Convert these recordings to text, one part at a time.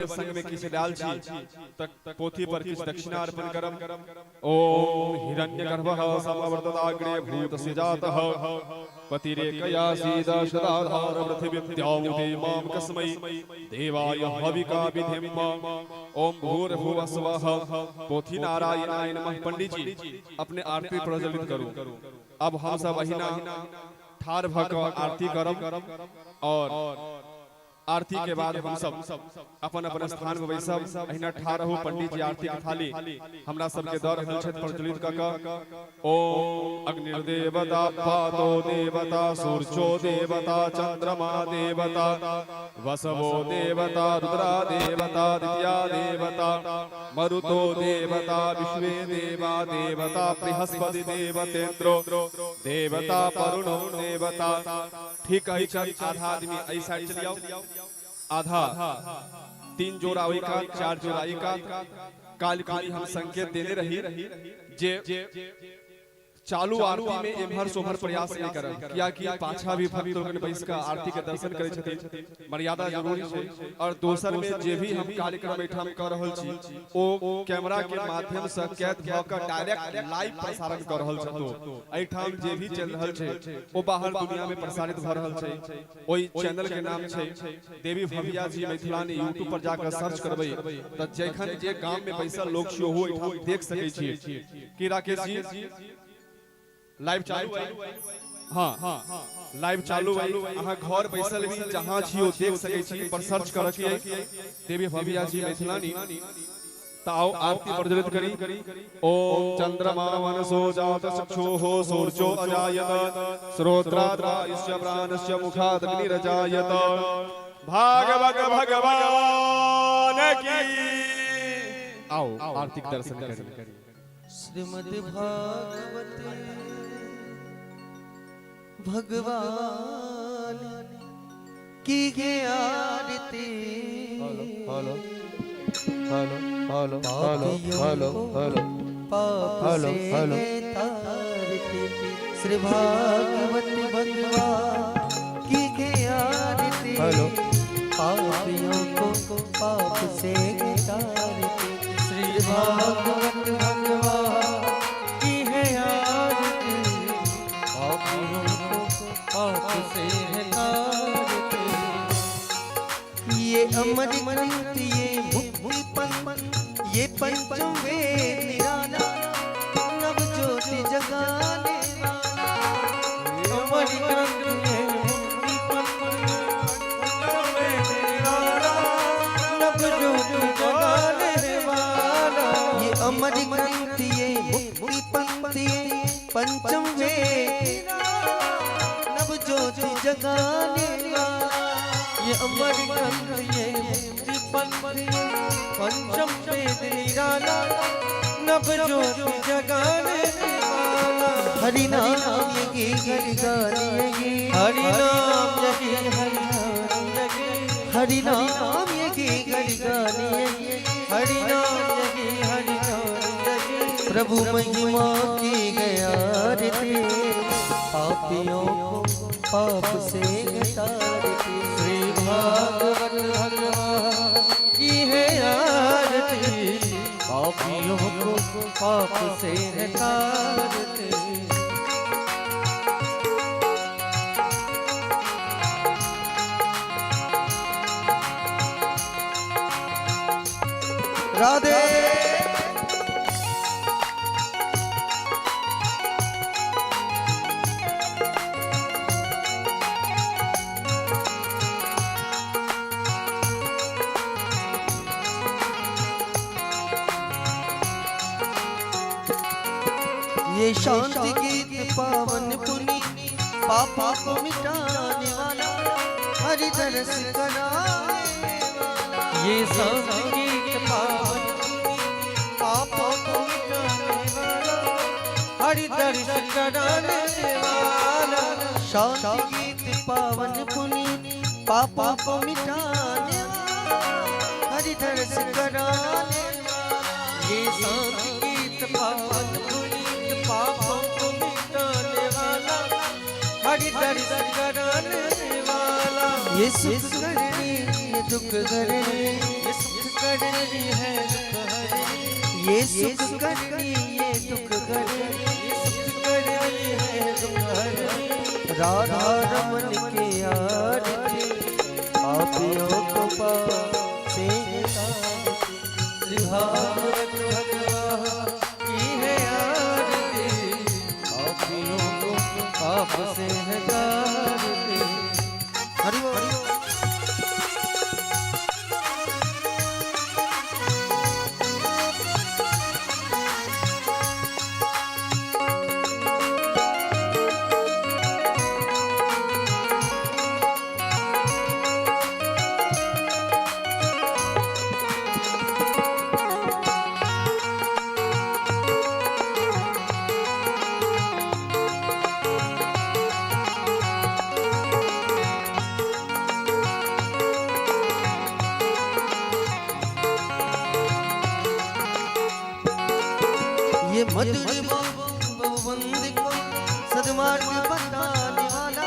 संग में किछु लायल छी तऽ पोथी पर किछु दक्षिणा अर्पण करब। ओम हिरण्यगर्भः समवर्तताग्रे भूतस्य जातः पतिरेकयासीद सदाधार पृथिवीं द्यामुते मां कस्मै देवाय हविका विधिम। ओम भूर्भुवः स्वः पोथी नारायणाय नमः। पंडित जी अपने आरती प्रज्वलित करू। अब हम सब अहिना ठाढ़ भऽ कऽ आरती करब और आरती के बाद हम सब अपन अपन स्थान पर बैसब। अहिना ठाढ़ रहू, पंडित जी आरती के थाली हमरा सबके दऽ रहल छथि प्रज्वलित कऽ कऽ। ओम अग्निर्देवता पातो देवता सूर्यो देवता चंद्रमा देवता वसवो देवता रुद्रा देवता दित्या देवता मरुतो देवता विश्वे देवा देवता बृहस्पति देवतेन्द्रो देवता वरुणो देवता। ठीक अछि, आधा आदमी एहि साइड चलि जाउ, आधा 3 जोड़ा ओहि कात, 4 जोड़ा एहि कात। काल्हि खुनी हम संकेत देने रही जे चालू आरती में एम्हर सोम्हर प्रयास नहीं करब, कियाकि पाछा भी भक्त लोकनि बैस कऽ आरती के दर्शन करै छथिन, मर्यादा जरूरी छै। और दोसर में जे भी हम कार्यक्रम एहिठाम कऽ रहल छी ओ कैमरा के माध्यम से कैद भऽ कऽ डायरेक्ट लाइव प्रसारण कऽ रहल छथि। एहिठाम जे भी चलि रहल छै ओ बाहर दुनिया में प्रसारित भऽ रहल छै। ओहि चैनल के नाम छै देवी भविया जी मैथिलानी। यूट्यूब पर जाकर सर्च करबै तऽ जखन जे गाम में बैसल लोक छी ओहो एहिठाम देख सकै छियै। की राकेश जी लाइव चालू है? हाँ लाइव चालू है। अहाँ घर बैसल भी जहाँ छी ओ देख सकै छी, पर सर्च करऽ के देवी भविया जी मैथिलानी। तऽ आओ आरती प्रज्वलित करी। ओम चंद्रमा मनसो जात चक्षुः सूर्यो अजायत श्रोत्रात् वायुश्च प्राणश्च मुखादग्निरजायत। भागवत भगवान की। आओ आरती के दर्शन करी। श्रीमद् भागवत भगवान की गे आरती। Hello hello hello hello hello hello पाप हेलो, से हेलो। तारती। श्री भागवत भगवान की गे आरती। हेलो। पापियों को पाप से तारती। श्री भागवत भगवान की है आरती। पापियों को पाप से है तारती। ये अमर ग्रंथ ये मुक्ति पंथ ये पंचम वेद निराला नव ज्योति जगाने वाला। अमर ग्रंथ ये मुक्ति पंथ पंचम वेद निराला नव ज्योति जगाने वाला। ये अमर ग्रंथ ये मुक्ति पंथ ये पंचम वेद नव ज्योति जगाने वाला। ये अमर ग्रंथ ये मुक्ति पंथ ये पंचम वेद निराला नव ज्योति जगाने वाला। हरि नाम यही हरि गाने हरि नाम यही हरि गाने हरि नाम यही हरि गाने हरि नाम यही हरि गाने। प्रभु महिमा की गयारती पापियों को पाप से तारती। श्री भागवत भगवान की है आरती। पापियों को पाप से तारती। राधे। ये शांति गीत पावन पुनीत पापों को मिटाने वाला हरि दर्श कराने वाला। ये शांति गीत पावन पापों को मिटाने वाला हरि दर्श कराने वाला। शांति गीत पावन पुनीत पापों को मिटाने वाला हरि दर्श कराने वाला। ये शांति गीत पावन पुनीत पापों को मिटाने वाला हरि दर्श कराने वाला। ये सुख करनी ये ये दुख हरनी, ये सुख करनी है दुख हरनी, ये सुख करनी ये दुख हरनी, ये सुख करनी है दुख हरनी। राधा रमन के आरती, पापियों को पाप से तारती। श्री भागवत भगवान की है आरती, पापियों को पाप से है तारती। हरि बोल। ये मधुर बंद को सदमार्ग बताने वाला,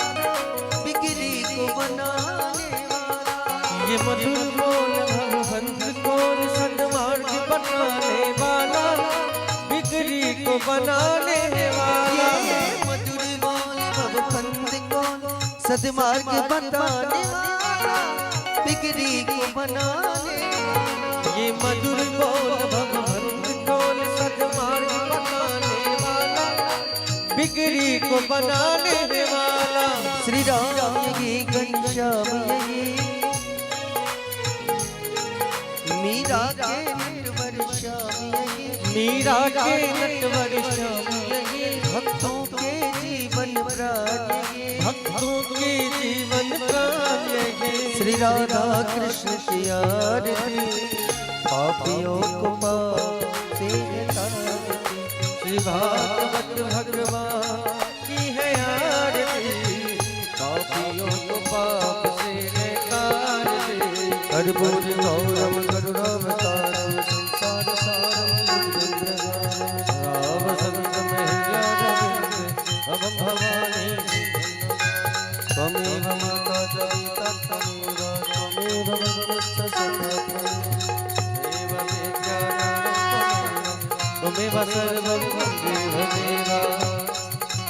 बिगड़ी को बनाने वाला। ये मधुर बोल भगवंत कौन सदमार्ग बनाने वाला, बिगड़ी को बनाने वाला। ये मधुर बोल भगवंत कौन सदमार्ग बताने वाला, बिगड़ी को बनाने वाला। ये मधुर बोल भगवंत कौन सदमार्ग बनाने वाला, बिगड़ी को बनाने वाला। श्री राम यही घनश्याम यही, मीरा के नटवर श्याम यही, मीरा के नटवर श्याम यही, भक्तों के जीवन प्राण यही, भक्तों के जीवन प्राण यही। श्री राधा कृष्ण की आरती, पापियों को पाप से तारती। श्री भागवत भगवान की है आरती, पापियों को पाप से है तारती। हरि बोल गौरव करुणावतारम, संसार सारम भुजगेन्द्रहारम। राम संत मेहर अवम भवानी, त्वमेव माता च पिता त्वमेव, त्वमेव बन्धुश्च सखा त्वमेव। देव विद्यानाम त्वमेव सर्वं देव देवा।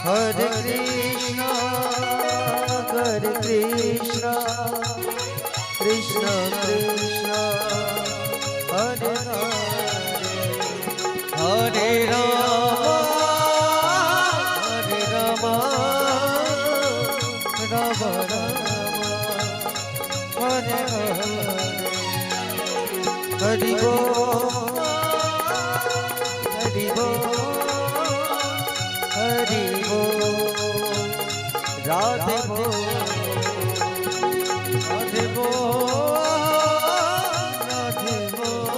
हरे कृष्णा हरे कृष्णा कृष्ण कृष्ण हरे हरे, हरे राम हरे राम राम राम हरे हरे। हरि बोल हरि बोल हरि बोल, राधे बोल राधे बोल राधे बोल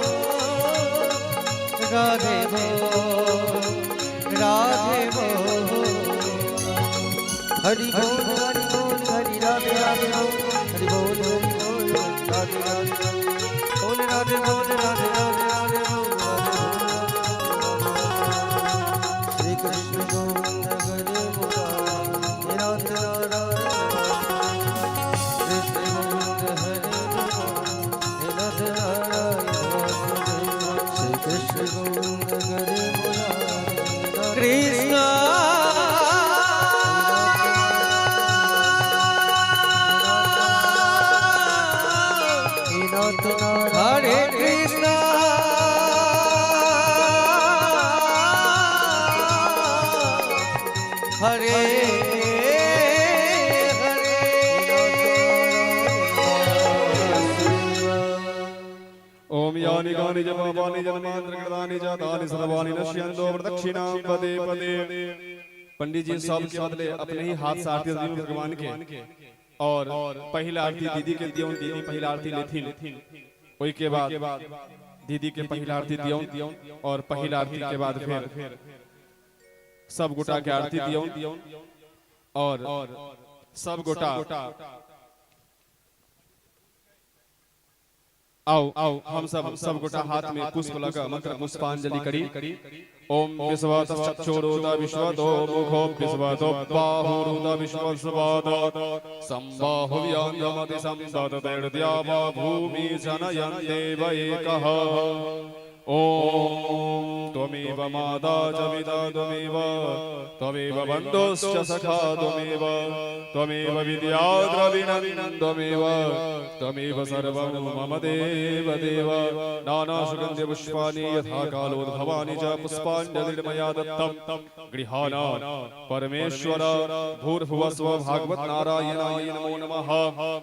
राधे बोल राधे बोल। हरि बोल हरि बोल हरि राधे राधे बोल, हरि बोल हरि बोल राधे राधे बोल राधे बोल राधे राधे राधे बोल राधे बोल। श्री कृष्ण गोविंद हरे मुरारी, हे नाथ नारायण कृष्ण गोविंद हरे मुरारी, हे नाथ नारायण वासुदेव। श्री कृष्ण गोविंद हरे मुरारी, कृष्ण हे नाथ नारायण हरे कृष्ण हरे हरे। ओम यानि कानि च पापानि जन्मान्तरकृतानि च तानि सर्वाणि नश्यन्तो प्रदक्षिणां पदे पदे। पंडित जी सब के बदले अपने ही हाथ से आरती दी भगवान के, और पहिला आरती दीदी के दियौन, दीदी पहिला आरती लेथिन। ओहि के बाद दीदी के पहिला आरती दियौन, और पहिला आरती के बाद फिर सब गोटा के आरती दियौन, और सब गोटा आउ आउ हम सब सब गोटा हाथ में पुष्प लऽ कऽ मंत्र पुष्पांजलि करी। ओम विश्वतश्चक्षुरुत विश्वतो मुखो विश्वतो बाहुरुत विश्वस्वाद संबाहुव्यंगमति संदतैर्द्या वा भूमि जनयन् देव एकः। ॐ त्वमेव माता च पिता त्वमेव, त्वमेव बन्धुश्च सखा त्वमेव, त्वमेव विद्या द्रविणं त्वमेव, त्वमेव सर्वं मम देव देव। नानासुगन्ध्यपुष्पाणि यथा कालोद्भवानि च पुष्पाञ्जलिर्मया दत्तं गृहाण परमेश्वर। भूर्भुवः स्वः भागवत नारायणाय नमो नमः।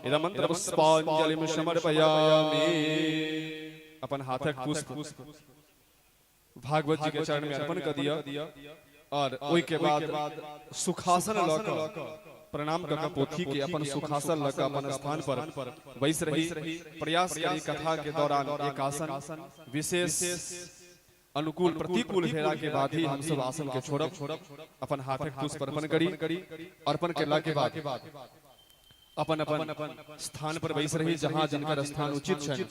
इदं मन्त्रपुष्पाञ्जलिं समर्पयामि। अपन हाथक पुष्प भागवत जी के चरण में अर्पण कर दिया और ओहि के बाद सुखासन लऽ कऽ प्रणाम कऽ कऽ पोथी के अपन सुखासन लऽ कऽ अपन स्थान पर बैस रही। प्रयास करी कथा के दौरान एक आसन विशेष अनुकूल प्रतिकूल भेला के बाद ही हमसब आसन के छोड़ब। अपन हाथक पुष्प अर्पण करी। अर्पण केला के बाद अपन अपन स्थान पर बैस रही, जहां जिनकर स्थान उचित छनि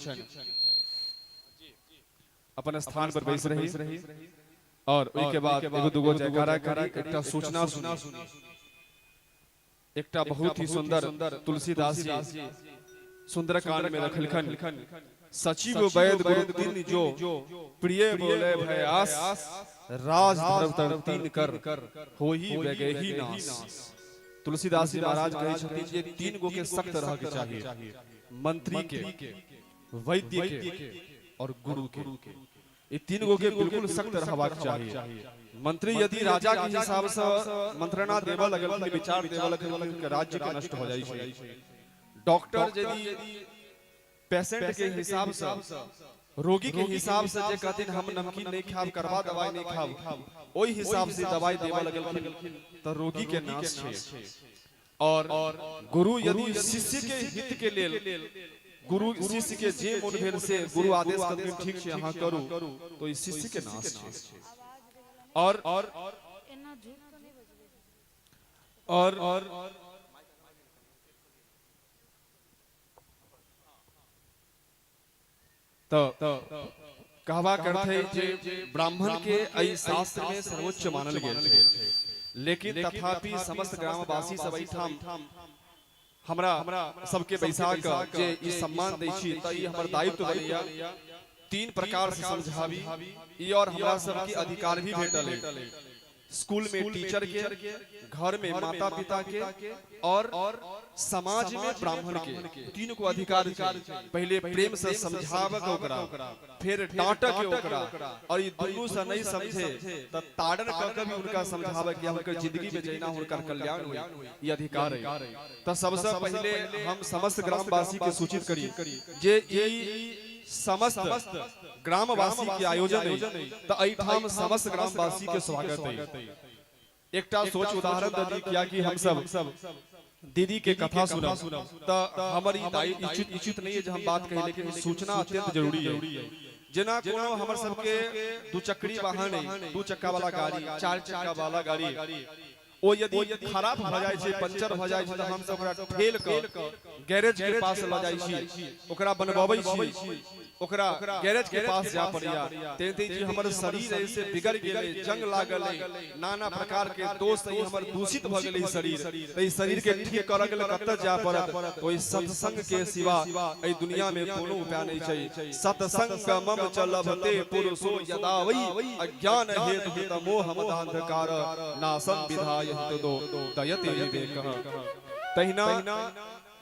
अपन स्थान पर बैस रही। और ओहि के बाद एगो दूगो जयकारा करी। एकटा सूचना सुनी। एकटा बहुत ही सुंदर तुलसीदास जी सुंदरकांड में रखलखन, सचिव वैद गुरु तीन जो प्रिय बोले भयास, राज धर्म तर तीन कर होही वैगेही नाश। तुलसीदास जी महाराज कहै छथिन जे तीन गो के सख्त रह के चाही, मंत्री के, वैद्य के और गुरु के। ई तीन गो के बिल्कुल सख्त रहबाक चाही। मंत्री यदि राजा के हिसाब से मंत्रणा देबऽ लगलखिन, विचार देबऽ लगलखिन, तऽ राज्य के नष्ट हो जाइ छै। डॉक्टर यदि पेशेंट के हिसाब से, रोगी के हिसाब से जे कहथिन हम नमकीन नहीं खाब, करवा दवाई नहीं खाब, ओहि हिसाब से दवाई देबऽ लगलखिन तऽ रोगी के नाश छै। और गुरु यदि शिष्य के हित के लेल, गुरु शिष्य के जे मोन भेल से गुरु आदेश करथिन, ठीक छै अहाँ करू, तो ई शिष्य के नाश छै। और और तऽ कहबा करथे जे ब्राह्मण के एहि शास्त्र में सर्वोच्च मानल गेल छै, लेकिन तथापि समस्त ग्रामवासी सब एहिठाम हमरा सबके बैसा कऽ जे ई सम्मान दै छी तऽ ई हमर दायित्व बनैया तीन प्रकार से समझाबी ई। और हमरा सबके अधिकार भी भेटल है स्कूल में टीचर के, घर में माता पिता के और समाज में ब्राह्मण के। तीन को अधिकार छै, पहिले प्रेम से समझाबऽ के ओकरा, फेर डांटऽ के ओकरा, और ई दुनू से नहीं समझे त ताड़न क के भी हुनका समझाबऽ के, हुनकर जिंदगी में जहिना हुनकर कल्याण होई, ई अधिकार है। त सबसे पहिले हम समस्त ग्रामवासी के सूचित करी जे ई समस्त ग्रामवासी के आयोजन है, त एहिठाम समस्त ग्रामवासी के स्वागत है। एकटा सोच उदाहरण दऽ दी, कियाकि हम सब दीदी के कथा सुनब त हमर ई दायित्व इच्छित इच्छित नहीं है जे हम बात कही, लेकिन सूचना अत्यंत जरूरी है। जेना कोनो हमर सबके दू चक्री वाहन है, दू चक्का वाला गाड़ी, चार चक्का वाला गाड़ी, ओ यदि खराब भऽ जाइ छै, पंचर भऽ जाइ छै, तऽ हमसब ओकरा ठेल कऽ गैरेज के पास लऽ जाइ छी, ओकरा बनबबै छी, ओकरा गैरेज के पास जाय पड़ैया। तेनाहिते जी हमर शरीर अइ से बिगड़ गेलै, जंग लागल अइ, नाना प्रकार के दोष अइ, हमर दूषित भऽ गेलै शरीर, तऽ ई शरीर के ठीक करऽ के लेल कतऽ जाय पड़त? ओहि सत्संग के सिवा एहि दुनिया में कोनो उपाय नहि छै। सत्संगमम च लभते पुरुषो यदा वै अज्ञान हेतु कृत मोह मदांधकार नाशं विधाय हितदो दयते विवेकः। तहिना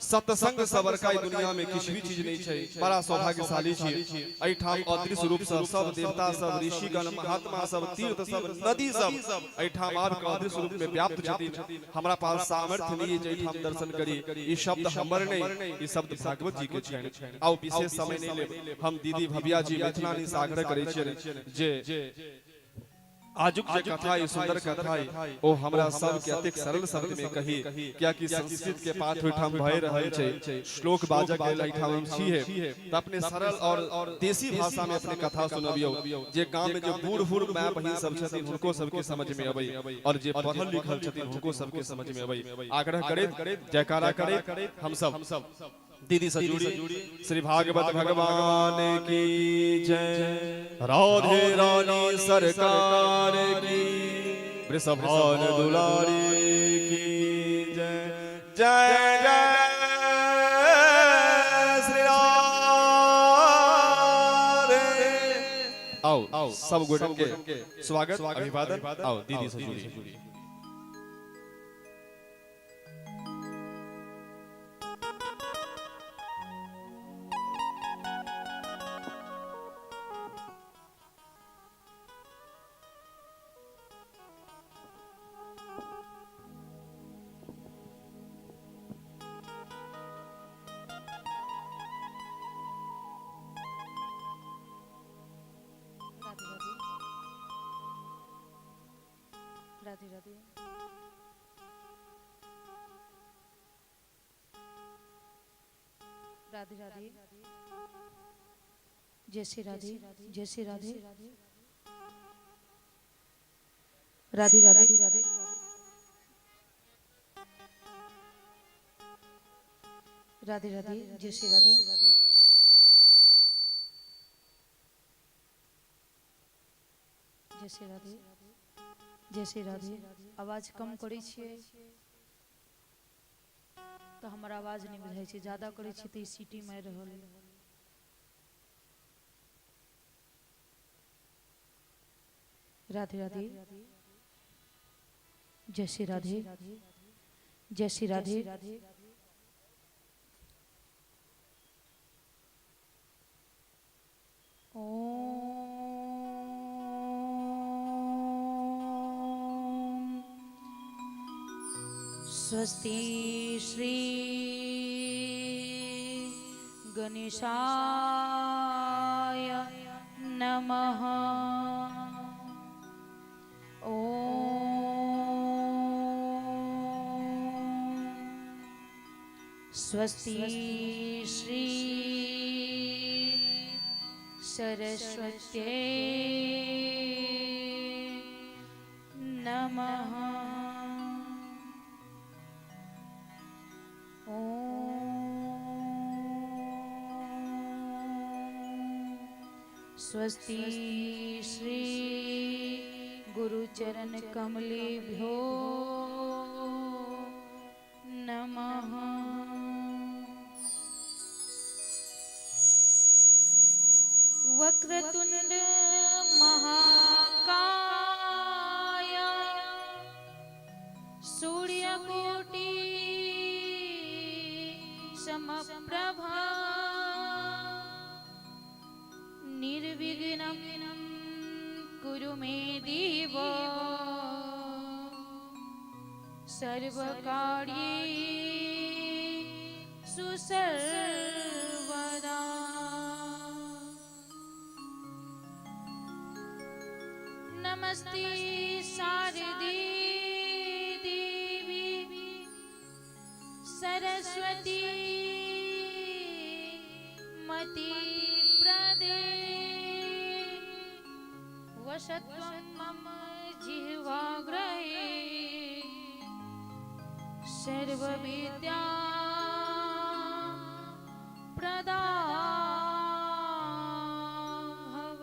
सत्संग सँ बड़का ई दुनिया में किछु भी चीज नहि छै। बड़ा सौभाग्यशाली छी, एहिठाम अदृश्य रूप सँ सब देवता सब, ऋषिगण, महात्मा सब, तीर्थ सब, नदी सब एहिठाम आबि कऽ अदृश्य रूप में व्याप्त छथिन। हमरा पास सामर्थ्य नहि जे एहिठाम दर्शन करी। ई शब्द हमर नहि, ई शब्द भागवत जी के छनि। आउ विशेष समय नहि लेब हम। दीदी भव्या जी मिथिलानी सँ आग्रह करै छियनि जे आजुक जे कथा ई सुंदर कथा ई ओ हमरा सब के अतेक सरल शब्द में कही, कियाकि संस्कृत के पाठ ओहिठाम भए रहल छै, श्लोक बाजऽ के लेल एहिठाम हम छिहे, तऽ अपने सरल और देसी भाषा में अपने कथा सुनबियौ जे गाम में जे बूढ़ बूढ़ माय बहिन सब छथिन हुनको सबके समझ में अबै और जे पढ़ल लिखल छथिन हुनको सबके समझ में अबै। आग्रह करैत, जयकारा करैत हम सब दीदी से जुड़ी। श्री भागवत भगवान की जय, राधे रानी सरकार की, वृषभान दुलारी की जय। जय जय श्री राधे। आओ आओ, सब गोटन के स्वागत अभिवादन। आओ दीदी से जुड़ी। राधे राधे, राधे राधे। राधे राधे, जय श्री राधे, जय श्री राधे, राधे राधे, राधे राधे राधे, जय श्री राधे। जय श्री राधे, जय श्री राधे। आवाज कम करै छियै तऽ हमर आवाज नहि बुझाइ छै, ज्यादा करै छियै तऽ ई सीटी मारि रहल अइ। राधे राधे, जय श्री राधे, जय श्री राधे। ॐ स्वस्ति श्री गणेशाय नमः। ॐ स्वस्ति श्री सरस्वत्यै नमः। ॐ स्वस्ति श्री गुरुचरण कमलेभ्यो नमः। वक्रतुंड महाकाय, सूर्यकोटि समप्रभा, निर्विघ्नं कुरु मे देव, सर्वकार्येषु सर्वदा। नमस्ते शारदे देवी सरस्वती मति प्रदे, वसत्वं मम जिह्वाग्रहे, सर्वविद्या प्रदा भव।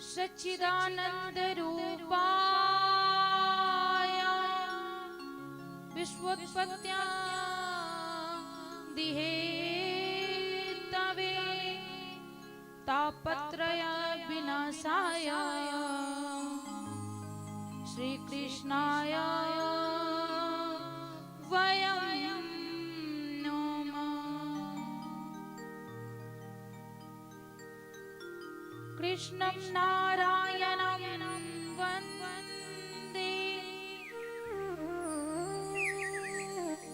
सच्चिदानंद रूपाय, विश्वोत्पत्त्यादिहेतवे, तापत्रय विनाशाय, श्रीकृष्णाय वयं नुमः। कृष्णं नारायणं वन्दे,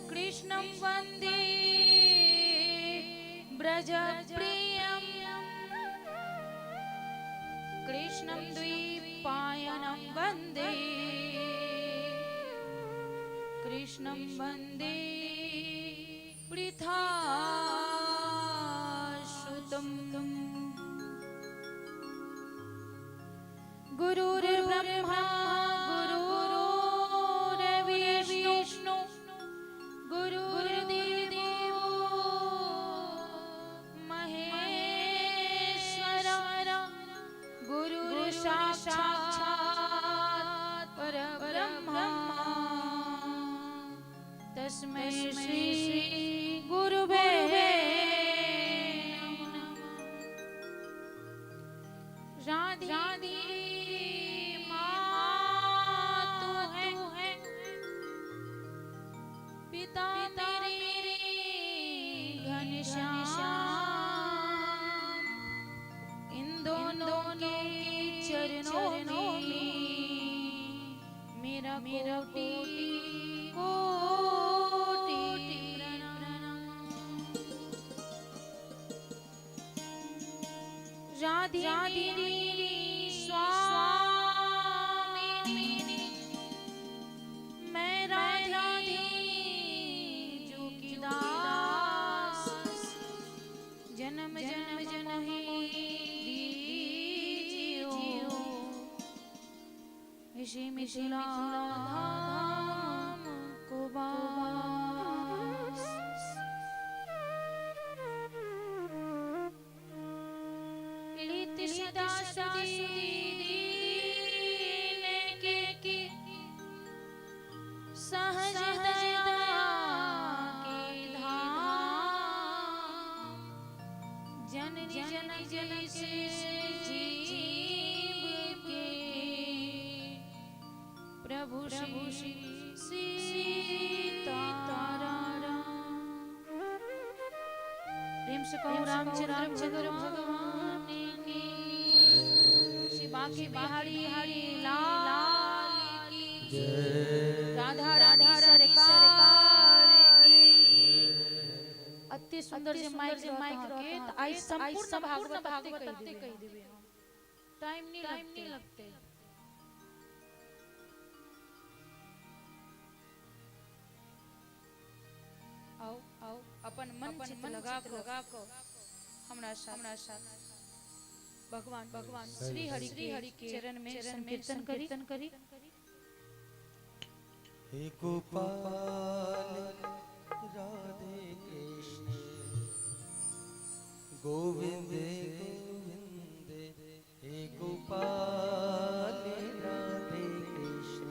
कृष्णं वन्दे व्रजप्रियम्, कृष्णं द्वैपायनं वन्दे, कृष्णं वन्दे पृथासुतम्। गुरुर्ब्रह्मा गुरुर्विष्णु, राधे मेरी माँ तू है, पिता मेरे घनश्याम, इन दोनों के चरणों में मेरा मेरा कोटि कोटि प्रणाम। राधे मेरी स्वामिनी, मैं राधे जो की दास, जन्म जन्म मोहि दीजियो इसी मिथिला धाम को वास। लित सदा सुधी दीन के सहज दया के धाम, जननी जनक से जीव के प्रभु श्री सीताराम। प्रेम से कहो रामचंद्र भगवान की, श्री बांके बिहारी हरि लाल की, राधा राधा सरकार की। अति सुंदर जे माइक के त आई संपूर्ण भागवत भागवत कहि देबे हम, टाइम नहीं लगते। आओ आओ अपन मन चित लगा को हमरा साथ भगवान भगवान श्री हरि के चरण में संकीर्तन करी। हे गोपाल राधे कृष्ण गोविंद गोविंद, हे गोपाल राधे कृष्ण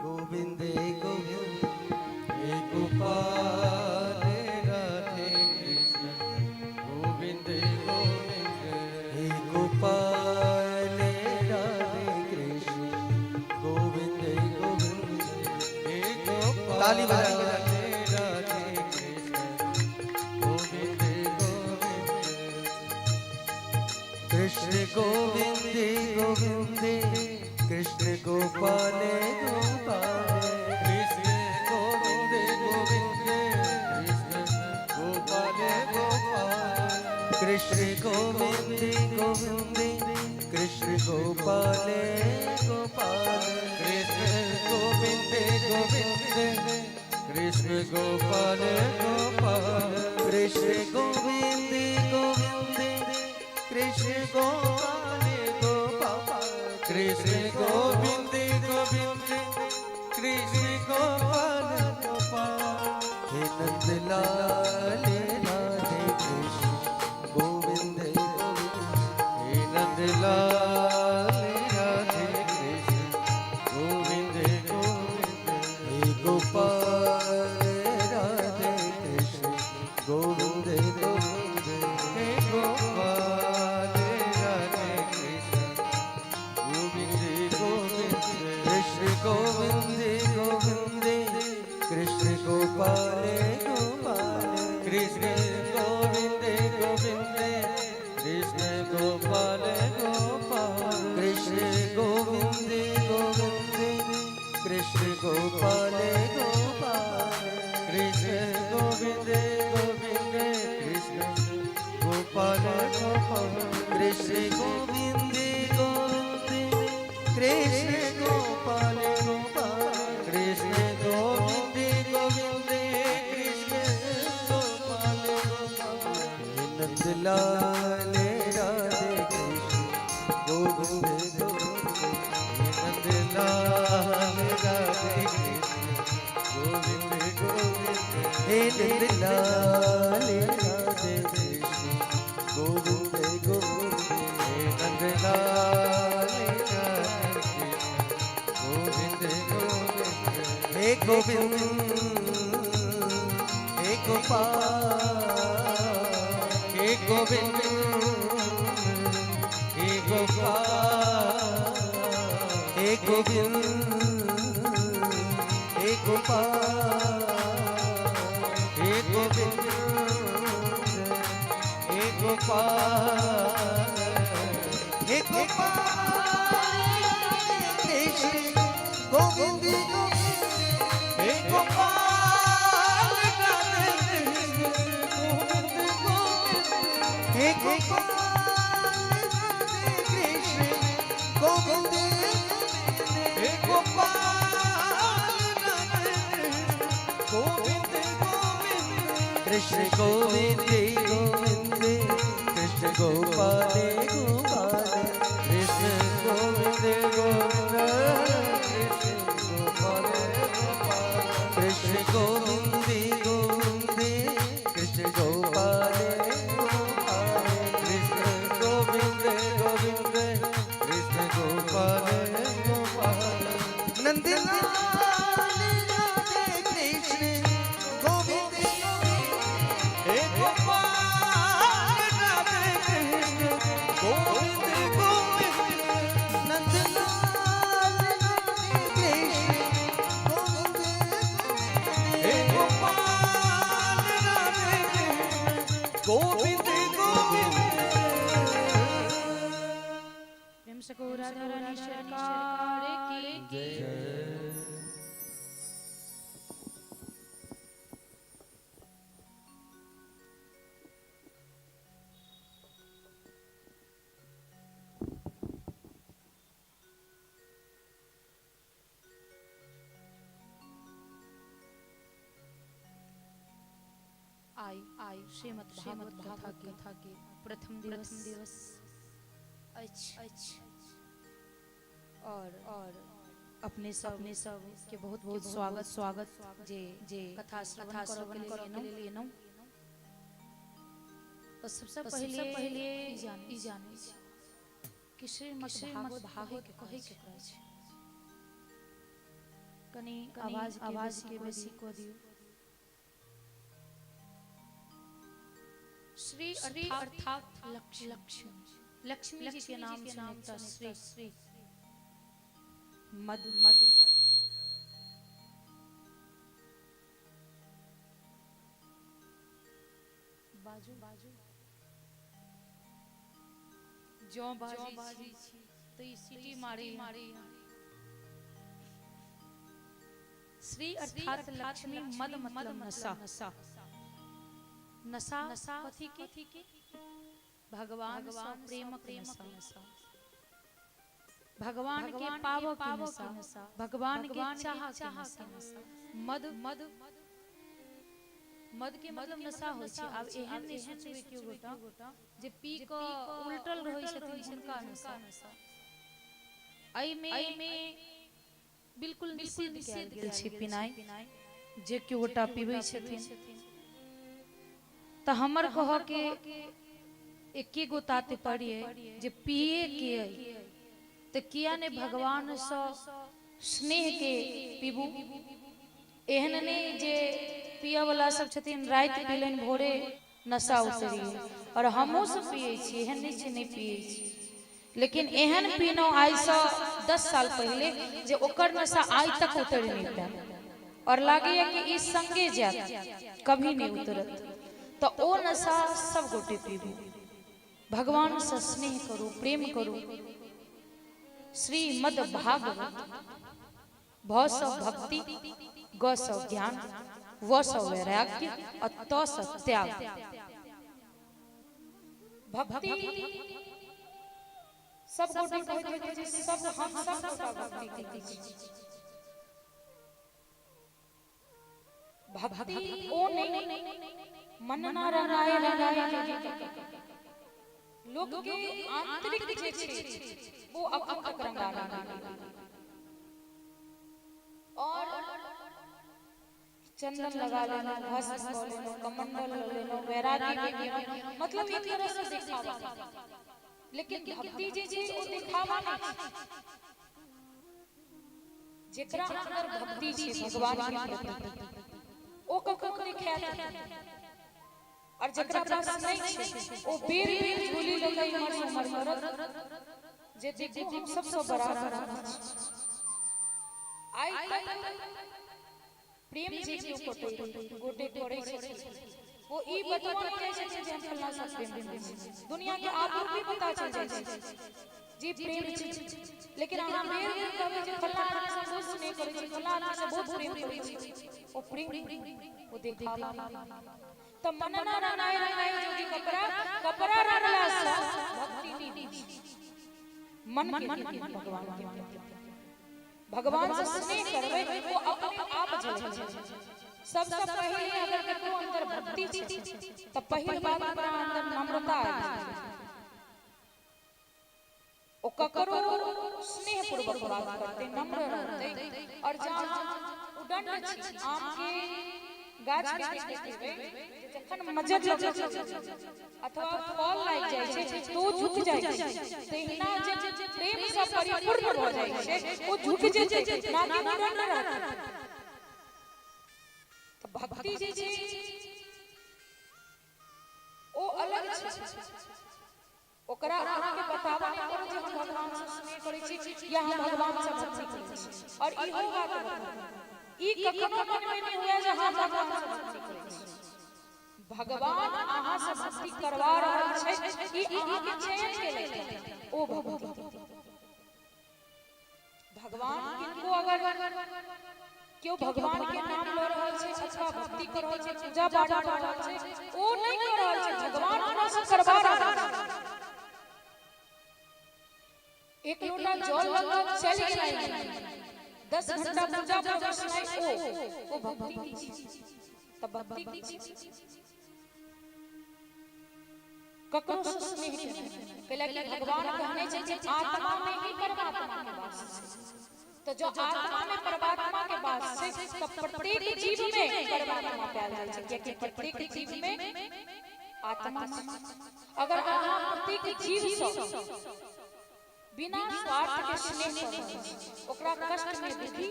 गोविंद गोविंद, हे गोपाल राधे कृष्ण गोविंद गोविंद, हे गोपाल राधे कृष्ण गोविंद गोविंद। हे गोपाल ताली बजा के। राधे कृष्ण गोविंद गोविंद, कृष्ण गोविंद गोविंद, कृष्ण गोपाल गोपाल, कृष्ण गोविंद गोविंद, कृष्ण गोपाल गोपाल, कृष्ण गोविंद गोविंद, कृष्ण गोपाल गोपाल, कृष्ण गोविंद गोविंद, कृष्ण गोपाल गोपाल, कृष्ण गोविंद गोविंद, कृष्ण गोपाल गोपाल, कृष्ण गोविंद गोविंद, कृष्ण गोपाल गोपाल। हे नंदलाल राधे कृष्ण गोविंद गोविंद, हे नंदलाल राधे कृष्ण गोविंद गोविंद, हे गोपाल राधे कृष्ण गोविंद गोविंद, हे गोपाल राधे कृष्ण गोविंद गोविंद, कृष्ण गोविंद गोविंद, कृष्ण गोपाल गोपाल, कृष्ण गोविंद गोविंद, कृष्ण गोपाल गोपाल, कृष्ण गोविंद गोविंद, कृष्ण गोपाल गोपाल, कृष्ण गोविंद गोविंद, कृष्ण गोपाल गोपाल, कृष्ण गोविंद गोविंद, कृष्ण गोपाल गोपाल, कृष्ण गोविंद गोविंद, कृष्ण गोपाल गोपाल। हे नंदलाल राधे कृष्ण गोविंद गोविंद, हे नंदलाल राधे कृष्ण गोविंद गोविंद, हे नंदलाल राधे कृष्ण गोविंद गोविंद, हे नंदलाल राधे कृष्ण गोविंद गोविंद, हे गोविंद हे गोपाल, हे गोविंद हे गोपाल। गोपाल, हे गोविंद, हे गोपाल, हे गोविंद, हे गोपाल, हे गोपाल, कृष्ण गोविंद गोविंद, हे गोपाल, कृष्ण गोविंद गोविंद, हे गोपाल, कृष्ण गोविंद, हे गोपाल, गोविंद गोविंद, कृष्ण गोविंद गोविंद, कृष्ण गोपाल गोपाल, कृष्ण गोविंद गोविंद, कृष्ण गोपाल गोपाल, कृष्ण गोविंद गोविंद, कृष्ण गोपाल गोपाल, कृष्ण गोविंद गोविंद, कृष्ण गोपाल गोपाल, नंदलाल राधे कृष्ण गोविंद, हे गोपाल, राधे कृष्ण गोविंद गोविंद, नंदलाल राधे कृष्ण गोविंद, हे गोपाल, राधे कृष्ण गोविंद गोविंद। प्रेम से कहो राधा रानी सरकार की जय। आई आई श्रीमद् भागवत कथा के प्रथम दिवस अछि अछि और अपने सब के बहुत बहुत स्वागत स्वागत जे जे कथा श्रवण करऽ के लेल एलहुँ। तऽ सबसँ पहिले पहिले ई जानै छी कि श्रीमद् भागवत भागवत कहै के कहै छै। कनि आवाज आवाज के बेसी कऽ दियौ। श्री अर्थात लक्ष्मी, लक्ष्मी जी के नाम के नाम श्री श्री मद मद बाजू बाजू जो बाजी छी तो ई सीटी मारी मारी। श्री अर्थात लक्ष्मी, मद मतलब नशा, नशा नशा कथी के? भगवान सँ प्रेमक नशा, भगवान के पावऽ के नशा, भगवान के चाह के नशा। मद मद मद के मतलब नशा होइ छै। आब एहन नहि सोचबै केओ गोटा जे पी कऽ उलटल रहै छथिन हुनका नशा। एहिमे बिल्कुल निषेध कयल गेल छै पिनाइ। जे केओ गोटा पीबै छथिन तऽ हमर कहऽ के एके गो तात्पर्य अइ जे पिए के अइ तऽ किया नहि भगवानसँ स्नेह के पीबू? एहन नहि जे पियऽवला सब छथिन, राति पीलनि, भोरे नशा उतरी। आओर हमहूँ सब पियै छी, एहन नहि छै नहि पियै छी, लेकिन एहन पीलहुँ आइसँ 10 साल पहिले जे ओकर नशा आइ तक उतरि नहि पायल आओर लागैए कि ई संगे जायत, कभी नहि उतरत। तऽ ओ नशा सब गोटे पीबू, भगवानसँ स्नेह करू, प्रेम करू। श्रीमद् भागवत, भ सँ भक्ति, ग सँ ज्ञान, व सँ वैराग्य और त सँ त्याग। भक्ति सब गोटे कहैत रहै छै, सब हम सब गोटा भक्ति करै छी। भक्ति ओ नहीं, मन ना रंगाए रंगाए, लोक के आंतरिक जे छै वो अखन तक रंगाना नहीं। और चंदन लगा लेना, भस्म कऽ लेना, कमंडल लऽ लेना, वैराग्य के गेलहुँ, मतलब एक तरह से दिखावा। लेकिन भक्ति जे छै ओ दिखावा नहि छै। जेकरा अंदर भक्ति छै भगवान के प्रति, ओ कखनो देखायत नहि। और जकरा पास नहि छै, ओ बेर बेर झोली लऽ कऽ इम्हर से उम्हर करत। जे देखू हम सबसँ बड़ा अपराधी छी। आइ तक प्रेम जे केओ कटै गोटे करै छथिन, ओ ई बतबो नहि जाइ छथिन जे हम फल्लाँ सँ प्रेम करै छी। दुनिया के आप भी पता चल जाइ छै जी प्रेम छै, लेकिन अहाँ बेर बेर कहबै जे फल्लाँ आदमी सँ बहुत स्नेह करै छी, फल्लाँ आदमी सँ बहुत प्रेम करै छी, ओ प्रेम ओ देखावा। तऽ मनना रंगाई रंगाई जोगी कपड़ा कपड़ा रंगला सँ भक्ति नहि होइ छै। मन के भगवान के भगवान से स्नेह करबै ओ अपने आप झलकै छै। सबसँ पहिले अगर ककरो अंदर भक्ति छै तऽ पहिल बात ओकरा अंदर नम्रता आबि जाइ छै। ओ ककरो स्नेह पूर्वक बात करते, नम्र रहते। और जहाँ उदंड छी, आम के गाछ के देखैत हेबै जे जखन मजर लगै छै अथवा फल लागि जाइ छै तऽ ओ झुकि जाइ छै। तहिना जे प्रेम सँ परिपूर्ण भऽ जाइ छै ओ झुकि जेतै, ना कि उदंड रहतै। तऽ भक्ति जे छै ओ अलग छै। ओकरा अहाँके बताबऽ नहि पड़त जे हम भगवान से स्नेह करै छी या हम भगवान से भक्ति करै छी। और इहो बात बताउ, ई कखनो मन में नहि हुए जे हम भगवान से भक्ति करै छी। भगवान अहाँ से भक्ति करवा रहल छै, ई अहाँके चयन केलथि, ओ भक्ति। भगवान किनको अगर केओ भगवान के नाम लऽ रहल छै अथवा भक्ति कर रहल छै, पूजा पाठ कर रहल छै, ओ नहि कर रहल छै, भगवान ओकरा से करवा रहल छै। एक लोटा जल लऽ कऽ चलि गेलै, 10 घंटा पूजा प्रदर्शनाइ, ओ भक्ति नहि छै। तऽ भक्ति की छै? ककरो से स्नेह केनाइ। कैला कि भगवान कहने छै जे आत्मा में ही परमात्मा के वास छै। तऽ जो आत्मा में परमात्मा के वास छै तऽ प्रत्येक जीव में परमात्मा पायल जाइ छै, कियाकि प्रत्येक जीव में आत्मा छै। अगर अहाँ प्रत्येक जीव सँ बिना स्वार्थ के स्नेह कर रहल छी, ओकरा कष्ट में दुखी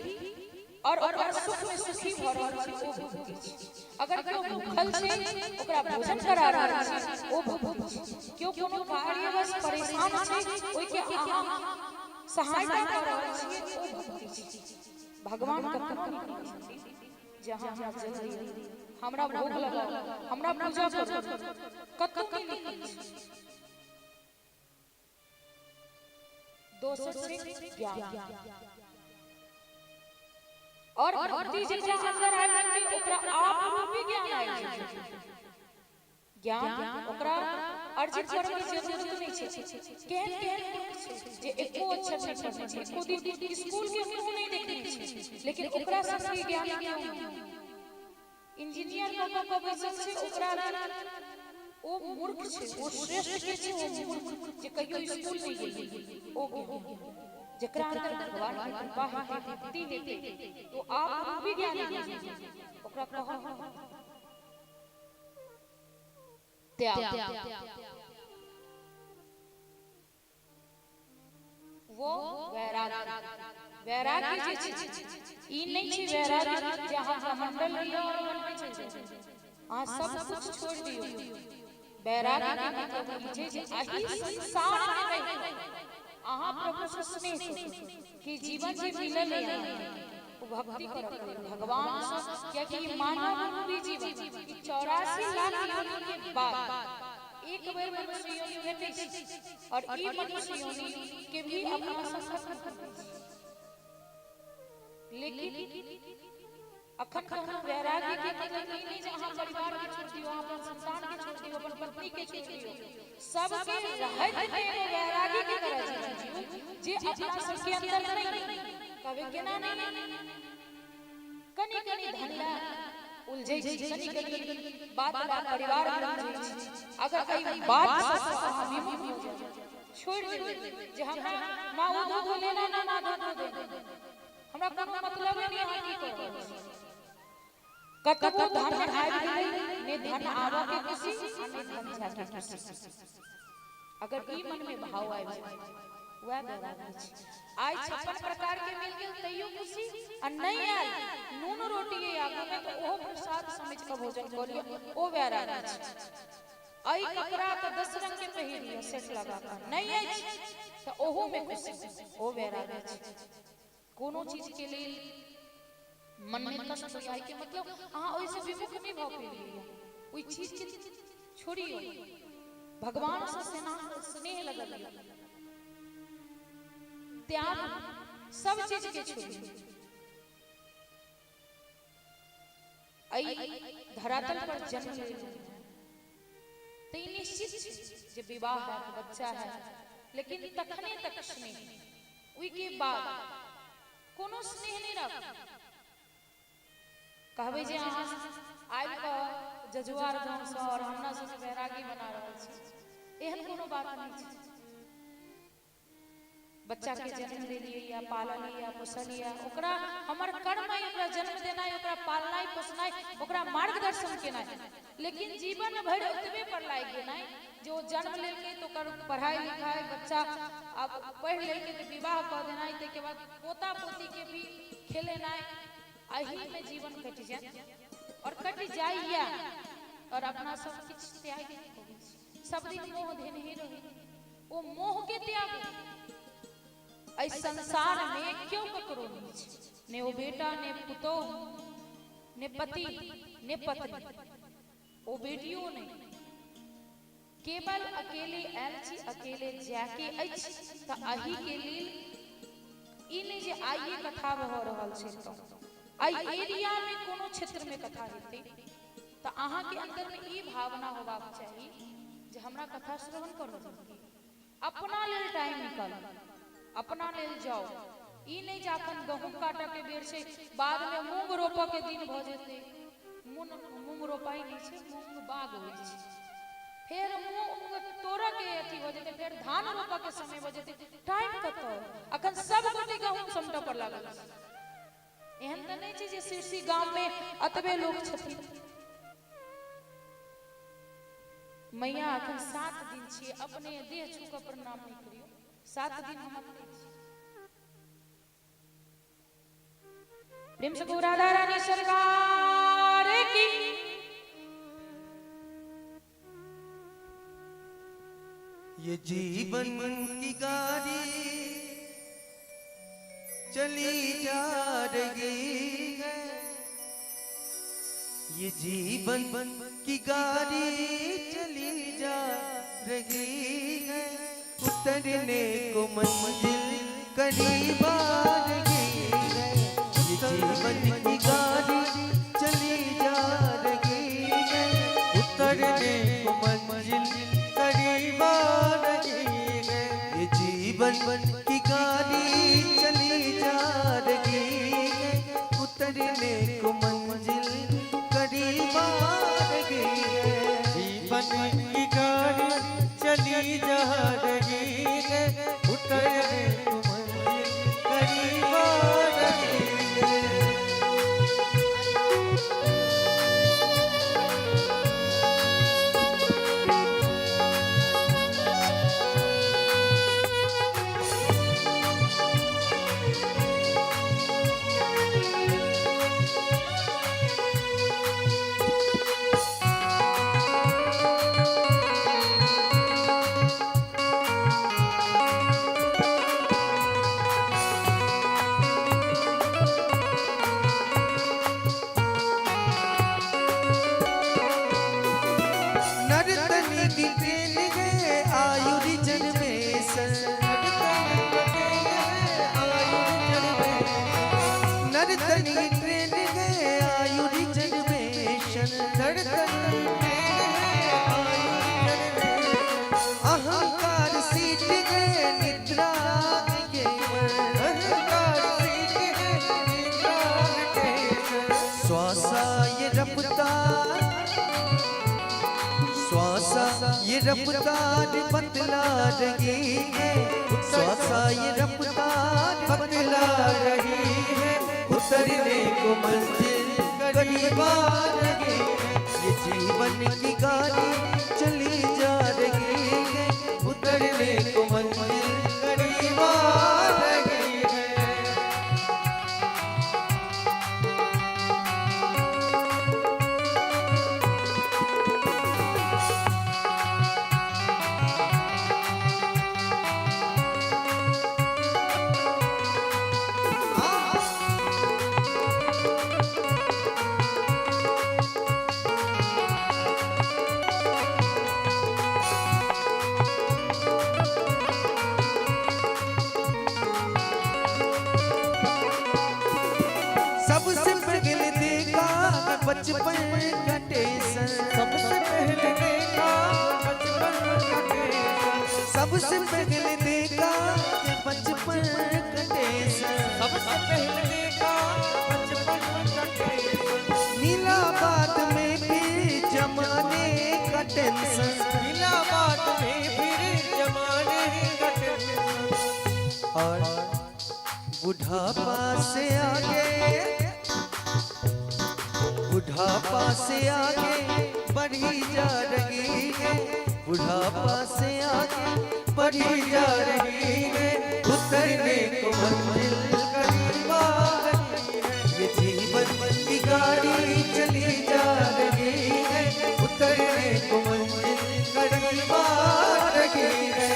और ओकरा सुख में सुखी भऽ रहल छी, ओ भक्ति छै। अगर केओ भूखल छै ओकरा भोजन करा रहल छी, ओ भक्ति छै। केओ कोनो कार्यवश परेशान छै ओहिके अहाँ सहायता कऽ रहल छियै, ओ भक्ति छै। भगवान कखनो नहि कहै छथिन जे अहाँ हमरा जल दिअ, हमरा भोग लगाउ, हमरा पूजा करू, कतहु नहि लिखल छै। दोसर छै ज्ञान और भक्ति। जेकरा अंदर आबि जेतै ओकरा आप रूपी ज्ञान आबि जेतै। ज्ञान ओकरा अर्जित करऽ के जरूरत नहि छै। केहन केहन मूर्ख छै जे एको अक्षर नहि पढ़ने छै, एको दिन स्कूल के मुंह नहि देखने छै, लेकिन ओकरा सबके ज्ञान क्यों नहि? इंजीनियर कऽ कऽ कऽ बैसल छै, ओकरा ओ मूर्ख छै। ओ श्रेष्ठ के छै, ओ मूर्ख जे कहियो स्कूल नहि गेलै, ओ ज्ञान। जकरा अंदर भगवान के कृपा हेतै, भक्ति हेतै, तो आप रूपी ज्ञान आबि जेतै, ओकरा कहऽ नहि पड़तै। त्याग, वो वैराग्य। वैराग्य जे छै, ई नहि छै वैराग्य जे अहाँ कमंडल लिअ और वन में चलि जाउ, अहाँ सब कुछ छोड़ि दियौ। वैराग्य के मतलब ई छै जे एहि संसार में रहि अहाँ प्रभु से स्नेह करू कि जीवन जे मिलल है अहाँके, ओ भक्ति करऽ के लेल भगवान सँ, कियाकि ई मानव रूपी जीवन ई 84 लाख योनि के बाद एक बेर मनुष्य योनि भेटै छै और ई मनुष्य योनि के भी अपना सब खत्म करै छै। लेकिन अखन कहलहुँ, वैराग्य के मतलब ई नहि जे अहाँ परिवार के छोड़ि दियौ, अहाँ अपन संतान के छोड़ि दियौ, अपन पत्नी के छोड़ि दियौ। सबके रहैत मे एगो वैराग्य के तरह जीवन जीउ जे अपना सबके अंदर नहि। कहबै केना नहि? कनि कनि धन ला उलझै छी, कनि कनि बात ला परिवार में उलझै छी। अगर एहि बात सबसँ अहाँ विमुख हो जाउ, छोड़ि देबै जे हमरा ना ओ धो लेना ना माधो धो देना, हमरा कोनो मतलब नहि, अहाँ की कऽ रहल छी, कतबो धन आबि गेलै, ने धन आबऽ के खुशी आ ने धन जाय के खुशी, अगर ई मन में भाव आबि जाय, वएह वैराग्य छै। आइ 56 प्रकार के मिल गेल तैयो खुशी आ नहि आयल नून रोटी आगू में तऽ ओहो प्रसाद समझ कऽ भोजन कऽ लिअ, ओ वैराग्य छै। एहि कपड़ा तऽ 10 रंग के पहिरियै, सेट लगा कऽ नहि अछि तऽ ओहूमे खुशी, ओ वैराग्य छै। कोनो चीज के लेल मनमे कष्ट होइए के मतलब अहाँ ओहिसँ विमुख नहि भऽ पेलियै, ओहि चीजके छोड़ियौ, भगवानसँ स्नेह लगबियौ, त्याग सब चीज के छोड़ियौ। एहि धरातल पर जन्म लेलहुँ तऽ ई निश्चित छै जे विवाह है, बच्चा है, लेकिन तखने तक स्नेह, ओहिके बाद कोनो स्नेह नहि राखू। कहबै जे अहाँ आबि कऽ जजुआर गाँवसँ आओर हमरा सबके वैरागी बना रहल छी, एहन कोनो बात नहि छै। बच्चा के जन्म देलियै या पाललियै या पोसलियै, ओकरा हमर कर्म अइ ओकरा जन्म देनाइ, ओकरा पालनाइ पोसनाइ, ओकरा मार्गदर्शन केनाइ, लेकिन जीवन भरि ओतबे पर लागि गेनाइ जे ओ जन्म लेलकै तऽ ओकर पढ़ाइ लिखाइ, बच्चा आब पढ़ि लेलकै तऽ विवाह कऽ देनाइ, ताहिके बाद पोता पोतीके भी खेलेनाइ, एहिमे जीवन कटि जाय आओर कटि जाइए। आओर अपना सब किछु त्याग नहि पबै छी, सब दिन मोह धेनहे रही, ओ मोहके त्यागू। एहि संसार में क्यों ककरो नहीं छै, ने ओ बेटा, ने पुतोह, ने पति, ने पत्नी, ओ बेटियो नहीं, केवल अकेले आयल छी, अकेले जाके अछि। तऽ एहि के लेल ई नहि जे आइए कथा भऽ रहल छै तऽ एहि एरिया में कोनो क्षेत्र में कथा हेतै तऽ अहाँके अंदर में ई भावना होबाक चाही जे हमरा कथा श्रवण करऽ, अपना लेल टाइम निकालू, अपना लेल जाउ। ई नहि जे अखन गहूँम काटऽ के बेर छै, बादमे मूँग रोपऽ के दिन भऽ जेतै। मूँग रोपाइ नहि छै, मूँग बाग होइ छै। फेर मूँग तोड़ऽ के अथी भऽ जेतै, फेर धान रोपऽ के समय भऽ जेतै, टाइम कतऽ? अखन सब गोटे गहूँम समटऽ पर लागल छै। एहन तऽ नहि छै जे सिरसी गाममे अतबे लोक छथिन। मैया अखन 7 दिन छियै, अपने देह छू कऽ प्रणाम नहि करियौ, 7 दिन हम अपने छी। प्रेम से कहू राधा रानी सरकार की। ये जीवन की गाड़ी चली जा रही है, ये जीवन की गाड़ी चली जा रही है, उतरने को मंजिल करीब आ रही है। ये जीवन की गाड़ी चली जा रही है, उतरने को मंजिल करीब आ रही है। ये जीवन की गाड़ी चली जा रही है, उतरने को मंजिल करीब आ रही है। जीवन की गाड़ी चली जा रही है, उतरने को मंजिल करीब आ रही है। नर्तनी की ट्रेन है आयु रिजर्वेशन, नर्तनी ट्रेन है आयु रिजर्वेशन, नर्तनी ट्रेन है आयु रिजर्वेशन। अहंकार सीट है निद्रा के, अहंकार सीट है निद्रा के। श्वासा ये रफ्तार, श्वासा ये रफ्तार बतला रही है, श्वासा ये रफ्तार बतला रही है, उतरने को मंजिल करीब आ रही है। ये जीवन की गाड़ी चली जा रही है, उतरने को मंजिल करीब आ रही है। बचपन का टेंशन। सबसे पहले देखा बचपन का टेंशन। सबसे पहले देखा बचपन का टेंशन। सबसे पहले देखा बचपन का टेंशन। नीलाबाद में फिर जमाने का टेंशन। इलाहाबाद में फिर जमाने का टेंशन। और बुढ़ापा से आगे, बुढ़ापा से आगे बढ़ी जा रही है। बुढ़ापा से आगे बढ़ी जा रही है। उतरने को मंजिल करीब आ रही है। ये जीवन की गाड़ी चली जा रही है। उतरने को मंजिल करीब आ रही है।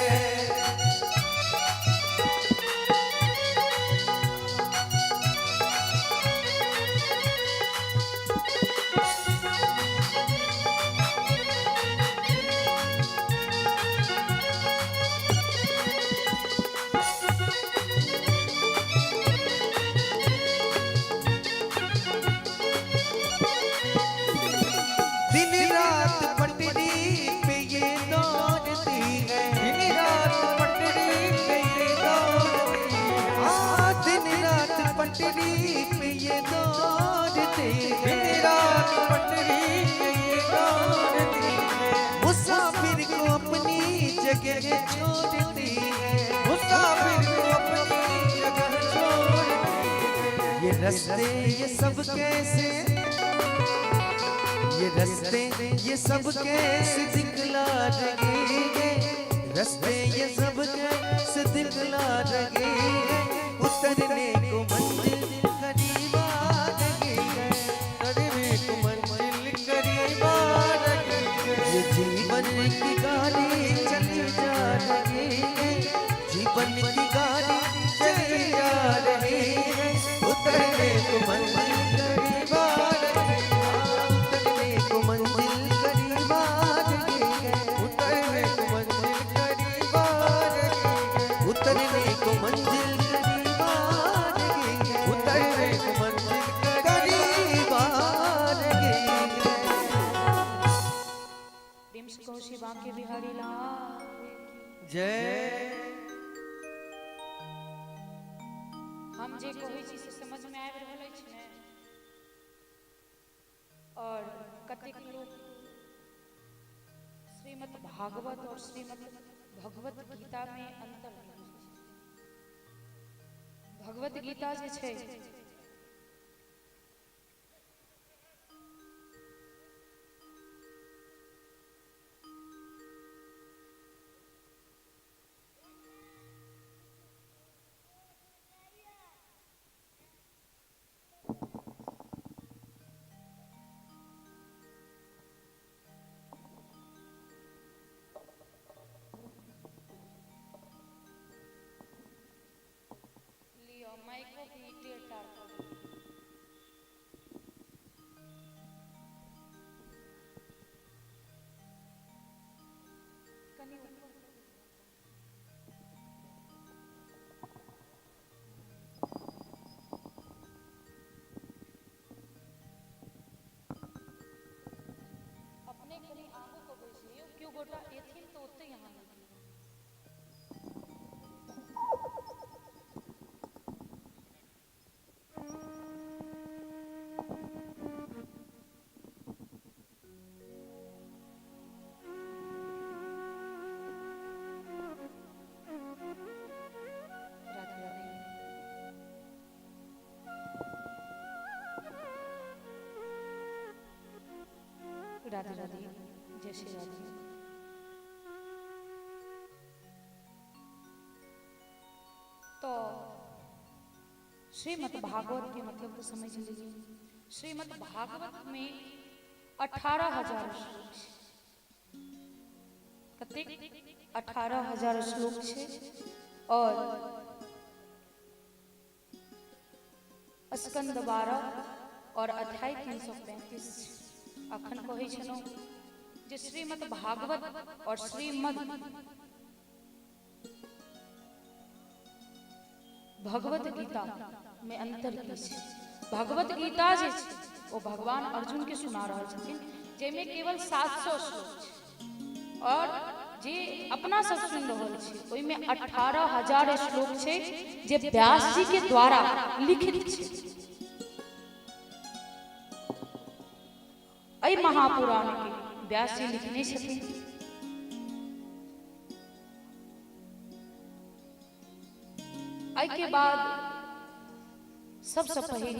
दिन रात पटरी पे ये दौड़ती है। दिन रात पटरी पे ये दौड़ती है। हाँ, दिन रात पटरी पे ये दौड़ती है। दिन रात पटरी पे ये दौड़ती है। मुसाफिर को अपनी जगह छोड़ती है। मुसाफिर को अपनी जगह छोड़ती है। ये रास्ते ये सब कैसे, ये रास्ते ये सब कैसे दिखला रहे हैं। रास्ते ये सब कैसे दिखला रहे हैं। उतरने को मंजिल करीब आ रही है। उतरने को मंजिल करीब आ रही है। ये जीवन की गाड़ी चली जा रही है। जीवन की गाड़ी चली जा रही है। उतरने को मंजिल करीब आ रही है। उतरने को मंजिल करीब आ रही है। उतरने को मंजिल करीब आ रही है। उतरने को मंजिल करीब आ रही है। उतरने को मंजिल करीब आ रही है। प्रेम से कहो श्री बांके बिहारी लाल जय। हम जे कहै छी से समझ में आबि रहल अछि ने? और कतेक लोग श्रीमद् भागवत और श्रीमद् भगवत गीता में अंतर नहि बुझै छै। भगवत गीता जे छै लिअ माइको भी टेढ़ टाढ़ कऽ दियौ। कनि ऊपर करू। अपने कनि आगू कऽ बैस लियौ, केओ गोटा एथिन तऽ ओतहि अहाँ लगियौ। राधे राधे। राधे राधे, जय श्री राधे। तो श्रीमद् भागवत के मतलब तो समझ लीजिए। श्रीमद् भागवत में 18,000 श्लोक छै। कतेक? 18,000 श्लोक छै। और स्कंद 12 और अध्याय 335 छै। अखन कहै छलहुँ जे श्रीमद् भागवत और श्रीमद् भगवत गीता में अंतर की छै। भगवत गीता जे छै ओ भगवान अर्जुन के सुना रहल छथिन, जाहिमे केवल 700 श्लोक छै। और जे अपना सब सुनि रहल छी ओहिमे 18,000 श्लोक छै जे व्यास जी के द्वारा लिखित छै। एहि महापुराण के व्यास जी लिखने छथिन। एहिके बाद सबसँ पहिल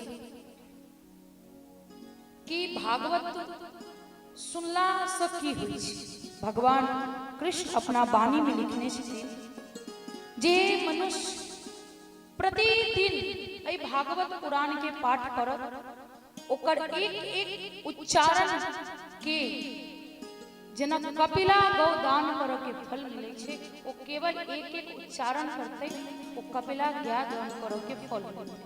कि भागवत सुनला से की होइ छै। भगवान कृष्ण अपना वाणी में लिखने छथिन जे मनुष्य प्रतिदिन एहि भागवत पुराण के पाठ करत, ओकर एक एक उच्चारण के जेना कपिला गौ दान करऽ के फल मिलै छै, ओ केवल एक एक उच्चारण करतै ओ कपिला गाय दान करऽ के फल मिलतै।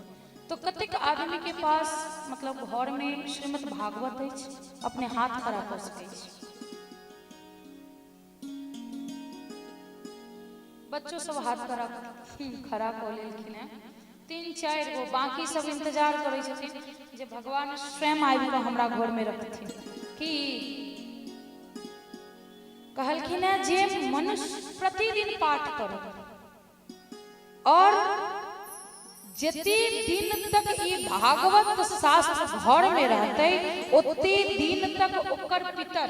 तो कतेक आदमी के पास मतलब घर में श्रीमद् भागवत अछि, अपने हाथ खड़ा कऽ सकै छी। बच्चो सब हाथ खड़ा खड़ा कऽ लेलखिन हेँ, 3-4 गो, बाकी सब इंतजार करै छथिन जे भगवान स्वयं आबि कऽ हमरा घर में रखथिन। की कहलखिन हेँ जे मनुष्य प्रतिदिन पाठ करत और जते दिन तक ई भागवत शास्त्र घर में रहतै ओते दिन तक ओकर पितर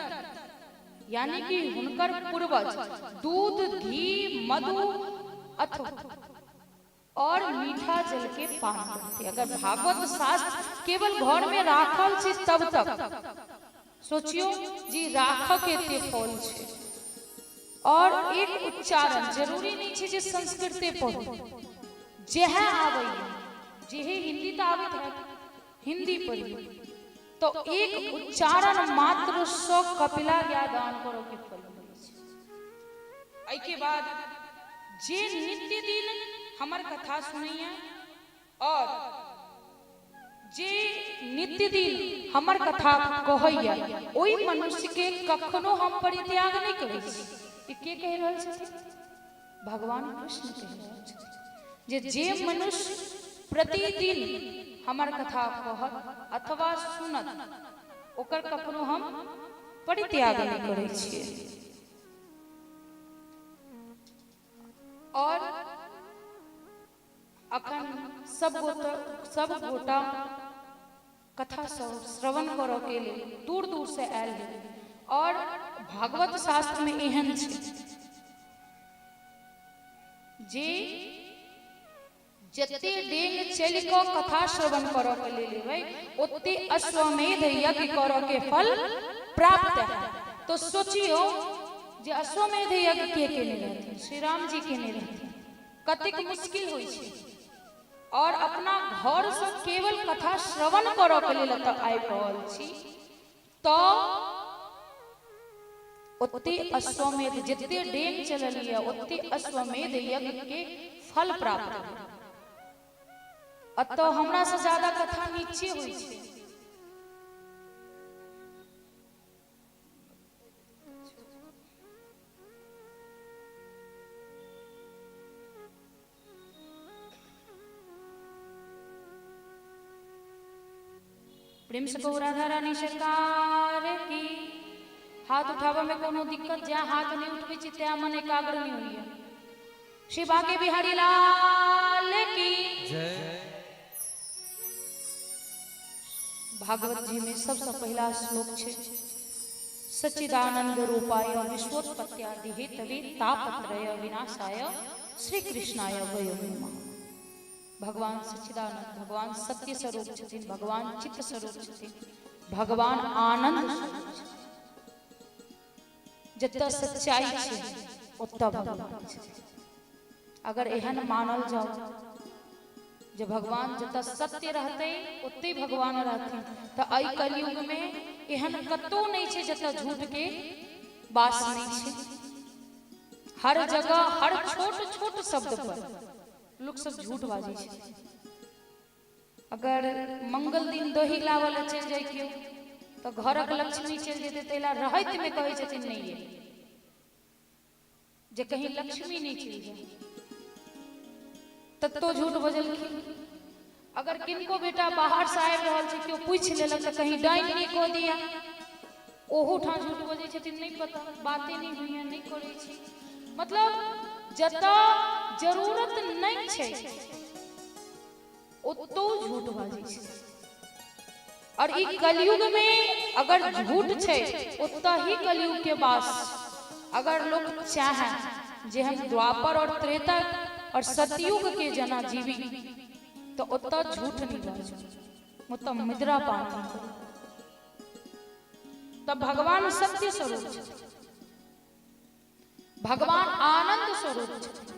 यानी कि हुनकर पूर्वज दूध घी मधु अथवा और मीठा जल के पान करते। अगर भागवत शास्त्र केवल घर में राखल छै तब तक सोचियो जी राख के एते फल छै। और एक उच्चारण जरूरी नहीं छै जे संस्कृते पढ़ू, जेहे आबैए जेहे हिंदी तऽ आबैत हैत, हिंदी पढ़ियौ तो एक उच्चारण मात्र सँ कपिला ज्ञान दान करऽ के फल मिलै छै। एहिके बाद जे नित्य दिन हमर कथा सुनैया और जे नित्य दिन हमर कथा कहैया ओहि मनुष्य के कखनो हम परित्याग नहि करै छी। ई के कहि रहल छथिन? भगवान कृष्ण कहि रहल छथिन जे जे मनुष्य प्रतिदिन हमर कथा कहत अथवा सुनत ओकर कखनो हम परित्याग नहि करै छियै। और अखन सब गोटा कथा सब श्रवण करऽ के लेल दूर दूर से आयल है। और भागवत शास्त्र में एहन छै जे जते डेंग चलि कऽ कथा श्रवण करऽ के लेल एबै ओते अश्वमेध यज्ञ करऽ के फल प्राप्त है। तो सोचियो जे अश्वमेध यज्ञ के केने रहथिन? श्री राम जी केने रहथिन। कतेक मुश्किल होइ छै और अपना घर से केवल कथा श्रवण करऽ के लेल एतऽ आबि रहल छी तो ओते अश्वमेध जते डेंग चलल यऽ ओते अश्वमेध यज्ञ के फल प्राप्त भेल। अतः हमरा से ज्यादा कथा नीचे होइ छै। प्रेम से कहू राधा रानी सरकार की। हाथ उठाबऽ में कोनो दिक्कत? जहाँ हाथ नहीं उठबै छी तैं मन एकाग्र नहीं होइए। श्री बाके बिहारी लाल की जय। भागवत जी में सबसे पहला श्लोक छै सच्चिदानंद रूपाय विश्वोत्पत्त्यादि हेतवे तापत्रय विनाशाय श्री कृष्णाय वयं नमः। भगवान सच्चिदानंद, भगवान सत्य स्वरूप छथिन, भगवान चित्त स्वरूप छथिन, भगवान आनंद स्वरूप छथिन। जतऽ सच्चाई छै ओतऽ भगवान छथिन। अगर एहन मानल जाओ जे भगवान जतऽ सत्य रहतै ओतै भगवान रहथिन, तऽ एहि कलयुग में एहन कतौ नहीं छै जतऽ झूठ के वास नहीं छै। हर जगह हर छोट छोट शब्द पर लोक सब झूठ बाजै छै। अगर मंगल दिन दही लाबऽ लए चलि जाइ केओ तऽ घरक लक्ष्मी चलि जेतै, ताहि लए रहैत में कहै छथिन नहीं जे कहीं लक्ष्मी नहीं चलि जाए, तत्तो झूठ बजलखिन। अगर किनको बेटा बाहर से आबि रहल छै, केओ पूछि लेलक तऽ कहीं डाइन नहि कऽ दिया, ओहू ठाम झूठ बजै छथिन, नहि पता, बाते नहि होइए, नहि करै छी। मतलब जतऽ जरूरत नहि छै ओतौ झूठ बाजै छै। और ई कलयुग में अगर झूठ छै ओतऽ ही कलयुग के वास। अगर लोग चाहे जे हम द्वापर और त्रेता और सतयुग के जना जीवी, तो ओतऽ झूठ नहीं बाजू, ओतऽ मुद्रा पान नहीं करू। तब भगवान सत्य स्वरूप छथिन, भगवान आनंद स्वरूप छथिन।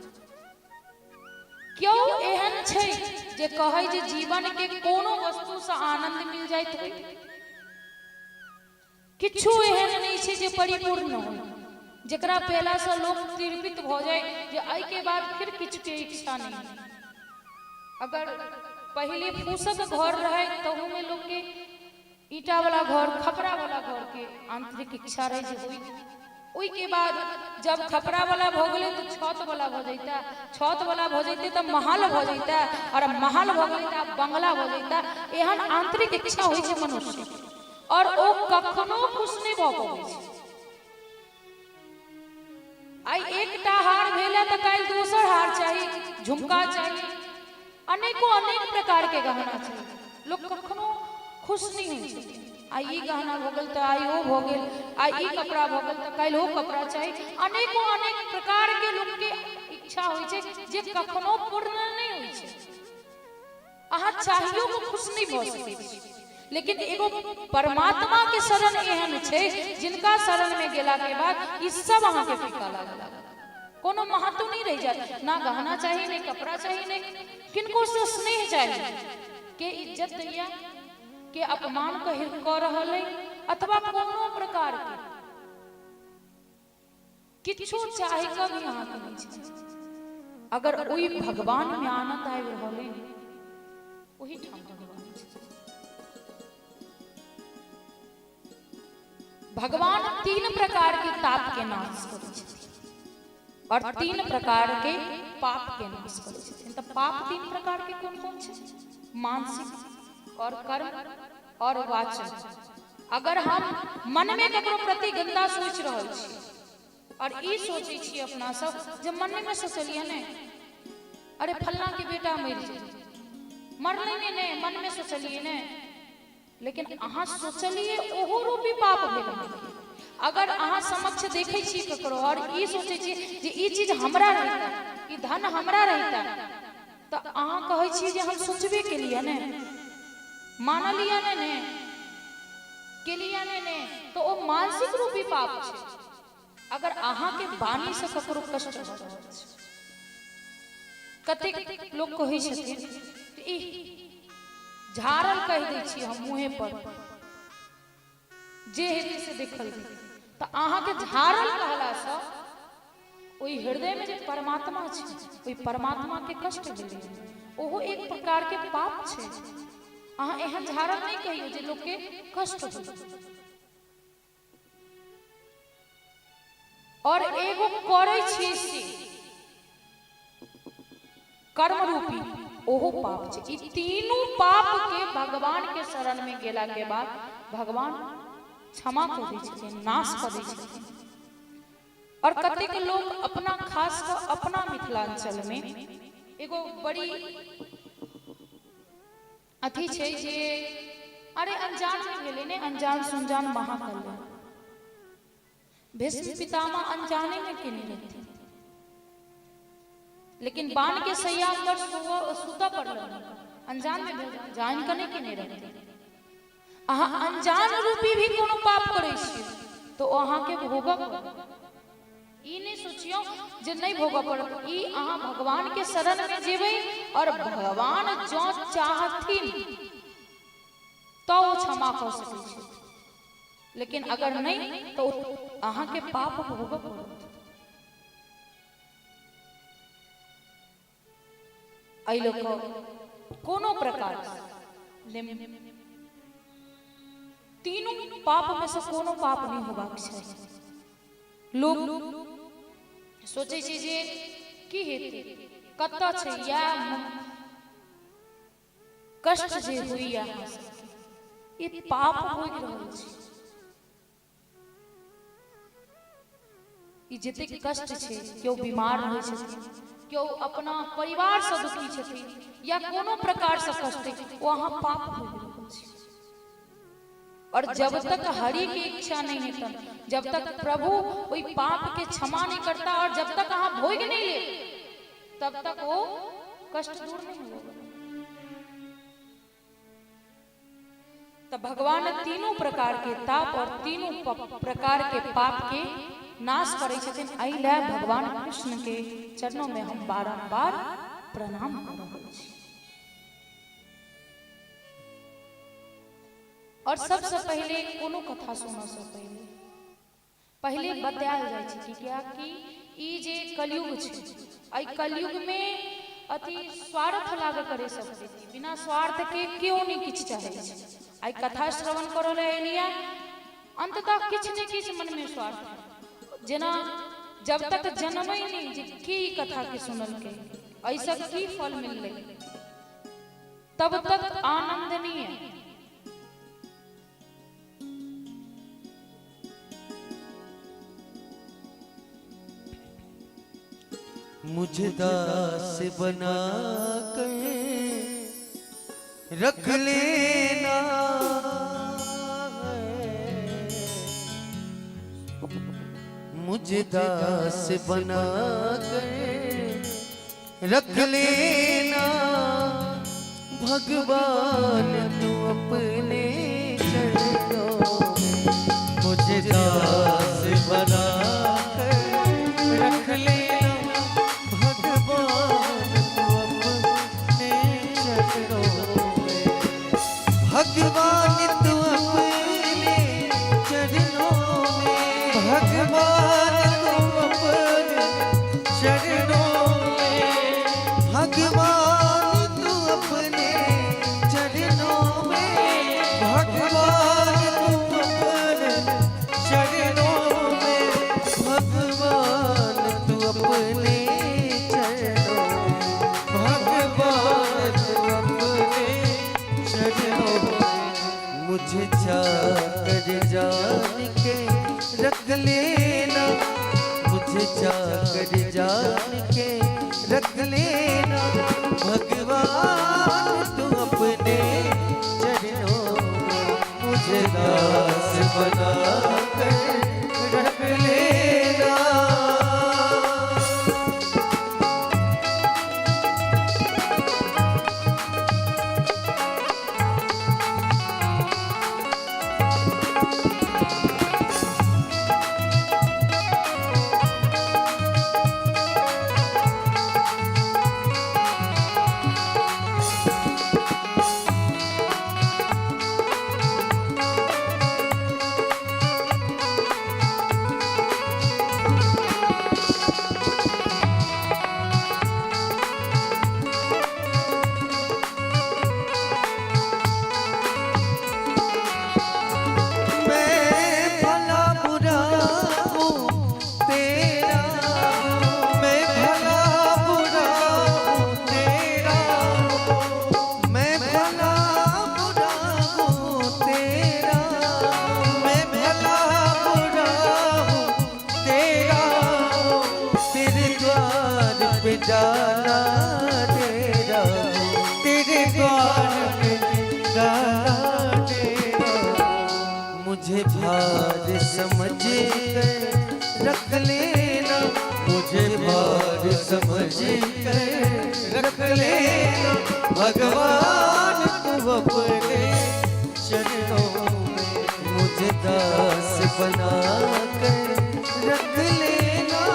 क्यों एहन छै जे कहै जे जीवन के कोनो वस्तु से आनंद मिल जाइत होय? किछु एहन नहि छै जे परिपूर्ण होय, जेकरा पहला से लोक तिरपित भऽ जाय जे एहि के बाद फिर किछु के इच्छा नहीं। अगर पहिले फूसक घर रहे तहू में लोक के ईटा वाला घर, खपरा वाला घर के आंतरिक इच्छा रहे जे होई। ओहि के बाद जब खपरा वाला भऽ गेलै तऽ छत वाला भऽ जैता, छत वाला भऽ जैते तऽ महल भऽ जैता, और महल भऽ गेलै तऽ बंगला भऽ जैता। एहन आंतरिक इच्छा होइ छै मनुष्य, और ओ कखनो खुश नहि भऽ पबै छै। आइ एकटा हार भेल तऽ काल्हि दोसर हार चाही, झुमका चाही, अनेको अनेक प्रकार के गहना चाही। लोक कखनो खुश नहि होइ छथिन। आइ ई गहना भऽ गेल तऽ आइ ओ भऽ गेल, आइ ई कपड़ा भऽ गेल तऽ काल्हि ओ कपड़ा चाही। अनेको अनेक प्रकार के लोक के इच्छा होइ छै जे कखनो पूर्ण नहि होइ छै। अहाँ चाहियो के खुश नहि भऽ सकै छी। लेकिन एगो परमात्मा के शरण एहन छै जिनका शरण में गेला के बाद ई सब अहाँ के फीका लागल, कोनो महत्व नहीं रह जात। ना गहना चाहिए, नहीं कपड़ा चाहिए, नहीं किनको से स्नेह चाहिए, के इज्जत दैया, के अपमान कह रहल है, अथवा कोनो प्रकार के किछु चाहे के भी अहाँ के नहीं छै। अगर ओहि भगवान में आनंद आबि रहल है, ओहि ठाम भगवान छै। भगवान तीन प्रकार के ताप के नाश करै छथिन और तीन प्रकार के पाप के नाश करै छथिन। तऽ पाप तीन प्रकार के कोन कोन छै? मानसिक और कर्म और वाचन। अगर हम मन में ककरो प्रति गंदा सोच रहल छी और ई सोचै छी अपना सब जे मन में सोचलियै ने, अरे फल्ला के बेटा मरि जेतै, मरलै नहि ने, मन में सोचलियै ने, लेकिन अहाँ सोचलियै ओहो रूपी पाप भेल अहाँके। अगर अहाँ समक्ष देखै छी ककरो और ई सोचै छी जे ई चीज हमरा रहिता, ई धन हमरा रहिता, तऽ अहाँ कहै छी जे हम सोचबे केलियै ने, मानलियै ने, ने केलियै ने, ने तऽ ओ मानसिक रूपी पाप छै। अगर अहाँके वाणी से ककरो कष्ट भऽ रहल छै, कतेक लोक कहै छथिन ई झाड़ल कहि दै छी हम मुँहे पर, जे हेतै से देखल जेतै, तऽ अहाँके झाड़ल कहलासँ ओहि हृदय में जे परमात्मा छै ओहि परमात्मा के कष्ट भेलै, ओहो एक प्रकार के पाप छै। अहाँ एहन झाड़ल नहि कहियौ जे लोक के कष्ट हो। और एगो करै छियै से कर्म रूपी, ओहो पाप छै। ई तीनू पाप के भगवान के शरण में गेला के बाद भगवान क्षमा कऽ दै छथिन, नाश कऽ दै छथिन। और कतेक लोग अपना खास कऽ अपना मिथिलांचल में एगो बड़ी अथी छै जे अरे अनजान में भेलै ने, अनजान सुनजान महाकल्याण। भीष्म पितामह अनजाने में केने रहथिन, लेकिन बाण के सैया पर सुतऽ पड़ल, अनजान में भेल, जान के नहीं केने रहथिन। अहाँ अनजान रूपी भी कोनो पाप करै छी तो अहाँके भोगऽ पड़त। ई नहीं सोचियौ जे नहीं भोगऽ पड़त। ई अहाँ भगवान के शरण में जेबै और भगवान जँ चाहथिन तो ओ क्षमा कऽ सकै छथि, लेकिन अगर नहीं तो अहाँके पाप भोगऽ पड़त। एहि लऽ कऽ कोनो प्रकार तीनू पाप में से कोनो पाप नहीं होबाक चाही। लोक सोचै छै जे की हेतै, कतऽ छै, इएह कष्ट जे होइए अहाँ सबके, ई पाप भोगि रहल छी। ई जतेक कष्ट छै, केओ बीमार रहै छथिन, केओ अपना परिवारसँ दुखी छथिन या कोनो प्रकारसँ कष्ट, ओ अहाँ पाप भोगि रहल छी। और जब तक हरि के इच्छा नहीं हेतन, जब तक प्रभु ओहि पाप के क्षमा नहीं करता और जब तक अहाँ भोगि नहीं ले, तब तक वो कष्ट दूर नहीं होगा। तो भगवान तीनों प्रकार के ताप और तीनों प्रकार के पाप के नाश करै छथिन। एहि लए भगवान कृष्ण के चरणों में हम बारंबार प्रणाम कऽ रहल छी। और सबसे पहिले कोनो कथा सुनऽ से पहिले पहिले बतायल जाइ छै कि कियाकि ई जे कलयुग छै, एहि कलयुग में अति स्वार्थ लागऽ करे सब व्यक्ति, बिना स्वार्थ के केओ नहि किछु चाहै छै। आइ कथा श्रवण करऽ लए एलियै, अंततः किछु ने किछु मन में स्वार्थ, जेना जब तक जनमै नहि जे के ई कथा के सुनलकै, एहिसँ की फल मिललै, तब तक आनंद नहीं है। मुझे दास बना कर रख लेना है, मुझे दास बना कर रख लेना, भगवान तू अपने चरणों में। मुझे दास बना कर रख लेना, भगवान तू अपने चरणों में। भगवान तू अपने चरणों में, भगवान तू अपने चरणों में, भगवान तू अपने चरणों में, भगवान तू अपने चरणों में, भगवान तू अपने चरणों में, भगवान तू अपने चरणों में। मुझे चाकर जान के रख लेना, मुझे चाकर जान के रख लेना, भगवान तू अपने चरणों में। मुझे दास बना कर रख लेना। मैं भला बुरा हूँ तेरा, मैं भला बुरा हूँ तेरा, मैं भला बुरा हूँ तेरा, मैं भला बुरा हूँ तेरा, तेरे द्वार पे जाना तेरा, तेरे द्वार पे जाना तेरा। मुझे भार समझ कर रख लेना, मुझे भार समझ कर रख लेना, भगवान तू अपने चरणों में। मुझे दास बना कर रख लेना।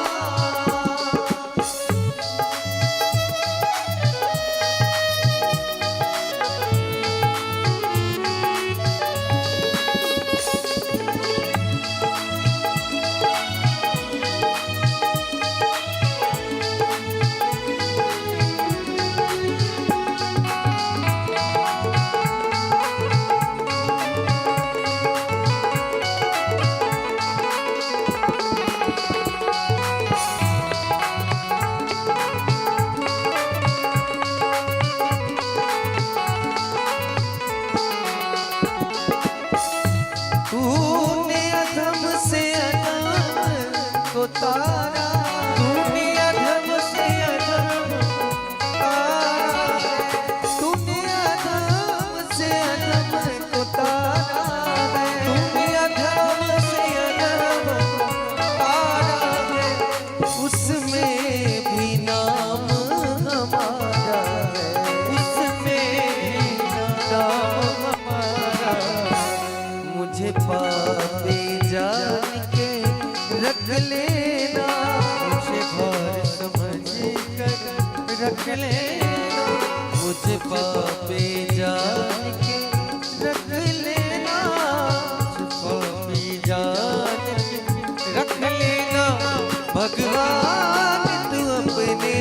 तारा। तूने अधम से अधम तारा है, तूने अधम से अधम को तारा है, तूने अधम से अधम तारा है, उसमें भी नाम हमारा है, उसमें भी नाम हमारा। मुझे पापी जान के रख लेना, मुझे भार समझ कर रख लेना, मुझे पापी जान के रख लेना, मुझे पापी जान के रख लेना। भगवान तू अपने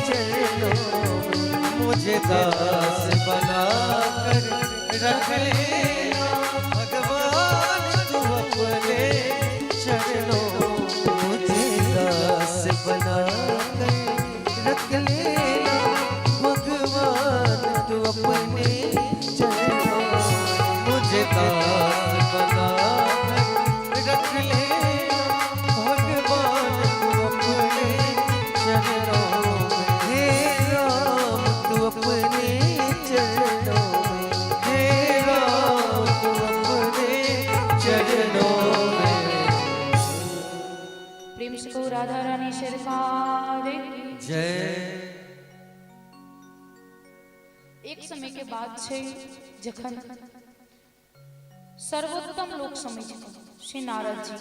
चरणों में मुझे दास बना कर रख लेना। भगवान तू अपने चरणों मुझे दास बना कर रख लेना। भगवान तू अपने चरणों मुझे दास बना कर रख लेना। भगवान तू अपने चरणों में, हे राम तू अपने चरणों में, हे राम तू अपने चरणों में। प्रेम से कहू राधा रानी सरकार की। जय। एक समय के बाद छै जखन सर्वोत्तम लोक समझ कऽ श्री नारद जी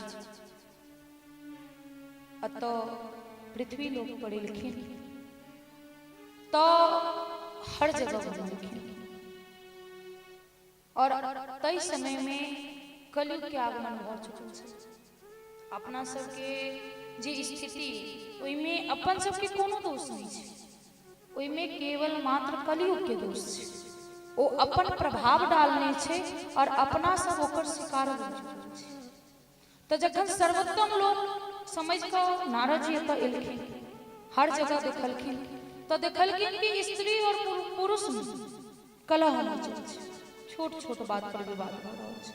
अतः पृथ्वी लोक पर एलखिन तऽ हर जगह घुमलखिन और ताहि समय में कलयुग के आगमन भऽ चुकल छै। अपना सबके जे स्थिति ओहिमे अपन सबके कोनो दोष नहि छै, ओहिमे केवल मात्र कलयुग के दोष छै। ओ अपन प्रभाव डालने छै और अपना सब ओकर शिकार बनि चुकल छै। तऽ जखन सर्वोत्तम लोक समझ कऽ नारद जी एतऽ एलखिन, हर जगह देखलखिन तऽ देखलखिन कि स्त्री और पुरुष में कलह मचल छै, छोट छोट बात पर विवाद भऽ रहल छै।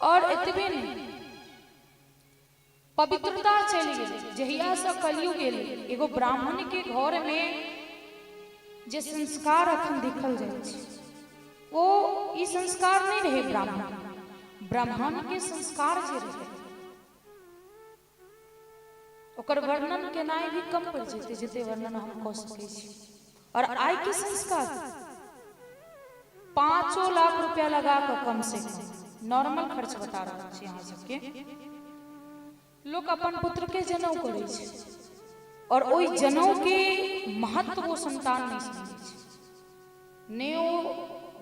और एतबे नहि, पवित्रता चलि गेलै। जहियासँ कलयुग एलै, एगो ब्राह्मण के घर में जे संस्कार अखन देखल जाइ छै ओ ई संस्कार नहि रहै। ब्राह्मण ब्राह्मण के संस्कार जे रहै ओकर वर्णन केनाइ भी कम पड़ि जेतै जते वर्णन हम कऽ सकै छी। और आइ के संस्कार 5 लाख रुपया लगा कऽ, कम से कम नॉर्मल खर्च बता रहल छी अहाँ सबके, लोक अपन पुत्र के जनउ करै छै और ओहि जनउ के महत्व ओ संतान नहि समझै छै। ने ओ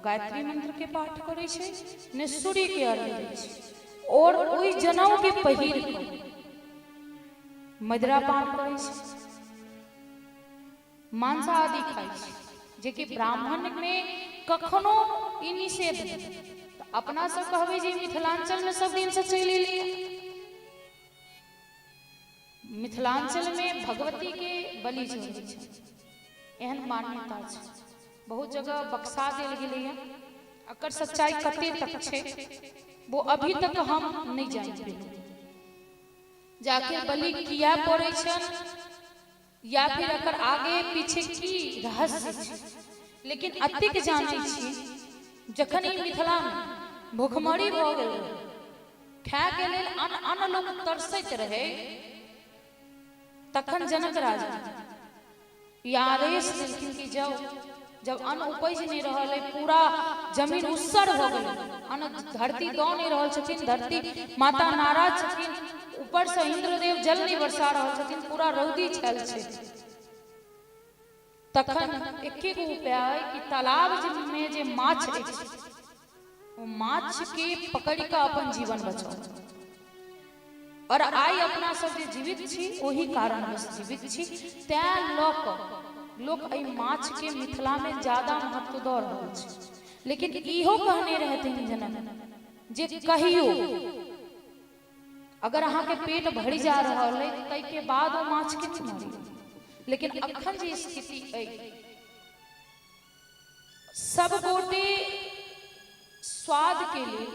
गायत्री मंत्र के पाठ करै छै, ने सूर्य के अर्घ दै छै और ओहि जनउ के पहिर कऽ मदिरा पान करै छै, मांस आदि खाइ छै, जेकि ब्राह्मण में कखनो ई निषेध नहि। तऽ अपना सब कहबै जे मिथिलांचल में सब दिन से चलि एलैए। मिथिलांचल में भगवती के बलि चढ़ै छै, एहन मान्यता छै। बहुत जगह बक्सा देल गेलैए। एकर सच्चाई कते तक छै वो अभी तक हम नहि जानि पेलहुँ, जे आखिर बलि किया पड़ै छनि या फिर एकर आगे पीछे की रहस्य छै। लेकिन अतेक जानै छी, जखन ई मिथिलामे भूखमरी भऽ गेल रहै, खायके लेल अन्न अन्न लोक तरसैत रहै, तखन जनक राजा ई आदेश देलखिन कि जाउ, जब अन्न उपजि नहि रहल अइ, पूरा जमीन उस्सर भऽ गेलै, अन्न धरती दऽ नहि रहल छथिन, धरती माता नाराज छथिन, ऊपरसँ इंद्रदेव जल नहि बरसा रहल छथिन, पूरा रौदी छायल छै, तखन एके गो उपाय अइ कि तालाब मे जे माछ अछि ओ माछ के पकड़ि कऽ अपन जीवन बचाउ। और आइ अपना सब जे जीवित छी ओहि कारणवश जीवित छी। तैं लऽ कऽ लोक एहि माछ के मिथिला मे ज्यादा महत्व दऽ रहल छै। लेकिन इहो कहने रहथिन जनक जे कहियो अगर अहाँके पेट भरि जा रहल अइ ताहिके बाद ओ माछ के नहि मारी। लेकिन अखन जे स्थिति अइ, सब गोटे स्वाद के लेल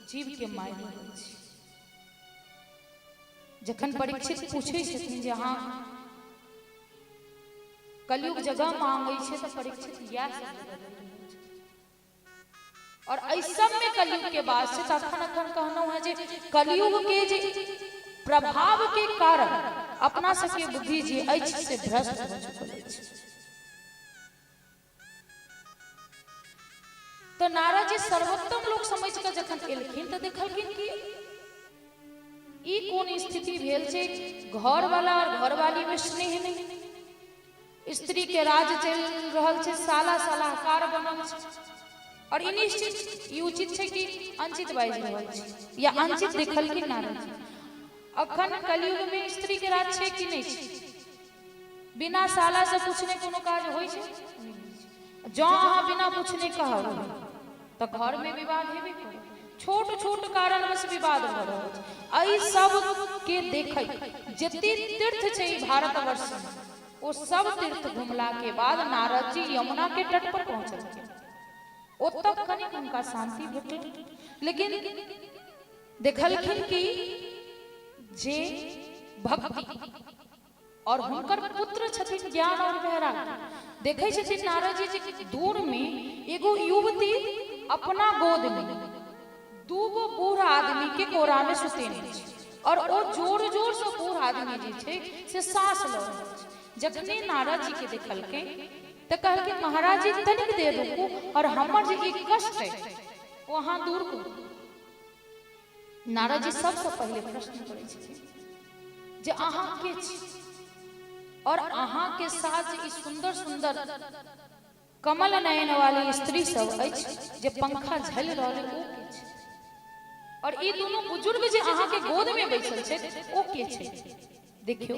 जीव के मारि रहल छै। जखन परीक्षित पूछै छथिन जे अहाँ कलयुग जगह मांगै छै तऽ परीक्षित इएह सब जगह लऽ रहल छै। और एहि सबमे कलयुग के बात छै तऽ अखन अखन कहलहुँ हेँ जे कलयुग के जे प्रभाव के कारण अपना सबके बुद्धि जे अछि से भ्रष्ट भऽ चुकल अछि। तऽ नारद जी सर्वोत्तम लोक समझि कऽ जखन एलखिन तऽ देखलखिन कि ई कोन स्थिति भेल छै, घरवाला और घरवाली में स्नेह नहि, स्त्री के राज चलि रहल छै, साला सलाहकार बनल छै और ई निश्चित ई उचित छै कि अनुचित बाजि रहल छै या अनुचित देखलखिन नारद जी। अखन कलयुग में स्त्री के राज छै कि नहि छै? बिना साला से पूछने कोनो काज होइ छै? जँ अहाँ बिना पूछने कहब तऽ घर में विवाद हेबे करत। छोट छोट कारणवश विवाद भऽ रहल छै। एहि सब के देखै जते तीर्थ छै ई भारतवर्ष में, ओ सब तीर्थ घुमला के बाद नारद जी यमुना के तट पर पहुँचलखिन। ओतऽ कनिक हुनका शांति भेटल, लेकिन देखलखिन कि जे भक्ति और हुनकर पुत्र छथिन ज्ञान और वैराग्य। देखै छथिन नारद जी जे दूर में एगो युवती अपना गोद में दूगो बूढ़ आदमी के कोरा में सुतेने छै और ओ जोर जोर से बूढ़ आदमी जे छै से सांस लऽ रहल छै। जखने नारद जी के देखलकै तऽ कहलकै महाराज जी तनिक देर रुकू और हमर जे ई कष्ट है ओ अहाँ दूर करू। नारद जी सबसँ पहिले प्रश्न करै छथिन जे अहाँ के छी और अहाँ के साथ जे ई सुंदर सुंदर कमल नयन वाली स्त्री सब अछि जे पंखा झलि रहल ओ के छै और ई दुनू बुजुर्ग जे अहाँ के गोद में बैसल छै ओ के छै? देखियौ,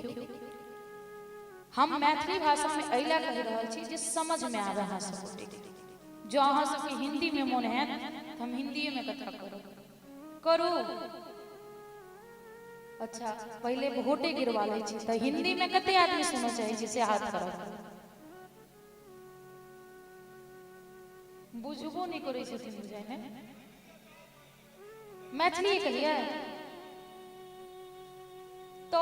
हम मैथिली भाषा में एहि लए कहि रहल छी जे समझ में आबे अहाँ सब गोटे के। जो अहाँ सबके हिंदी में मोन हैत तऽ हम हिंदीए में कथा करब। करू? अच्छा, पहिले वोटे गिरवा लै छी तऽ हिंदी में कते आदमी सुनऽ चाहै छी से हाथ करब। बुझबो नहि करै छथिन बुझाइ ने। मैथिली कहियै तो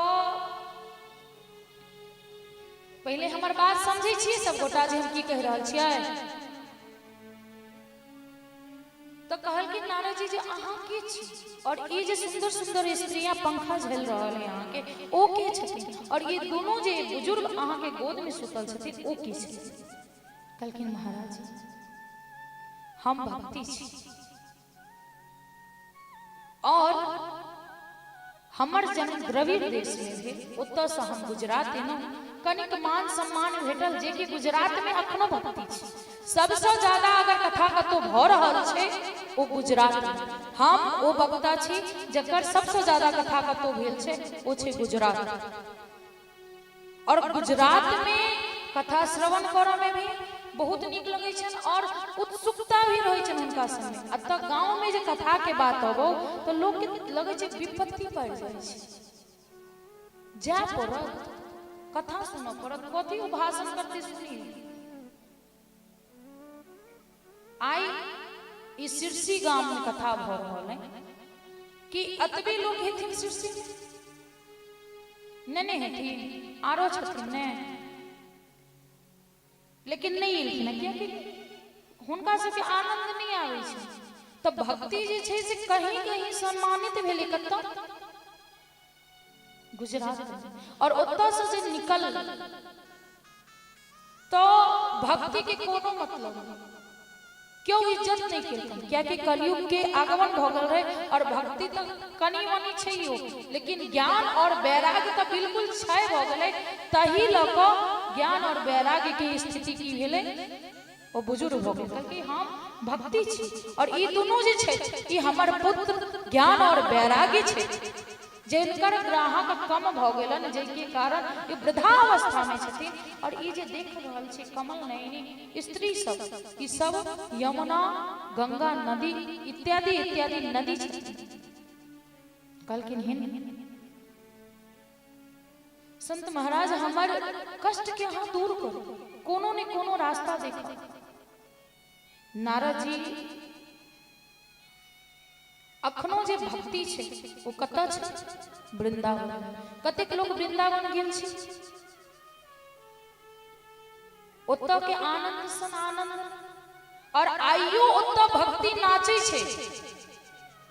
पहिले हमर बात समझै छियै सब गोटा जे हम की कहि रहल छियै? तऽ कहलखिन नारद जी जे अहाँ के छी और ई जे सुंदर सुंदर स्त्रियां पंखा झेल रहल है अहाँके ओ के छथिन और ये दोनों जे बुजुर्ग अहाँके गोद में सुतल छथिन ओ के छथिन? कहलखिन महाराज हम भक्ति छी और हमर जन्म द्रविड़ देश में भेल, ओतऽसँ हम गुजरात एलहुँ, कनिक मान सम्मान भेटल जे कि गुजरात में अखनो भक्ति छै। सबसँ ज्यादा अगर कथा कतौ भऽ रहल छै ओ गुजरात में। हम ओ वक्ता छी जकर सबसँ ज्यादा कथा कतौ भेल छै ओ छै गुजरात। और गुजरात में कथा श्रवण करऽ में भी बहुत नीक लगै छनि और उत्सुकता भी रहै छनि हुनका सबमे। एतऽ गाँव में जे कथा के बात अबौ तऽ लोक के लगै छै विपत्ति पड़ि जाइ छै, जाय पड़त कथा सुनऽ पड़त, कथी ओ भाषण करतै सुनियै। आइ ई सिरसी गाम में कथा भऽ रहल है कि एतबे लोक हेथिन सिरसी में? नहि नहि हेथिन, आरो छथिन ने, लेकिन नहि एलखिन हँ कियाकि हुनका सबके आनंद नहि आबै छै। तऽ भक्ति जे छै से कहीं कहीं सम्मानित भेलै कतऽ? गुजरात। और ओतऽ से जे निकल तऽ भक्ति के कोनो मतलब नहि, क्यों इज्जत नहीं केलकन कियाकि कलयुग के आगमन भऽ गेल रहे और भक्ति तऽ कनि मनि छैयो लेकिन ज्ञान और वैराग्य तऽ बिल्कुल क्षय भऽ गेलै। तही लऽ कऽ ज्ञान और वैराग्य के स्थिति की भेलै, ओ बुजुर्ग भऽ गेल। कहलकै हम भक्ति छी और ई दुनू जे छै ई हमर पुत्र ज्ञान और वैराग्य छै जिनकर ग्राहक कम भऽ गेलनि जाहिके कारण ई वृद्धावस्था में छथिन। और ई जे देख रहल छी कमल नयनी स्त्री सब, ई सब यमुना गंगा नदी इत्यादि इत्यादि नदी छथिन। कहलखिन हिन संत महाराज हमर कष्ट के अहाँ दूर करू, कोनो ने कोनो रास्ता देखब। नारद जी अखनो जे भक्ति छै ओ कतऽ छै? वृंदावन। कतेक लोक वृंदावन गेल छै? ओतऽ के आनंद सन आनंद, और आइयो ओतऽ भक्ति नाचै छै,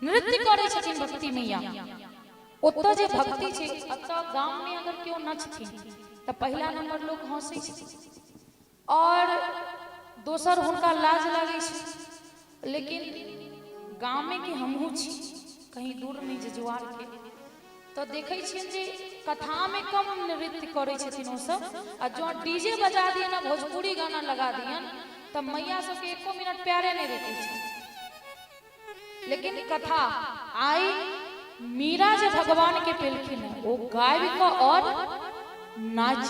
नृत्य करै छथिन भक्ति मैया। ओतऽ जे भक्ति छै, एतऽ गाम में अगर केओ नचथिन तऽ पहिला नंबर लोक हंसै छै और दोसर हुनका लाज लागै छै। लेकिन गामे के हमहूँ छी, कहीं दूर नहि जजुआर के, तऽ देखै छियनि जे कथामे कम नृत्य करै छथिन ओसभ, आ जँ डीजे बजा दियन आ भोजपुरी गाना लगा दियन तऽ मैया सबके एको मिनट प्यारे नहि रोकै छै। लेकिन कथा आइ मीरा जे भगवान के पेलखिन हँ, ओ गाबि कऽ और नाच,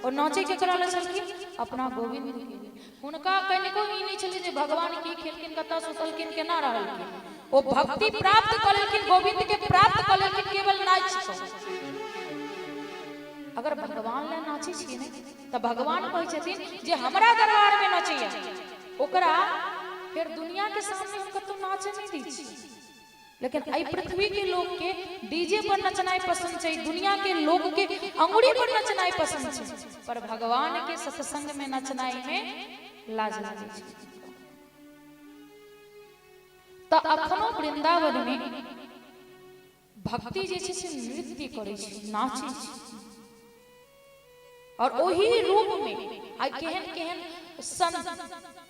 और नाचै केकरा लए छलखिन? अपना गोविंद के लिए। हुनका कनिको ई नहि छलै जे भगवान की खेलखिन, कतऽ सुतलखिन, केना रहलखिन। ओ भक्ति प्राप्त कऽ लेलखिन, गोविंद के प्राप्त कऽ लेलखिन केवल नाचि कऽ। अगर भगवान लए नाचै छियै ने तऽ भगवान कहै छथिन जे हमरा दरबार में नचैया ओकरा फेर दुनिया के सामने हम कतौ नाचे नहि दै छी। लेकिन एहि पृथ्वी के लोग के डीजे पर नचनाइ पसंद छै, दुनिया के लोग के अंगुरी पर नचनाइ पसंद छै, पर भगवान के सत्संग में नचनाइ में लाज लागै छै। तऽ अखनो वृंदावन में भक्ति जे छै से नृत्य करै छै, नाचै छै, और ओही रूप में आइ केहन केहन संत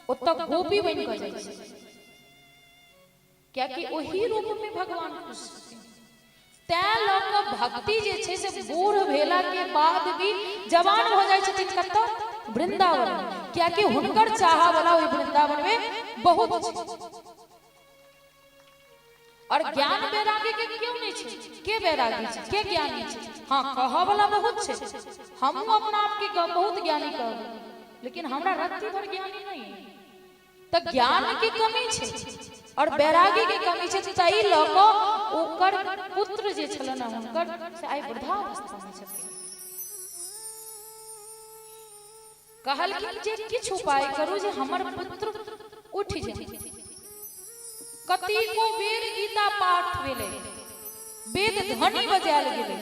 ओतऽ गोपी बनि कऽ जाइ छै, कियाकि ओही रूप में भगवान खुश छथिन। तैं लऽ कऽ भक्ति जे छै से बूढ़ भेला के बाद भी जवान भऽ जाइ छथिन कतऽ? वृंदावन में, कियाकि हुनकर चाह वाला ओहि वृंदावन में बहुत छै। और ज्ञान वैरागी के क्यों नहीं छै? के वैरागी छै, के ज्ञानी छै? हाँ, कहऽ वाला बहुत छै, हमहूँ अपना आप के बहुत ज्ञानी कहबै, लेकिन हमरा रत्ती भर ज्ञानी नहीं है। तऽ ज्ञान के कमी छै और वैरागी के कमी छै, ताहि लऽ कऽ ओकर पुत्र जे छलनि हँ हुनकर, से आइ वृद्धावस्था में छथिन। कहलखिन जे किछु उपाय करू जे हमर पुत्र उठि जाय। कतेको बेर गीता पाठ भेलै, वेद ध्वनि बजायल गेलै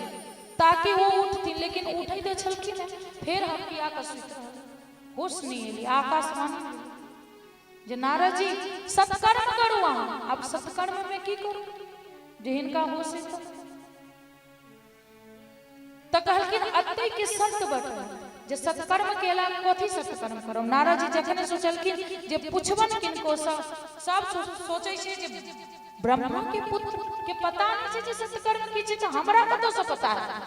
ताकि ओ उठथिन, लेकिन उठै तऽ छलखिन नहि, फेर हकिया कऽ सुति रहल, होश नहि एलै। आकाशवाणी भेलै जे नारद जी सत्कर्म करू अहाँ। आब सत्कर्म में की करू जे हिनका होश एतै? तऽ कहलखिन अतै के संत बतबै जे सत्कर्म केला कथी सत्कर्म करब। नारद जी जखने सोचलखिन जे पुछबन किनको, सब सोचै छै जे ब्रह्मा के पुत्र के पता नहि छै जे सत्कर्म की छै, तऽ हमरा कतऽ से पता है?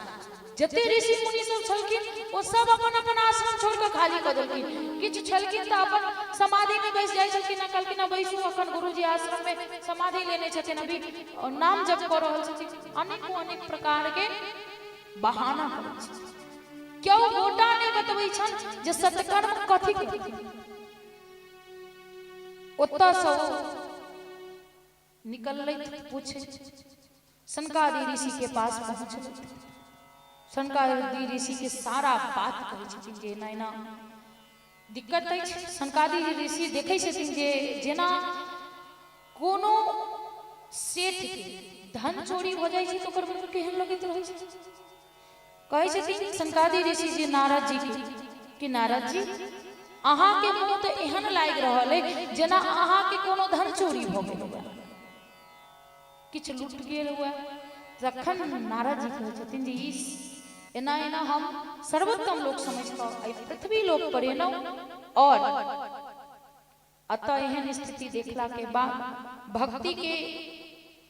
जते ऋषि मुनि सब छलखिन ओ सब अपन अपन आश्रम छोड़ कऽ खाली कऽ देलखिन। किछु छलखिन तऽ अपन समाधि में बैस जाइ छलखिन आ कहलखिन बैसू, अखन गुरुजी आश्रम में समाधि लेने छथिन, अभी नाम जप कऽ रहल छथिन। अनेको अनेक प्रकार के बहाना करै छै, क्यों गोटा नहि बतबै छन जे सत्कर्म कथी करथिन। ओतऽ सँ ओ निकललथि, पूछे सनकादि ऋषि के पास पहुँचलथि। सनकादि ऋषि के सारा बात कहै छथिन जे एना एना दिक्कत अछि। सनकादि ऋषि देखै छथिन जे जेना कोनो सेठ के धन चोरी भऽ जाइ छै तऽ ओकर मुँह केहन लगैत रहै छै। कहै छथिन सनकादि ऋषि जी नारद जी के कि नारद जी, अहाँके मुँह तऽ एहन लागि रहल अइ जेना अहाँके कोनो धन चोरी भऽ गेल हुए, किछु लूट गेल हुए। तखन नारद जी कहै छथिन जे ई एना एना हम सर्वोत्तम लोक समझि कऽ एहि पृथ्वी लोक पर एलहुँ और अतः एहन स्थिति देखला के बाद भक्ति के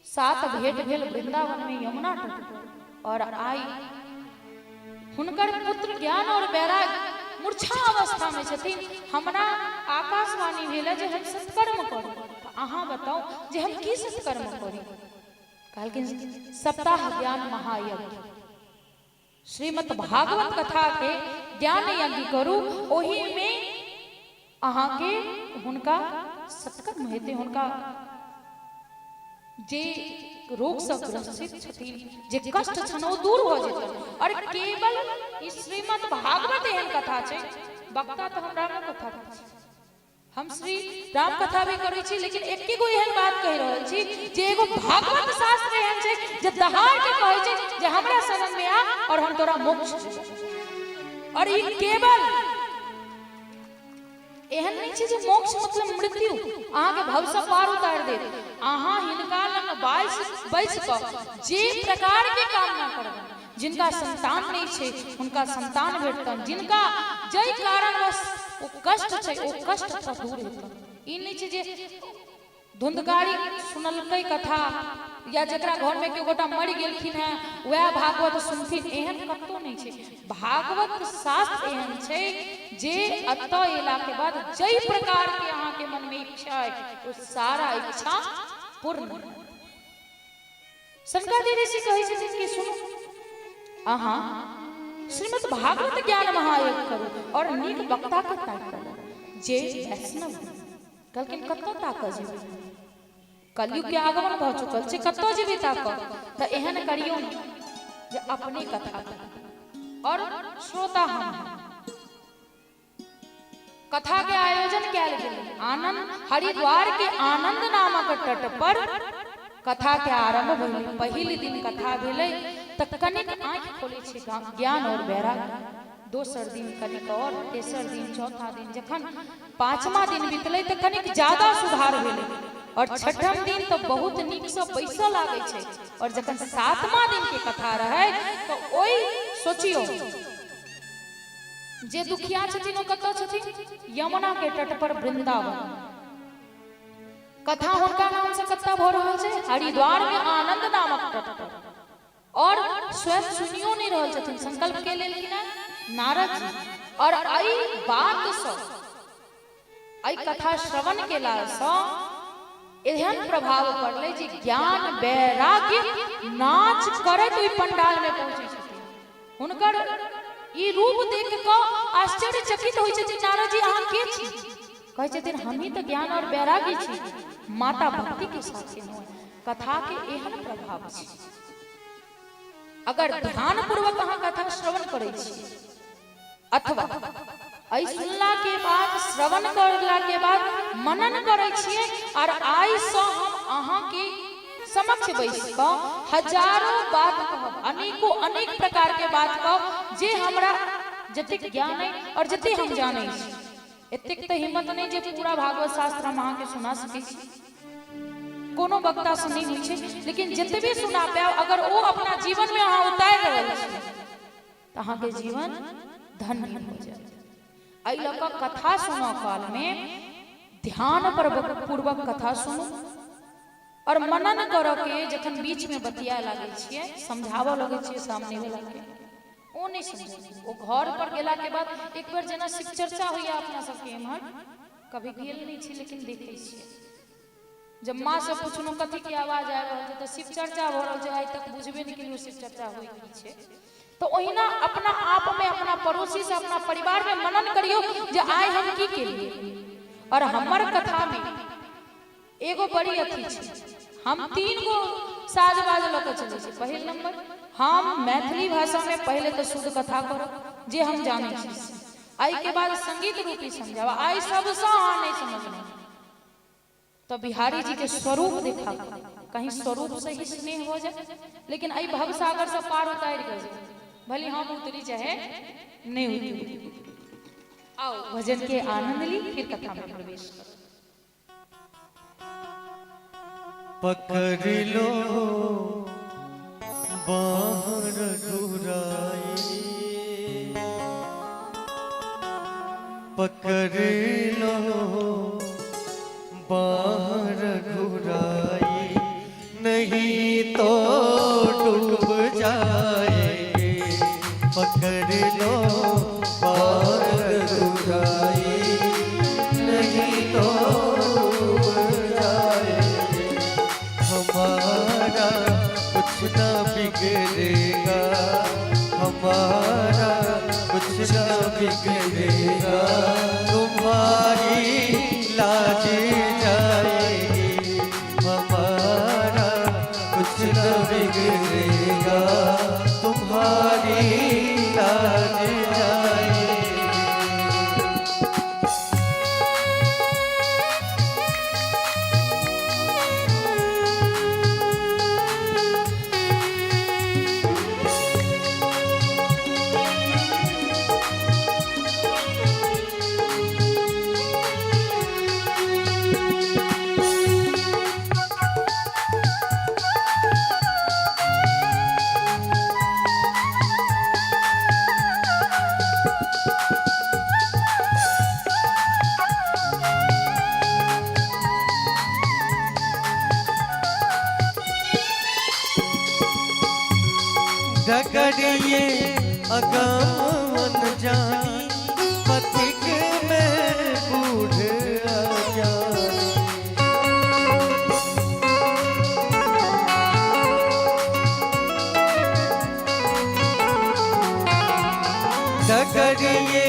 साथ भेंट भेल वृंदावन में यमुना तट पर, और आई हुनकर पुत्र ज्ञान और वैराग मूर्छा अवस्था में छथिन। हमरा आकाशवाणी भेल जे हम सत्कर्म करी, तऽ अहाँ बताउ जे हम की सत्कर्म करी? कहलखिन सप्ताह ज्ञान महायज्ञ, श्रीमद् भागवत कथा के ज्ञान यज्ञ करू, ओहि में अहाँके हुनका सत्कर्म हेतै, हुनका जे रोगसँ ग्रसित छथिन, जे कष्ट छनि ओ दूर भऽ जेतनि। और केवल ई श्रीमद् भागवत एहन कथा छै, वक्ता तऽ हम रामो कथा के छी। हम श्री राम कथा भी करै छी, लेकिन एके गो एहन बात कहि रहल छी जे एगो भागवत शास्त्र एहन छै जे दहाड़ के कहै छै जे हमरा शरण में आ और हम तोरा मोक्ष देबौ। और ई केवल एहन नहीं छै जे मोक्ष मतलब मृत्यु, अहाँके भव से पार उतारि देत। अहाँ हिनका लग बैस बैस कऽ जे प्रकार के कामना करबै, जिनका संतान नहीं छै हुनका संतान भेटतनि, जिनका जाहि कारणवश ओ कष्ट छै ओ कष्ट सँ दूर हेतनि। ई नहि छै जे धुंधकारी सुनलकै कथा या जकरा घर में केओ गोटा मरि गेलखिन हेँ वएह भागवत सुनथिन, एहन कतौ नहि छै। भागवत शास्त्र एहन छै जे एतऽ एला के बाद जाहि प्रकार के अहाँके मन में इच्छा अइ ओ सारा इच्छा पूर्ण हैत। सनकादि ऋषि कहै छथिन कि सुनू, अहाँ श्रीमद् भागवत ज्ञान महायज्ञ करू और नीक वक्ता के ताकि करू जे वैष्णव। कहलखिन कतऽ ताकऽ जेबै, कलयुग के आगमन भऽ चुकल छै, कतऽ जेबै ताकऽ? तऽ एहन करियौ ने जे अपने कथा करू और श्रोता हम हैं। कथा के आयोजन कयल गेल आनंद हरिद्वार के आनंद नामक तट पर कथा के आरंभ भेलै। पहिल दिन कथा भेलै तऽ कनिक आँखि खोलै छै ज्ञान और वैराग्य, दोसर दिन कनिक और, तेसर दिन, चौथा दिन, जखन पांचवा दिन बीतलै तऽ कनिक ज्यादा सुधार भेलै और छठम दिन तऽ बहुत नीकसँ बैसऽ लागै छै। और जखन सातवां दिन के कथा रहै तऽ ओहि सोचियौ जे दुखिया छथिन ओ कतऽ छथिन, यमुना के तट पर वृंदावन। कथा हुनका नाम से कतऽ भऽ रहल छै, हरिद्वार में आनंद नामक तट पर। और स्वयं सुनियो नहीं रहल छथिन, संकल्प के लेलखिन हेँ नारद जी। और एहि बात सँ, एहि कथा श्रवण केलासँ एहन प्रभाव पड़लै जे ज्ञान वैराग्य नाच करैत ओहि पंडाल में पहुँचै छथिन। हुनकर ई रूप देख कऽ आश्चर्यचकित होइ छथिन नारद जी, अहाँ के छी? कहै छथिन हमही तऽ ज्ञान और वैराग्य छी, माता भक्ति के साथ एलहुँ। कथा के एहन प्रभाव छै, अगर ध्यान पूर्वक अहाँ कथा श्रवण करै छी अथवा एहि सुनला के बाद, श्रवण करला के बाद मनन करै छियै, और आइ सँ हम अहाँ के समक्ष बैस कऽ हजारों बात कहब, अनेको अनेक प्रकार के बात कहब जे हमरा जतेक ज्ञान अइ और जतेक हम जानै छी। एतेक तऽ हिम्मत नहि जे पूरा भागवत शास्त्र हम अहाँके सुना सकै छी, कोनो वक्ता से नहि होइ छै, लेकिन जतबे सुना पायब अगर ओ अपना जीवन में अहाँ उतारि रहल छी तऽ अहाँके जीवन धन्य हो जायत। एहि लऽ कऽ कथा सुनऽ काल में ध्यान पूर्वक कथा सुनू और मनन करऽ के जखन बीच में बतियाए लागै छियै, समझाबऽ लगै छियै सामने वाला के, ओ नहि समझै, ओ घर पर गेला के बाद एक बेर जेना शिव चर्चा होइया अपना सबके एम्हर, कभी गेल नहि छी लेकिन देखै छियै, जब माँ से पुछलहुँ कथी के आवाज आबि रहल छै तऽ शिव चर्चा भऽ रहल छै, आइ तक बुझबे नहि केलियै शिव चर्चा होइ की छै। तऽ ओहिना अपना आप में, अपना पड़ोसी से, अपना परिवार में मनन करियौ जे आइ हम की केलियै। और हमर कथा में एगो बड़ी अथी छै, हम 3 गो साज बाज लऽ कऽ चलै छी। पहिल नंबर, हम मैथिली भाषा में पहिले तऽ शुद्ध कथा करब जे हम जानै छी, एहिके बाद संगीत रूपी समझाब। आइ सबसँ अहाँ नहि समझलहुँ तऽ बिहारी जी के स्वरूप देखा, कहीं स्वरूप से ही स्नेह हो जाए, लेकिन एहि भव सागर से पार उतारि कऽ जाए, भले हम उतरी चाहे नहीं उतरी। आओ भजन के आनंद ली, फिर कथा में प्रवेश करो। पकड़ लो बाहर घुराई, पकड़ लो बाहर घुराई, नहीं तो डूब जाएंगे। पकड़ लो बाहर घुराई, नहीं तो डूब जाएंगे। हमारा कुछ ना बिगड़ेगा, हमारा कुछ ना बिगड़ेगा, तुम्हारी लाज जाएगी। हमारा कुछ ना बिगड़ेगा, तुम्हारी लाज जाएगी। अगम अनजानी, पथिक में बूढ़ अज्ञानी। डगरिए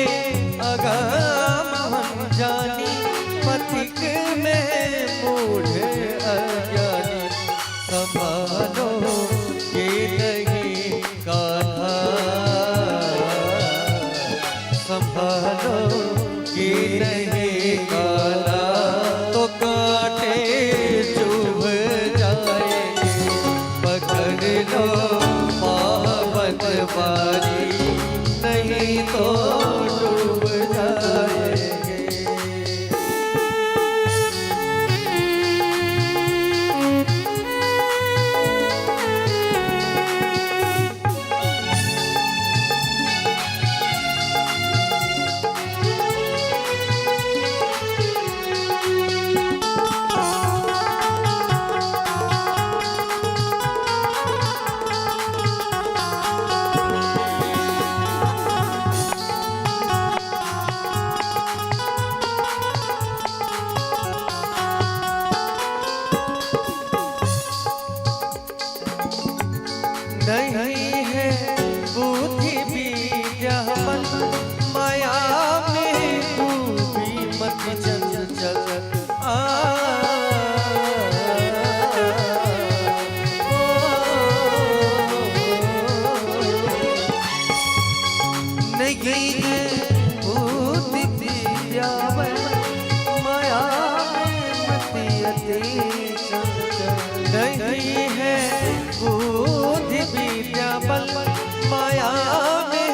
अगम अनजानी, पथिक में मूढ़ अज्ञानी। संभालो ये नहीं कान्हा, संभालो ये नहीं कान्हा, तो कांटे चुभ जाएंगे। पकड़ लो पावन बारी, नहीं तो डूब जाएंगे। नहीं है बुद्धि विद्या बल, माया में डूबी मत चंचल। आ नहीं है बुद्धि विद्या बल, माया में मति अति चंचल। नहीं है बुद्धि विद्या बल, माया में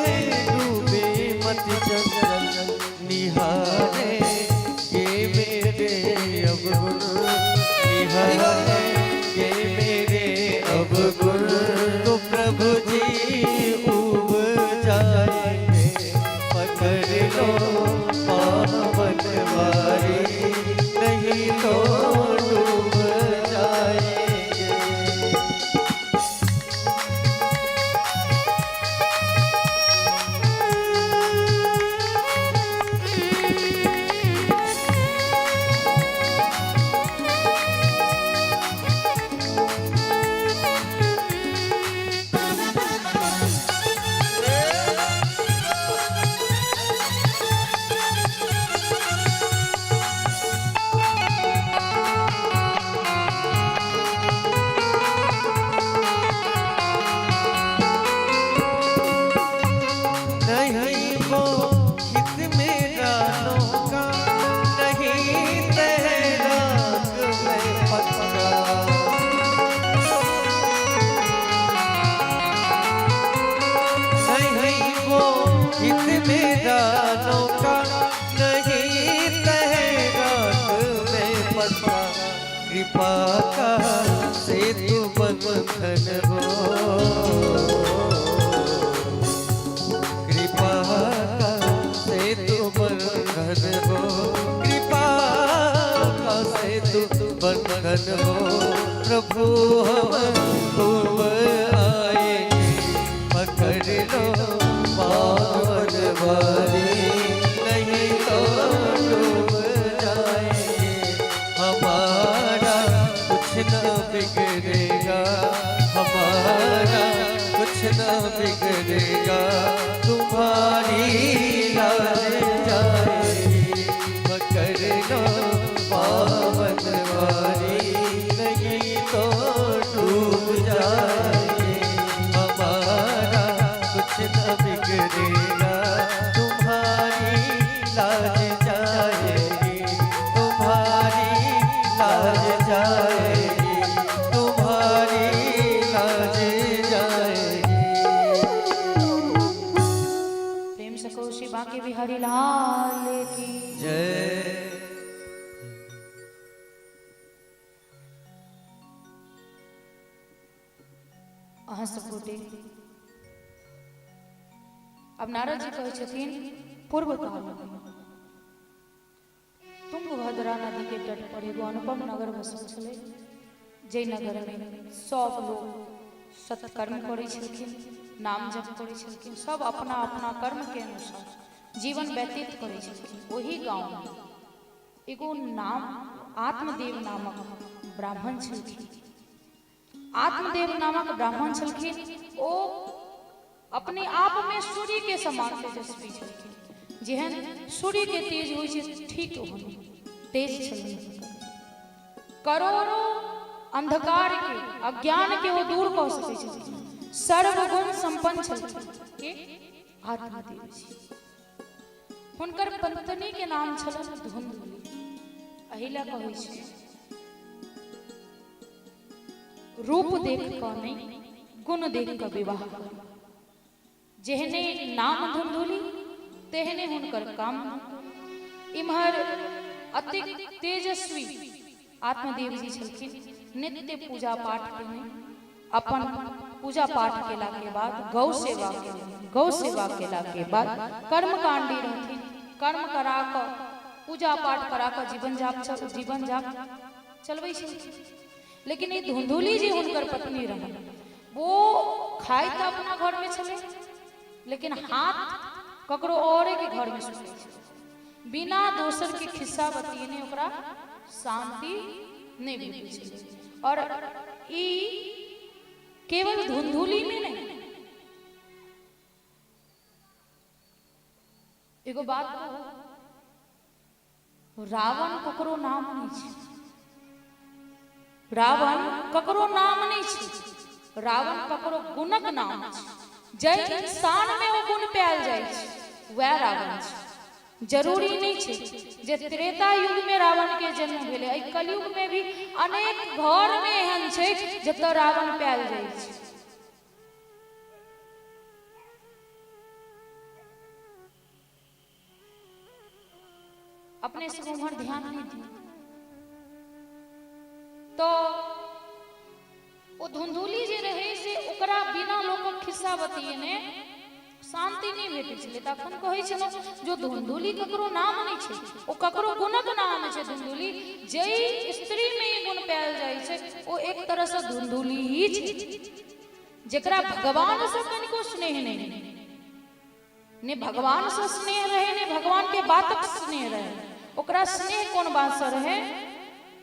डूबे मत चंचल। निहारे ये मेरे अवगुण, निहारे ये मेरे अवगुण, तो प्रभु जी उब जाएंगे। पकड़ लो पावन वारी, नहीं तो डूब जाएंगे। नहीं वो हित मेरा नौका, नहीं तैराक मैं पक्का। नहीं वो हित मेरा नौका, नहीं तैराक मैं पक्का। कृपा का सेतु बंधन हो, कृपा का सेतु बंधन हो, कृपा का सेतु बंधन हो। प्रभु हम डूब आएंगे, पकड़ लो पावन वारी, नहीं तो डूब जाएंगे। हमारा कुछ न बिगड़ेगा, हमारा कुछ न बिगड़ेगा, तुम्हारी लाज जाएगी। पकड़ लो पावन वारी, नहीं तो डूब जाएंगे। हमारा कुछ न बिगड़ेगा, तुम्हारी लाज जाएगी, तुम्हारी लाज जाएगी, तुम्हारी लाज जाएगी। प्रेम से कहो श्री बांके बिहारी लाल की जय। अहाँ सब गोटे अब नारद जी कहै छथिन, पूर्व काल में तुंगभद्रा नदी के तट पर एगो अनुपम नगर बसल छलै, जाहि नगर में सब लोग सत्कर्म करै छलखिन। नाम जप करै छलखिन, सब अपना अपना कर्म के अनुसार जीवन व्यतीत करै छलखिन। ओही गांव में एगो नाम आत्मदेव नामक ब्राह्मण छलखिन। आत्मदेव नामक ब्राह्मण छलखिन, ओ अपने आप में सूर्य के समान तेजस्वी छलखिन। जेहन सूर्य के तेज होइ छै ठीक ओहन तेज छलखिन। करोड़ों अंधकार के अज्ञान के ओ दूर कऽ सकै छलखिन। सर्वगुण संपन्न छलखिन के आत्मदेव जी। हुनकर पत्नी के नाम छलनि धुंधुली। एहि लए कहै छै रूप देख कऽ नहि, गुण देख कऽ विवाह करू। जेहने नाम धुंधुली तेहने हुनकर काम धुंधुली। इम्हर अति तेजस्वी आत्मदेव जी छलखिन, नित्य पूजा पाठ केने, अपन पूजा पाठ केला के बाद गौ सेवा केने, गौ सेवा केला के बाद कर्मकांडी रहथिन, कर्म करा कऽ पूजा पाठ करा कऽ जीवन जाप चलबै छलखिन। लेकिन ई धुंधुली जी हुनकर पत्नी रहन, वो खाइ तऽ अपना घर में छलै, लेकिन हाथ ककरो औरे के घर में सुतै छलै। बिना दोसर के खिस्सा बतियेने ओकरा शांति नहि भेटै छलै। और ई केवल धुंधुली में नहीं, एगो बात कहू, रावण ककरो नाम नहीं छै, रावण ककरो नाम नहीं छै, रावण ककरो गुणक नाम छै। जै इंसान में ओ गुण पायल जाइ छै वएह रावण छै। जरूरी नहीं छै जे त्रेता युग में रावण के जन्म भेलै, एहि कलयुग में भी अनेक घर में एहन छै जतऽ रावण पायल जाइ छै। अपने सब उम्हर ध्यान नहीं दियौ। तो ओ धुंधुली जे रहे से ओकरा बिना लोकक खिस्सा बतियेने शांति नहीं भेटै छलै। तखन कहै छलहुँ जो धुंधुली ककरो नाम नहीं छै, ओ ककरो गुणक नाम छै धुंधुली। जै स्त्री में ई गुण पायल जाइ छै ओ एक तरह से धुंधुली ही छै, जेकरा भगवान से कनिको स्नेह नहीं, ने भगवान से स्नेह रहे ने भगवान के बातक स्नेह रहे। ओकरा स्नेह कोन बात से रहे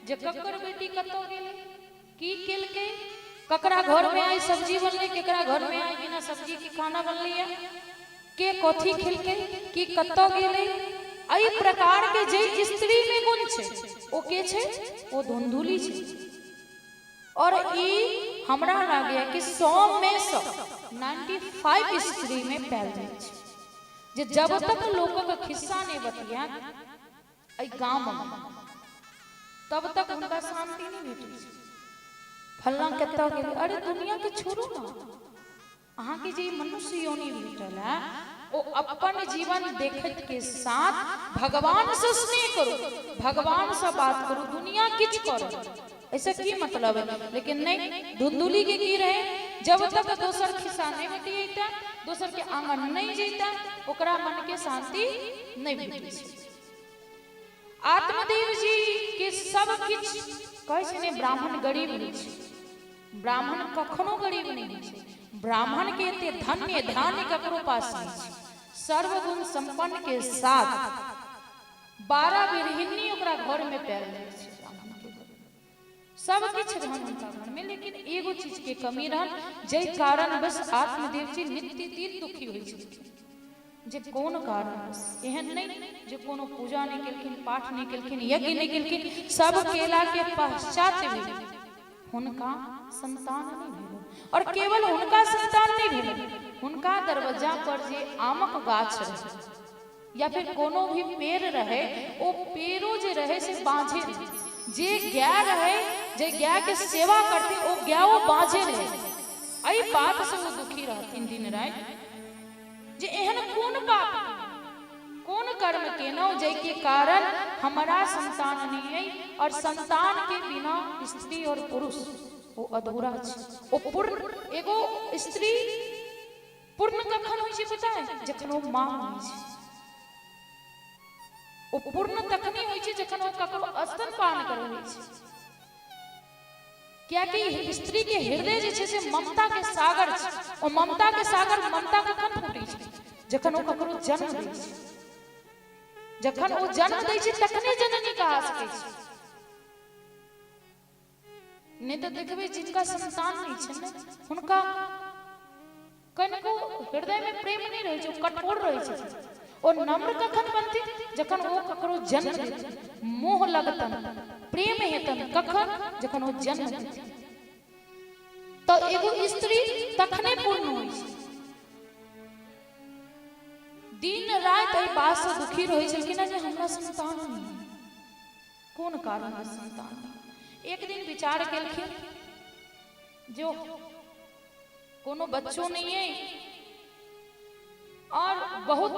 जे ककर बेटी कतऽ गेलै, की केलकै, ककरा घर में आइ सब्जी बनलै, केकरा घर में आइ बिना सब्जी के खाना बनलै, के कथी खेलकै, की कतऽ गेलै। एहि प्रकार के जे स्त्री में गुण छै ओ के छै, ओ धुंधुली छै। और ई हमरा लागैया कि 100 में से 95 स्त्री में पायल जाइ छै जे जब तक लोकक खिस्सा नहीं बतियात एहि गाम में तब तक हुनका शांति नहीं भेटै छै। फल्लाँ कतऽ गेलै, अरे दुनिया के छोड़ू ना, अहाँके जे मनुष्य योनि भेटल है ओ अपन जीवन देखत के साथ भगवान से स्नेह करू, भगवान से बात करू, दुनिया किछु करू, ऐसा की मतलब है। लेकिन नहीं, धुंधुली के की रहे, जब तक दोसर खिस्सा नहीं बतियेता, दोसर के आंगन नहीं जेता, ओकरा मन के शांति नहीं भेटै छै। आत्मदेव जी के सब किछु कहै छै ने, ब्राह्मण गरीब होइ छै, ब्राह्मण कखनो गरीब नहीं होइ छै। ब्राह्मण के एते धन्य धान्य ककरो पास नहीं छै। सर्वगुण संपन्न के साथ 12 बिरहिनी ओकरा घर में पायल जाइ छै। ब्राह्मण के घर में सब किछु रहन हुनका घर में, लेकिन एगो चीज के कमी रहन, जाहि कारण बस आत्मदेव जी नित्य दिन दुखी होइ छलखिन जे कोन कारण। एहन नहीं जे कोनो पूजा नहीं केलखिन, पाठ नहीं केलखिन, यज्ञ नहीं केलखिन, सब केला के पश्चात भी हुनका संतान नहीं भेल। और केवल हुनका संतान नहीं भेल, हुनका दरवाजा पर जे आमक गाछ रहे या फिर कोनो भी पेड़ रहे, ओ पेड़ो जे रहे से बाँझे रहे। जे गाय रहे, जे गाय के सेवा करते, ओ गायो बाँझे रहे। एहि बात से ओ दुखी रहथिन दिन राति जे एहन कोन पाप कोन कर्म केलहुँ जाहिके कारण हमरा संतान नहीं अइ। और संतान के बिना स्त्री और पुरुष ओ अधूरा छै। ओ पूर्ण एगो स्त्री पूर्ण कखन होइ छै पता है? जखन ओ माँ होइ छै। ओ पूर्ण तखने होइ छै जखन ओ ककरो स्तनपान करबै छै। कियाकि स्त्री के हृदय जे छै से ममता के सागर छै। ओ ममता के सागर ममता कखन फूटै छै? जखन ओ ककरो जन्म दै छै। जखन ओ जन्म दै छै तखने जननी कहा सकै छै। नहि तऽ देखबै जिनका संतान नहि छै ने, हुनका कनिको हृदय में प्रेम नहि रहै छै, ओ कठोर रहै छै। ओ नम्र कखन बनथिन? जखन ओ ककरो जन्म देथिन, मोह लगतन, प्रेम हेतन। कखन? जखन ओ जन्म देथिन। तऽ एगो स्त्री तखने पूर्ण होइ छै। दिन राति एहि बात से दुखी रहै छलखिन जे हमरा संतान नहि, कोन कारण संतान। एक दिन विचार केलखिन जो कोनो बच्चो नहीं है और बहुत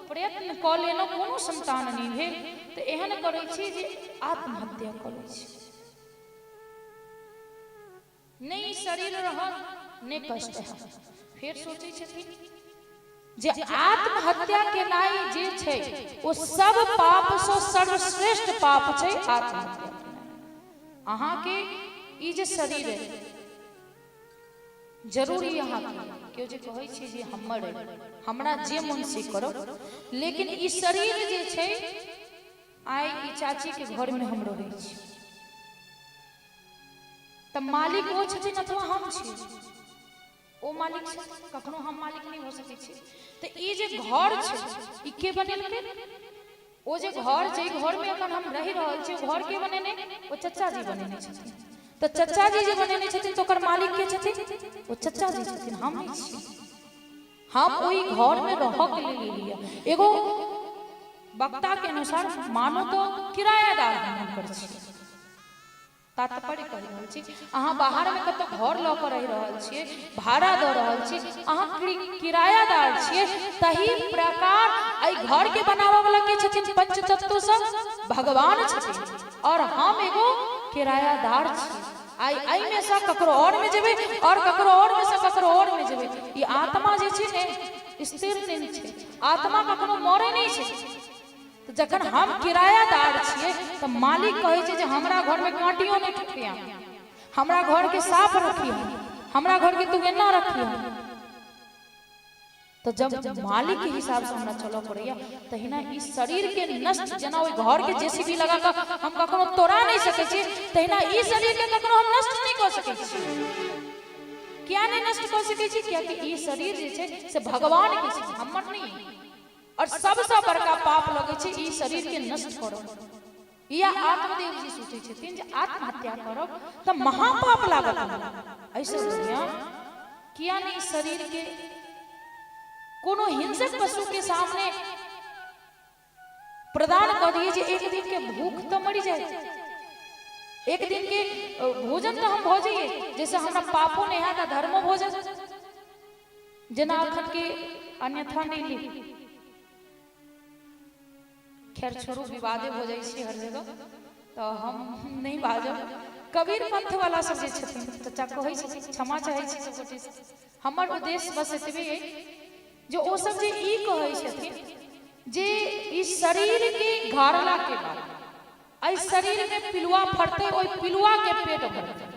प्रयत्न कऽ लेलहुँ, कोनो संतान नहि भेल, तऽ एहन करै छी जे आत्महत्या कऽ लै छी। नहि शरीर रहत, नहि कष्ट हैत। फेर सोचै छथिन जे आत्महत्या केनाइ जे छै ओ सब पापसँ सर्वश्रेष्ठ पाप छै आत्महत्या। अहाँके ई जे शरीर है जरूरी अहाँके, केओ जे कहै छै जे हमर अइ, हमरा जे मन से करब, लेकिन ई शरीर जे छै, आइ ई चाचीके घरमे हम रहै छी तऽ मालिक ओ छथिन अथवा हम छी? ओ मालिक छथिन, कखनो हम मालिक नहि भऽ सकै छी। तऽ ई जे घर छै ई के बनेलकै? ओ जे घर छै, घरमे एखन हम रहि रहल छी, ओ घर के बनेने? ओ चचा जी बनेने छथिन। तऽ चचा जी जे बनेने छथिन तऽ ओकर मालिक के छथिन? ओ चचा जी छथिन, हम नहि छी। हम ओहि घरमे रहऽके लेल एलियै। एगो वक्ता के अनुसार मानू तऽ किरायादार हम हुनकर छी। तात्पर्य कहि रहल छी, अहाँ बाहरमे कतौ घर लऽ कऽ रहि रहल छियै, भाड़ा दऽ रहल छी, अहाँ किरायादार छियै। तही प्रकार एहि घर के बनाबऽ वाला के छथिन? पंचतत्व सब भगवान छथिन और हम एगो किरायादार छी। आइ एहिमे सँ ककरो और मे जेबै और ककरो और मे सँ ककरो और मे जेबै। ई आत्मा जे छै ने स्थिर नहि छै, आत्मा कखनो मरै नहि छै। तऽ जखन हम किरायादार छियै तऽ मालिक कहै छै जे हमरा घरमे काँटियो नहि ठोकिया, हमरा घरके साफ रखिह, हमरा घरके तू एना रखिह। तऽ जब मालिक के हिसाब से हमरा चलऽ पड़ैया, तहिना ई शरीर के नष्ट, जेना ओहि घर के जेसीबी लगा कऽ हम कखनो तोड़ा नहि सकै छी, तहिना ई शरीर के कखनो हम नष्ट नहि कऽ सकै छी। किया नहि नष्ट कऽ सकै छी? कियाकि ई शरीर जे छै से भगवान के छै, हमर नहि। और सबसँ बड़का पाप लगै छै ई शरीर के नष्ट करब। या आत्मदेव जी सोचै छथिन जे आत्महत्या करब तऽ महापाप लागत हमरा, एहिसँ बढ़िया किया नहि शरीर के कोनो हिंसक पशु के सामने प्रदान कऽ दिए जे एक दिन के भूख तऽ मरि जाए, एक दिन के भोजन तऽ हम भऽ जाइए, जैसे हमरा पापो नहि हैत आ धर्मो भऽ जायत। जेना अखन के अन्यथा नहि ली, खैर छोड़ू, विवादे भऽ जाइ छै हर जगह, तऽ हम नहि बाजब। कबीर पंथ वाला सब जे छथिन, चचा कहै छथिन, क्षमा चाहै छी सब गोटे से, हमर उद्देश्य बस एतबे अइ जे ओ सब जे ई कहै छथिन जे ई शरीर के गाड़ला के बाद एहि शरीर में पिलुआ फड़तै, ओहि पिलुआ के पेट भरतै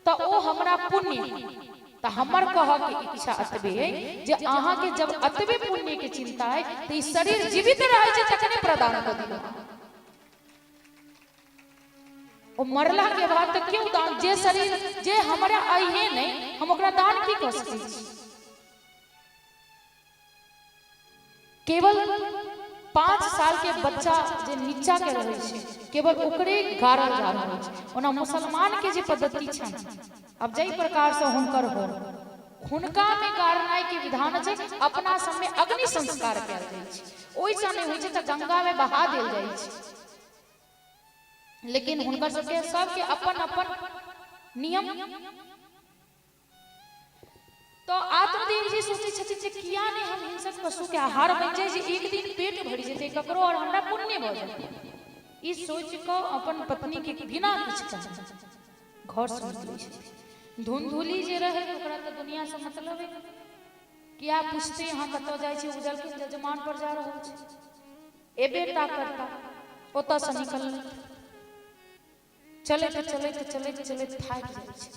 तऽ ओ हमरा पुण्य। तऽ हमर कहऽ के इच्छा एतबे अइ जे अहाँके जब एतबे पुण्य के चिंता अइ तऽ ई शरीर जीवित रहै छै तखने प्रदान कऽ दियौ। ओ मरला के बाद तऽ क्यों दान? जे शरीर जे हमरा अइहे नहि, हम ओकरा दान की कऽ सकै छी? केवल 5 साल के बच्चा जे नीचा के रहै छै, केवल ओकरे गाड़ल जा रहल छै। ओना मुसलमान के जे पद्धति छनि, आब जाहि प्रकार से हुनकर हो, हुनका में गाड़नाइ के विधान छै। अपना सबमे अग्नि संस्कार कयल जाइ छै, ओहिसँ नहि होइ छै तऽ गंगा में बहा देल जाइ छै। लेकिन हुनकर सबके सबके अपन अपन नियम। तो आत्मदेव जी सोचै छथिन जे किया नहि हम हिंसक पशु के आहार बनि जाय जे एक दिन पेट भरि जेतै ककरो और हमरा पुण्य भऽ जेतै। ई सोचि कऽ अपन पत्नी के बिना किछु कहने घर से निकलै छथिन। धुनधुली जे रहै ओकरा तऽ दुनिया से मतलब है, किया पूछते अहाँ कतऽ जाइ छी? उजलखिन जजमान पर जा रहल छी। एबे टा करता, ओतऽ से निकललथि। चलैत चलैत चलैत चलैत थाकि जाइ छै।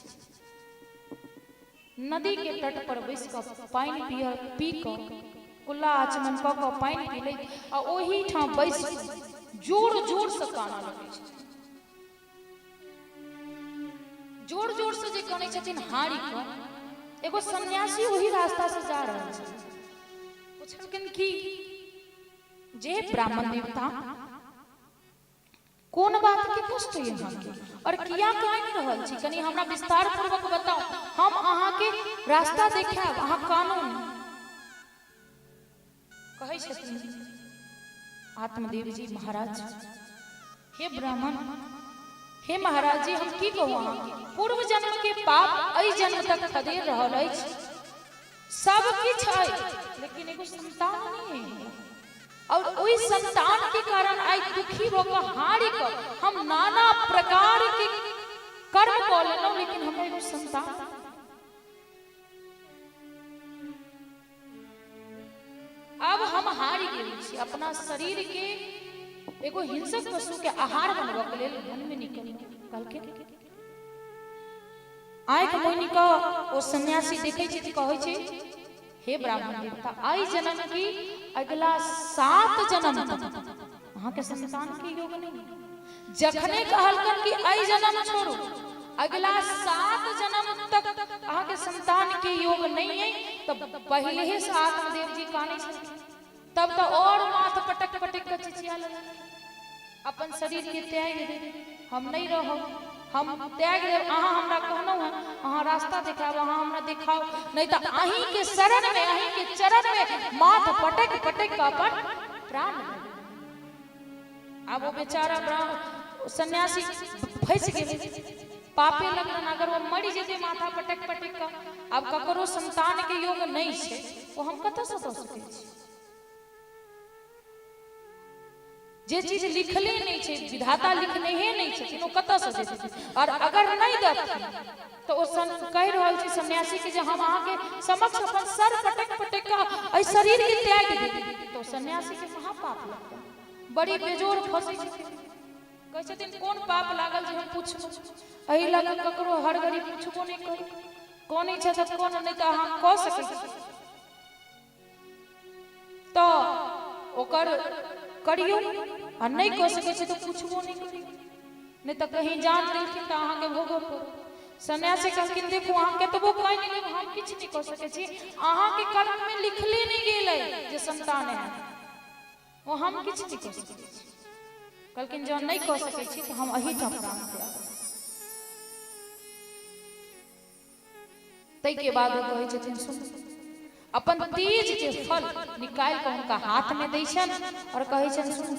नदी के तट पर बैस कऽ पानि पिय पी कऽ कुल्ला आचमन कऽ कऽ पानि पी लैत आ ओहि ठाम बैस जोर जोर से कानऽ लगै छै। जोर जोर से जे कनै छथिन हारि कऽ, एगो सन्यासी ओहि रास्ता से जा रहल छै। पुछलखिन कि जे ब्राह्मण देवता, कोन बात के कष्ट अइ अहाँके और किया कानि रहल छी? कनि हमरा विस्तार पूर्वक बताउ, हम अहाँके रास्ता देखायब, अहाँ कानू नहि। कहै छथिन आत्मदेव जी महाराज, हे ब्राह्मण, हे महाराज जी, हम की कहू अहाँके, पूर्व जन्म के पाप एहि जन्म तक खदेड़ रहल अछि। सब किछु अइ लेकिन एगो संतान नहीं है और ओहि संतान के कारण आइ दुखी भऽ कऽ हारि कऽ हम नाना प्रकार के कर्म कऽ लेलहुँ, लेकिन हमरा एगो संतान। अब हम हारि गेल छी। अपना शरीर के एगो हिंसक पशु के आहार बनबऽ के लेल वन में निकल कहलखिन। आँखि मुनि कऽ ओ सन्यासी देखै छै तऽ कहै छै, हे ब्राह्मण देवता, आइ जन्म की अगला 7 जन्म तक अहाँके संतान के योग नहीं। जखने कहलकन कि एहि जन्म छोड़ू, अगला 7 जन्म तक अहाँके संतान के योग नहीं है, तऽ पहले से आत्मदेव जी कानै छथिन। तब तऽ और माथ पटक पटक के चिचिया लगलखिन, अपन शरीर के त्याग दे, हम नहीं रहब, हम त्याग देब। अहाँ हमरा कहलहुँ हँ, अहाँ रास्ता देखाब, अहाँ हमरा देखाउ, नहीं तऽ अहीं के शरण में, अहीं के चरण में माथ पटक पटक के अपन प्राण दे। आब ओ बेचारा ब्राह्मण सन्यासी फंसि गेलै, पापे लगलन। अगर ओ मरि जेतै माथा पटक पटक कऽ, आब ककरो संतान के योग नहीं छै, ओ हम कतऽसँ दऽ सकै छी? जे चीज लिखले नहीं छै, विधाता लिखने ही नहीं छथिन, ओ कतऽसँ देथिन? और अगर नहीं देथिन तऽ ओ कहि रहल छै सन्यासी के जे हम अहाँके समक्ष अपन सर पटक पटक कऽ एहि शरीर के त्याग देब, तऽ सन्यासी के महापाप लगतै। बड़ी बेजोर फंसै छथिन। कहै छथिन, कोन पाप लागल जे हम पुछलहुँ? एहि लऽ कऽ ककरो हर घड़ी पुछबो नहि करी। कोन छै तऽ कोन नहि, तऽ अहाँ कऽ सकै छी तऽ ओकर करियौ आ नहि कऽ सकै छी तऽ पुछबो नहि करियौ, नहि तऽ कहीं जान देलखिन तऽ अहाँके भोगऽ पड़त। सन्यासी कहलखिन, देखू, अहाँ कतबो कहि नहि लेब, हम किछु नहि कऽ सकै छी। अहाँके कर्ममे लिखले नहि गेलै जे संतान हैत, ओ हम किछु नहि कऽ सकै छी। कहलखिन, जँ नहि कऽ सकै छी तऽ हम एहिठाम प्राण त्याग। ताहिके बाद ओ कहै छथिन, सुन, अपन तेज के फल निकालि कऽ हुनका हाथ में दै छनि और कहै छनि, सुन,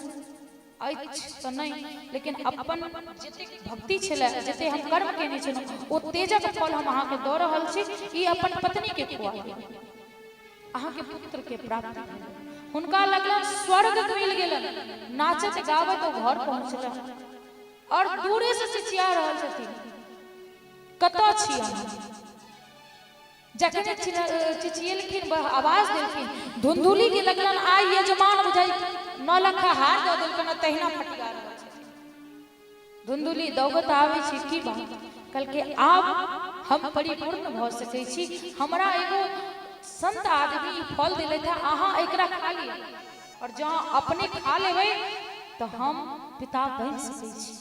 अछि तऽ नहि, लेकिन अपन जतेक भक्ति छलै, जतेक हम कर्म केने छलहुँ, ओ तेजक फल हम अहाँके दऽ रहल छी। ई अपन पत्नी के खुआ दियौ, अहाँके पुत्र के प्राप्ति भेल। हुनका लगलन स्वर्ग मिल गेलन। नाचत गाबत ओ घर पहुँचलन और दूरे से चिचिया रहल छथिन, कतऽ छी अहाँ? जखने चिचियेलखिन, आवाज देलखिन, धुंधुली के लगलन आइ यजमान बुझाइ 9 लखा हार दऽ देलकन, तहिना फटिया रहल छथिन। धुंधुली दौगत आबै छै, की बात? कहलकै, आब हम परिपूर्ण भऽ सकै छी। हमरा एगो संत आदमी ई फल देलथि है, अहाँ एकरा खा लिअ और जँ अपने खा लेबै तऽ हम पिता बनि सकै छी।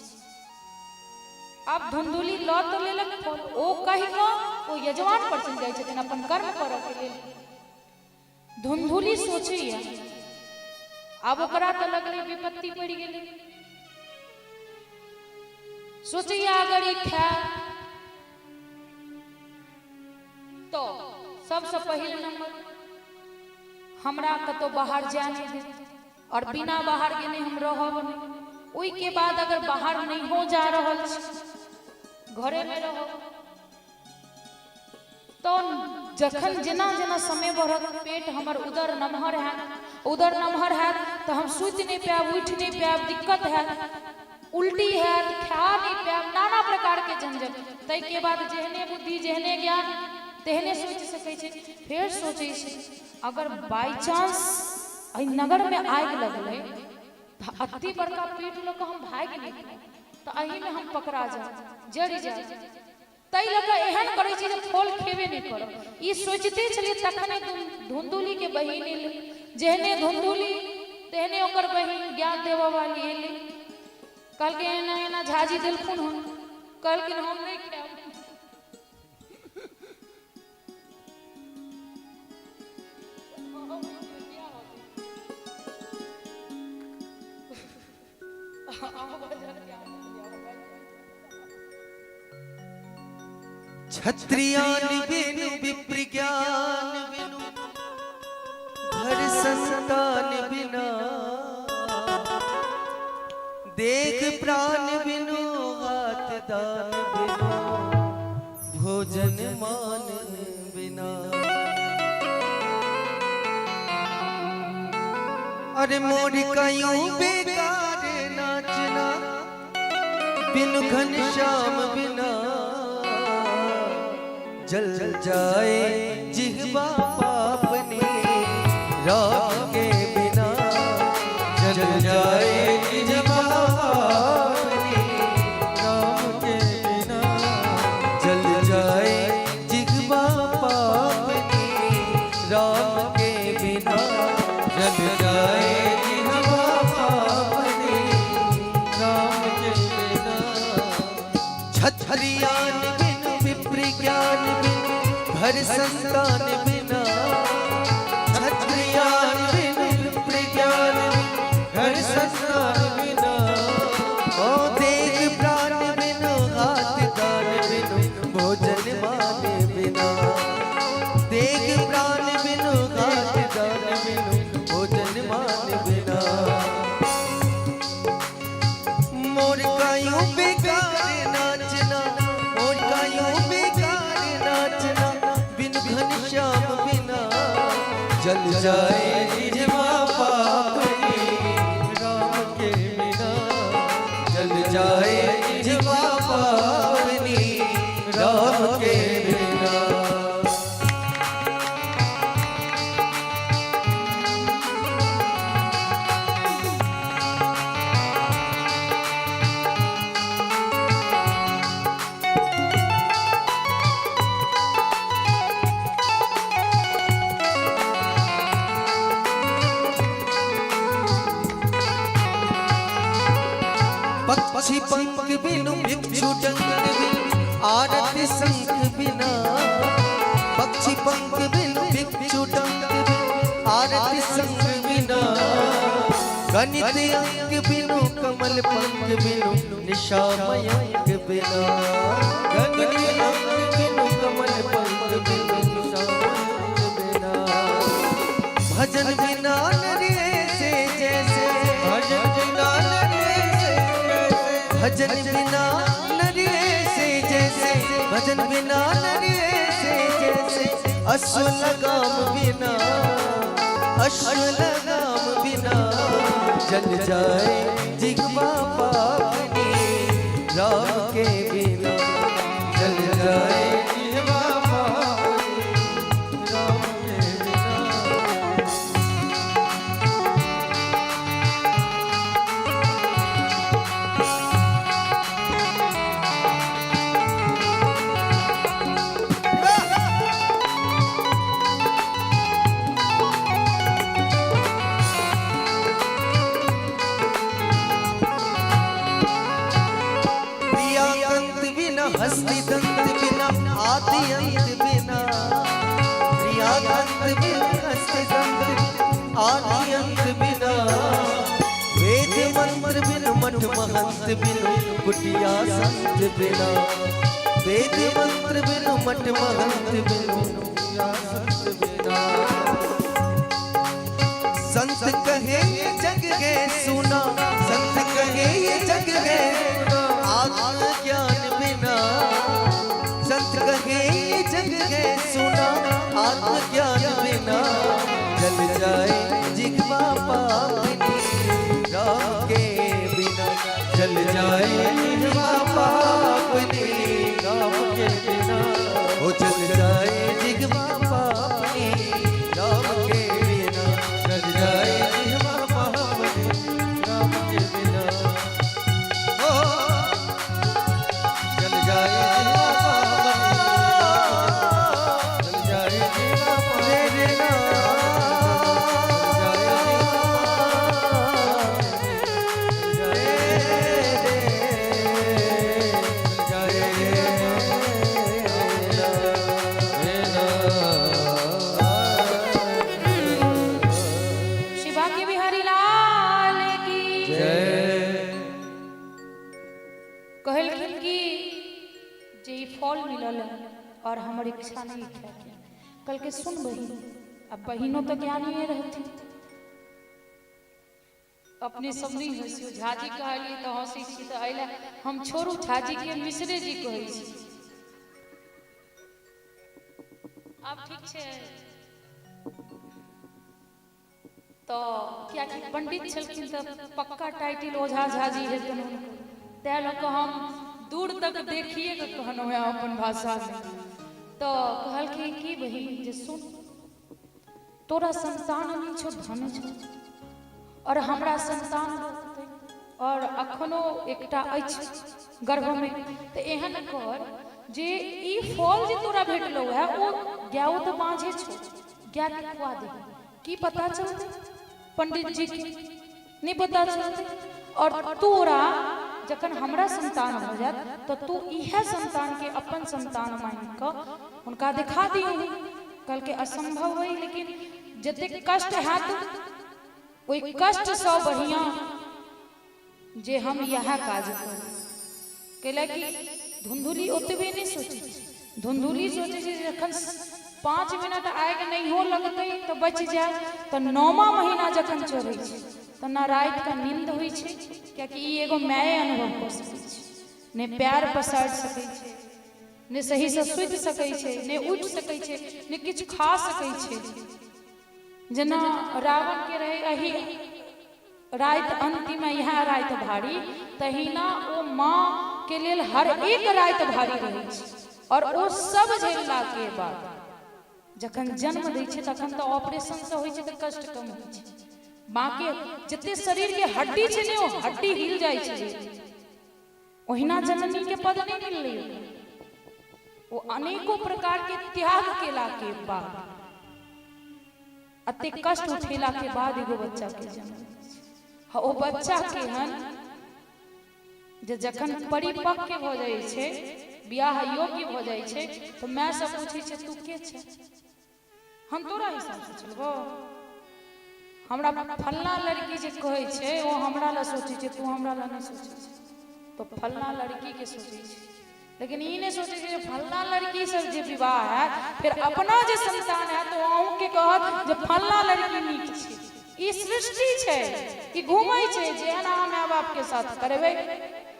आब धुंधुली लऽ तऽ लेलक फल। ओ कहि कऽ ओ यजमान पर चलि जाइ छथिन अपन कर्म करऽ के लेल। धुंधुली सोचैया, आब ओकरा तऽ लगलै विपत्ति पड़ि गेलै। सोचैया, अगर ई खायब तऽ सबसँ पहिल नंबर हमरा कतौ बाहर जाय नहि देत और बिना बाहर गेने हम रहब नहि। ओहिके बाद अगर बाहर नहियो जा रहल छी, घरेमे रहब, तऽ जखन जेना जेना समय बढ़त, पेट हमर उदर नमहर हैत। उदर नमहर हैत तऽ हम सुति नहि पायब, उठि नहि पायब, दिक्कत हैत, उल्टी हैत, खा नहि पायब, नाना प्रकारके झंझट। ताहिके बाद जेहने बुद्धि जेहने ज्ञान तेहने सोचि सकै छै। फेर सोचै छै, अगर बाइ चांस एहि नगरमे आगि लगलै तऽ अति बड़का पेट लऽ कऽ हम भागि नहि पायब। तऽ एहिमे हम पकड़ा जायब, जरि जायब। ताहि लऽ कऽ एहन करै छी जे फल खेबे नहि करब। ई सोचिते छलियै तखने धुंधुली के बहिन एलै। जेहने धुंधुली तेहने ओकर बहिन ज्ञान देबऽ वाली एलै। कहलकै एना एना झाजी देलखुन हन। कहलखिन हम नहि खायब। क्षत्रियान बिनु विप्र ज्ञान बिनु घर संतान बिना, देख प्राण बिनु हाथ दान बिनु भोजन मान बिना। अरे मोर कयूं बेकार नाचना बिनु घनश्याम बिना, जल जाए जिह्वा पापनी राम के बिना, जल जाए जिह्वा पापनी राम के बिना, जल जाए जिह्वा पापनी राम के बिना, जल जाए जिह्वा पापनी राम के बिना। क्षत्रियान बिनु विप्र ज्ञान बिनु घर संतान बिना, क्षत्रियान बिनु विप्र ज्ञान बिनु घर संतान बिना, ओ देख प्राण बिनु हाथ दान बिनु भोजन मान बिना, देख प्राण बिनु हाथ दान बिनु भोजन मान बिना। मोर कायूं बेकार नाचना, मोर कायूं बेकार नाचना बिन घनश्याम बिना, जल जाए जिह्वा पापनी राम के बिना, जल जाए जिह्वा पापनी राम के बिना। पक्षी पंख बिनु भिक्षु डंक बिनु आरती शंख बिना, पक्षी पंख बिनु भिक्षु डंक बिनु आरती शंख बिना, गणित अंक बिनु कमल पंख बिनु निशा मयंक बिना, गणित अंक बिनु कमल पंख बिनु निशा मयंक बिना। भजन बिना नरे से जैसे, भजन बिना नरे से, भजन बिना नरे से जैसे, भजन बिना नरे से जैसे, अश्व लगाम बिना, अश्व लगाम बिना, जल जाए जिह्वा पापनी राम के बिना, जल जाए जिह्वा पापनी राम के बिना। प्रियाकांत बिना हस्ति दंत बिना आदि अंत बिना, प्रियाकांत बिना हस्ति दंत आदि अंत बिना, वेद मंत्र बिनु मठ महंत बिनु कुटिया संत बिना, वेद मंत्र बिनु मठ महंत बिनु कुटिया संत बिना। संत कहे ये जग है सुना, संत कहे ये जग है आत्मज्ञान बिना, संत कहे ये जग है सुना आत्मज्ञान बिना, जल जाए जिह्वा पापनी राम के बिना, जल जाए जिह्वा पापनी राम के बिना, ओ जल जाए जिह्वा पापनी राम के बिना, जल जाए जिह्वा पापनी राम के बिना। ओ जय। कहलखिन कि जे ई फल मिलल है और हमर इच्छा नहीं खाएके। कहलकै सुन बहिन, अब बहिनो तऽ ज्ञानिए रहथिन, अपने सब नहीं हँसियो। झाजी कहलियै तऽ हँसै छी, तऽ एहि लए हम छोड़ू झाजी के, मिश्रे जी कहै छी। आब ठीक छै। तऽ कियाकि पंडित छलखिन तऽ पक्का टाइटिल ओझा झाजी हेतनि हुनकर, तैं लऽ कऽ हम दूर तक देखिए कऽ कहलहुँ हेँ अपन भाषामे। तऽ कहलखिन कि बहिन जे सुन, तोरा संतान नहि छौ, धन छौ, और हमरा संतान बहुत अइ और अखनो एकटा अछि गर्भमे, तऽ एहन कर जे ई फल जे तोरा भेटलौ है ओ गायो तऽ बाँझे छौ, गायके खुआ दही, की पता चलतै पंडित जी के? नहि पता चलतै। और तोरा जखन हमरा संतान भऽ जायत तऽ तू इएह संतानके अपन संतान मानि कऽ हुनका देखा दियौ। कहलकै असंभव अइ, लेकिन जतेक कष्ट हैत ओहि कष्टसँ बढ़िआँ जे हम इएह काज करी। कैला कि धुंधुली ओतबे नहि सोचै छै, धुंधुली सोचै छै जखन 5 मिनट आगि नहियो लगतै तऽ बचि जायब। तऽ 9वां महीना जखन चढ़ै छै तऽ न रातिके नींद होइ छै, कियाकि ई एगो माये अनुभव कऽ सकै छै, नहि पैर पसारि सकै छै, नहि सहीसँ सुति सकै छै, नहि उठि सकै छै, नहि किछु खा सकै छै। जेना रावणके रहै एहि राति अंतिम इएह राति भारी, तहिना ओ माँ के लेल हर एक राति भारी रहै छै। और ओ सब झेलला के बाद जखन जन्म दै छै तखन तऽ ऑपरेशन से होइ छै तऽ कष्ट कम होइ छै, बाकी जते शरीर के हड्डी छै ने ओ हड्डी हिल जाइ छै। ओहिना जननी के पद नहि मिललै, ओ अनेको प्रकार के त्याग केला के बाद, अते कष्ट उठेला के बाद एगो बच्चा के जन्म दै छै। हँ, ओ बच्चा केहन जे जखन परिपक्व भऽ जाइ छै, बियाह योग्य भऽ जाइ छै, तऽ माय से पूछै छै तू के छै, हम तोरा हिसाबसँ चलबो? हमरा फल्लाँ लड़की जे कहै छै ओ हमरा लए सोचै छै, तू हमरा लए नहि सोचै छै। तऽ फल्लाँ लड़कीके सोचै छै, लेकिन ई नहि सोचै छै जे फल्लाँ लड़की से जे विवाह हैत, फेर अपना जे संतान हैत ओ अहूँके कहत जे फल्लाँ लड़की नीक छै। ई सृष्टि छै, ई घूमै छै। जेहन अहाँ माय बापके साथ करबै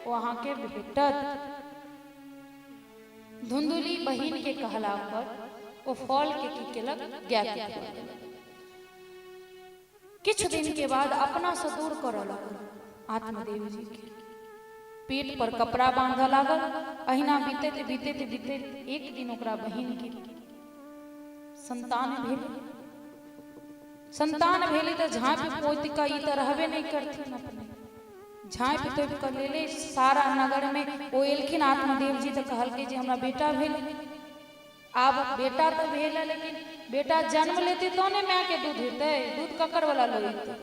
ओ अहाँके भेटत। धुंधुली बहिन के कहला पर ओ फल के की केलक? गाय के खुआ देलक। किछु दिन के बाद अपना से दूर करऽ लागल आत्मदेव जी के, पेट पर कपड़ा बांधऽ लागल। अहिना बीतैत बीतैत बीतैत एक दिन ओकरा बहिन के संतान भेल। संतान भेलै तऽ झाँपि पोति कऽ ई तऽ रहबे नहि करथिन, अपने झाँपि तोपि कऽ लेले सारा नगर में ओ एलखिन आत्मदेव जी, तऽ कहलकै जे हमरा बेटा भेल। आब बेटा तऽ भेल है, लेकिन बेटा जन्म लेतै तो ने मायके दूध हेतै, दूध ककर वाला लोहितै?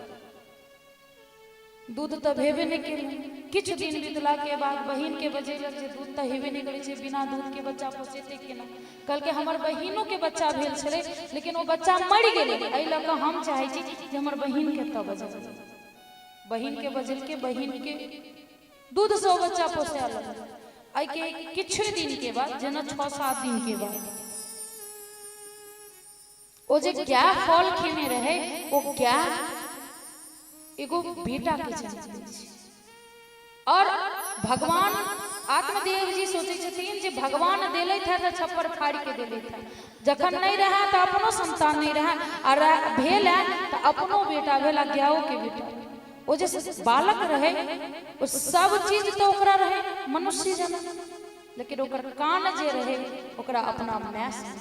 दूध तऽ भेबे नहि केलै। किछु दिन बीतला के बाद बहिन के बजेलक जे दूध तऽ हेबे नहि करै छै, बिना दूध के बच्चा पोसेतै केना? कहलकै हमर बहिनो के बच्चा भेल छलै, लेकिन ओ बच्चा मरि गेलै, एहि लऽ कऽ हम चाहै छी जे हमर बहिन के एतऽ बजेबै। बहिन के बजेलकै, बहिन के दूध से ओ बच्चा पोसए लगल। एहिके किछु दिन के बाद, जेना 6-7 दिन के बाद, ओ जे गाय फल खेने रहे ओ गाय एगो बेटा के जन्म दै छै। और भगवान आत्मदेव जी सोचै छथिन जे भगवान देलथि है तऽ छप्पर फाड़ि के देलथि है, जखन नहि रहै तऽ अपनो संतान नहि रहै, आ भेल है तऽ अपनो बेटा भेल आ गायो के बेटा भेल। ओ जे बालक रहे ओ सब चीज तऽ ओकरा रहे मनुष्य जना, लेकिन ओकर कान जे रहे ओकरा अपना माय से।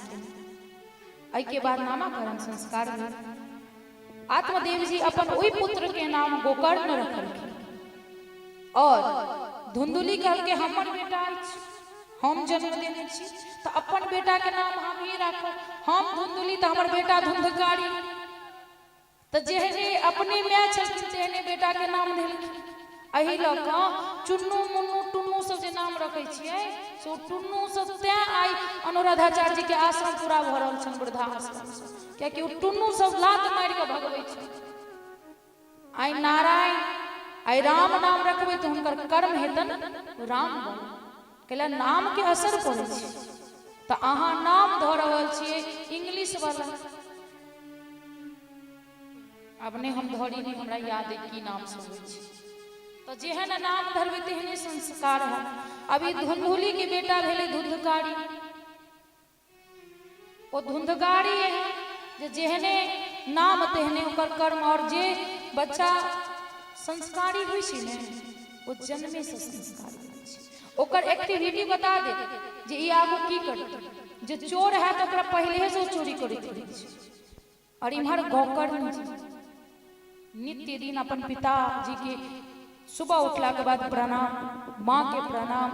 एहिके बाद नामाकरण संस्कार भेल। आत्मदेव जी अपन ओहि पुत्र के नाम गोकर्ण रखलखिन। और धुंधुली कहलकै हमर बेटा अछि, हम जन्म देने छी, तऽ अपन बेटा के नाम हम ही राखब। हम धुंधुली तऽ हमर बेटा धुंधकारी। तऽ जेहने अपने माय छलखिन तेहने बेटा के नाम देलखिन। एहि लऽ कऽ चुन्नू मुन्नू टुन्नू सब जे नाम रखै छियै से ओ टुन्नू सब, तैं आइ अनुराधाचार्य जी के आश्रम पूरा भरल छनि वृद्धा आश्रम से, कियाकि ओ टुन्नू सब लात मारि कऽ भगबै छै। आइ नारायण आइ राम नाम रखबै तऽ हुनकर कर्म हेतन राम बन। कैला नाम के असर पड़ै छै। तऽ अहाँ नाम धऽ रहल छियै इंग्लिश वाला। आब नहि हम धरी, नहि हमरा याद अइ की नाम सब होइ छै। तऽ जेहन नाम धरबै तेहने संस्कार हैत। अभी धुंधुली के बेटा भेलै धुंधकारी। ओ धुंधकारी एहन जे जेहने नाम तेहने ओकर कर्म। और जे बच्चा संस्कारी होइ छै ने, ओ जन्मेसँ संस्कारी होइ छै। ओकर एक्टिविटी बता देत जे ई आगू की करतै। जे चोर हैत ओकरा पहिलेसँ ओ चोरी करैत रहै छै। और इम्हर गोकर्ण जी नित्य दिन अपन पिताजी के सुबह उठला के बाद प्रणाम, माँ के प्रणाम,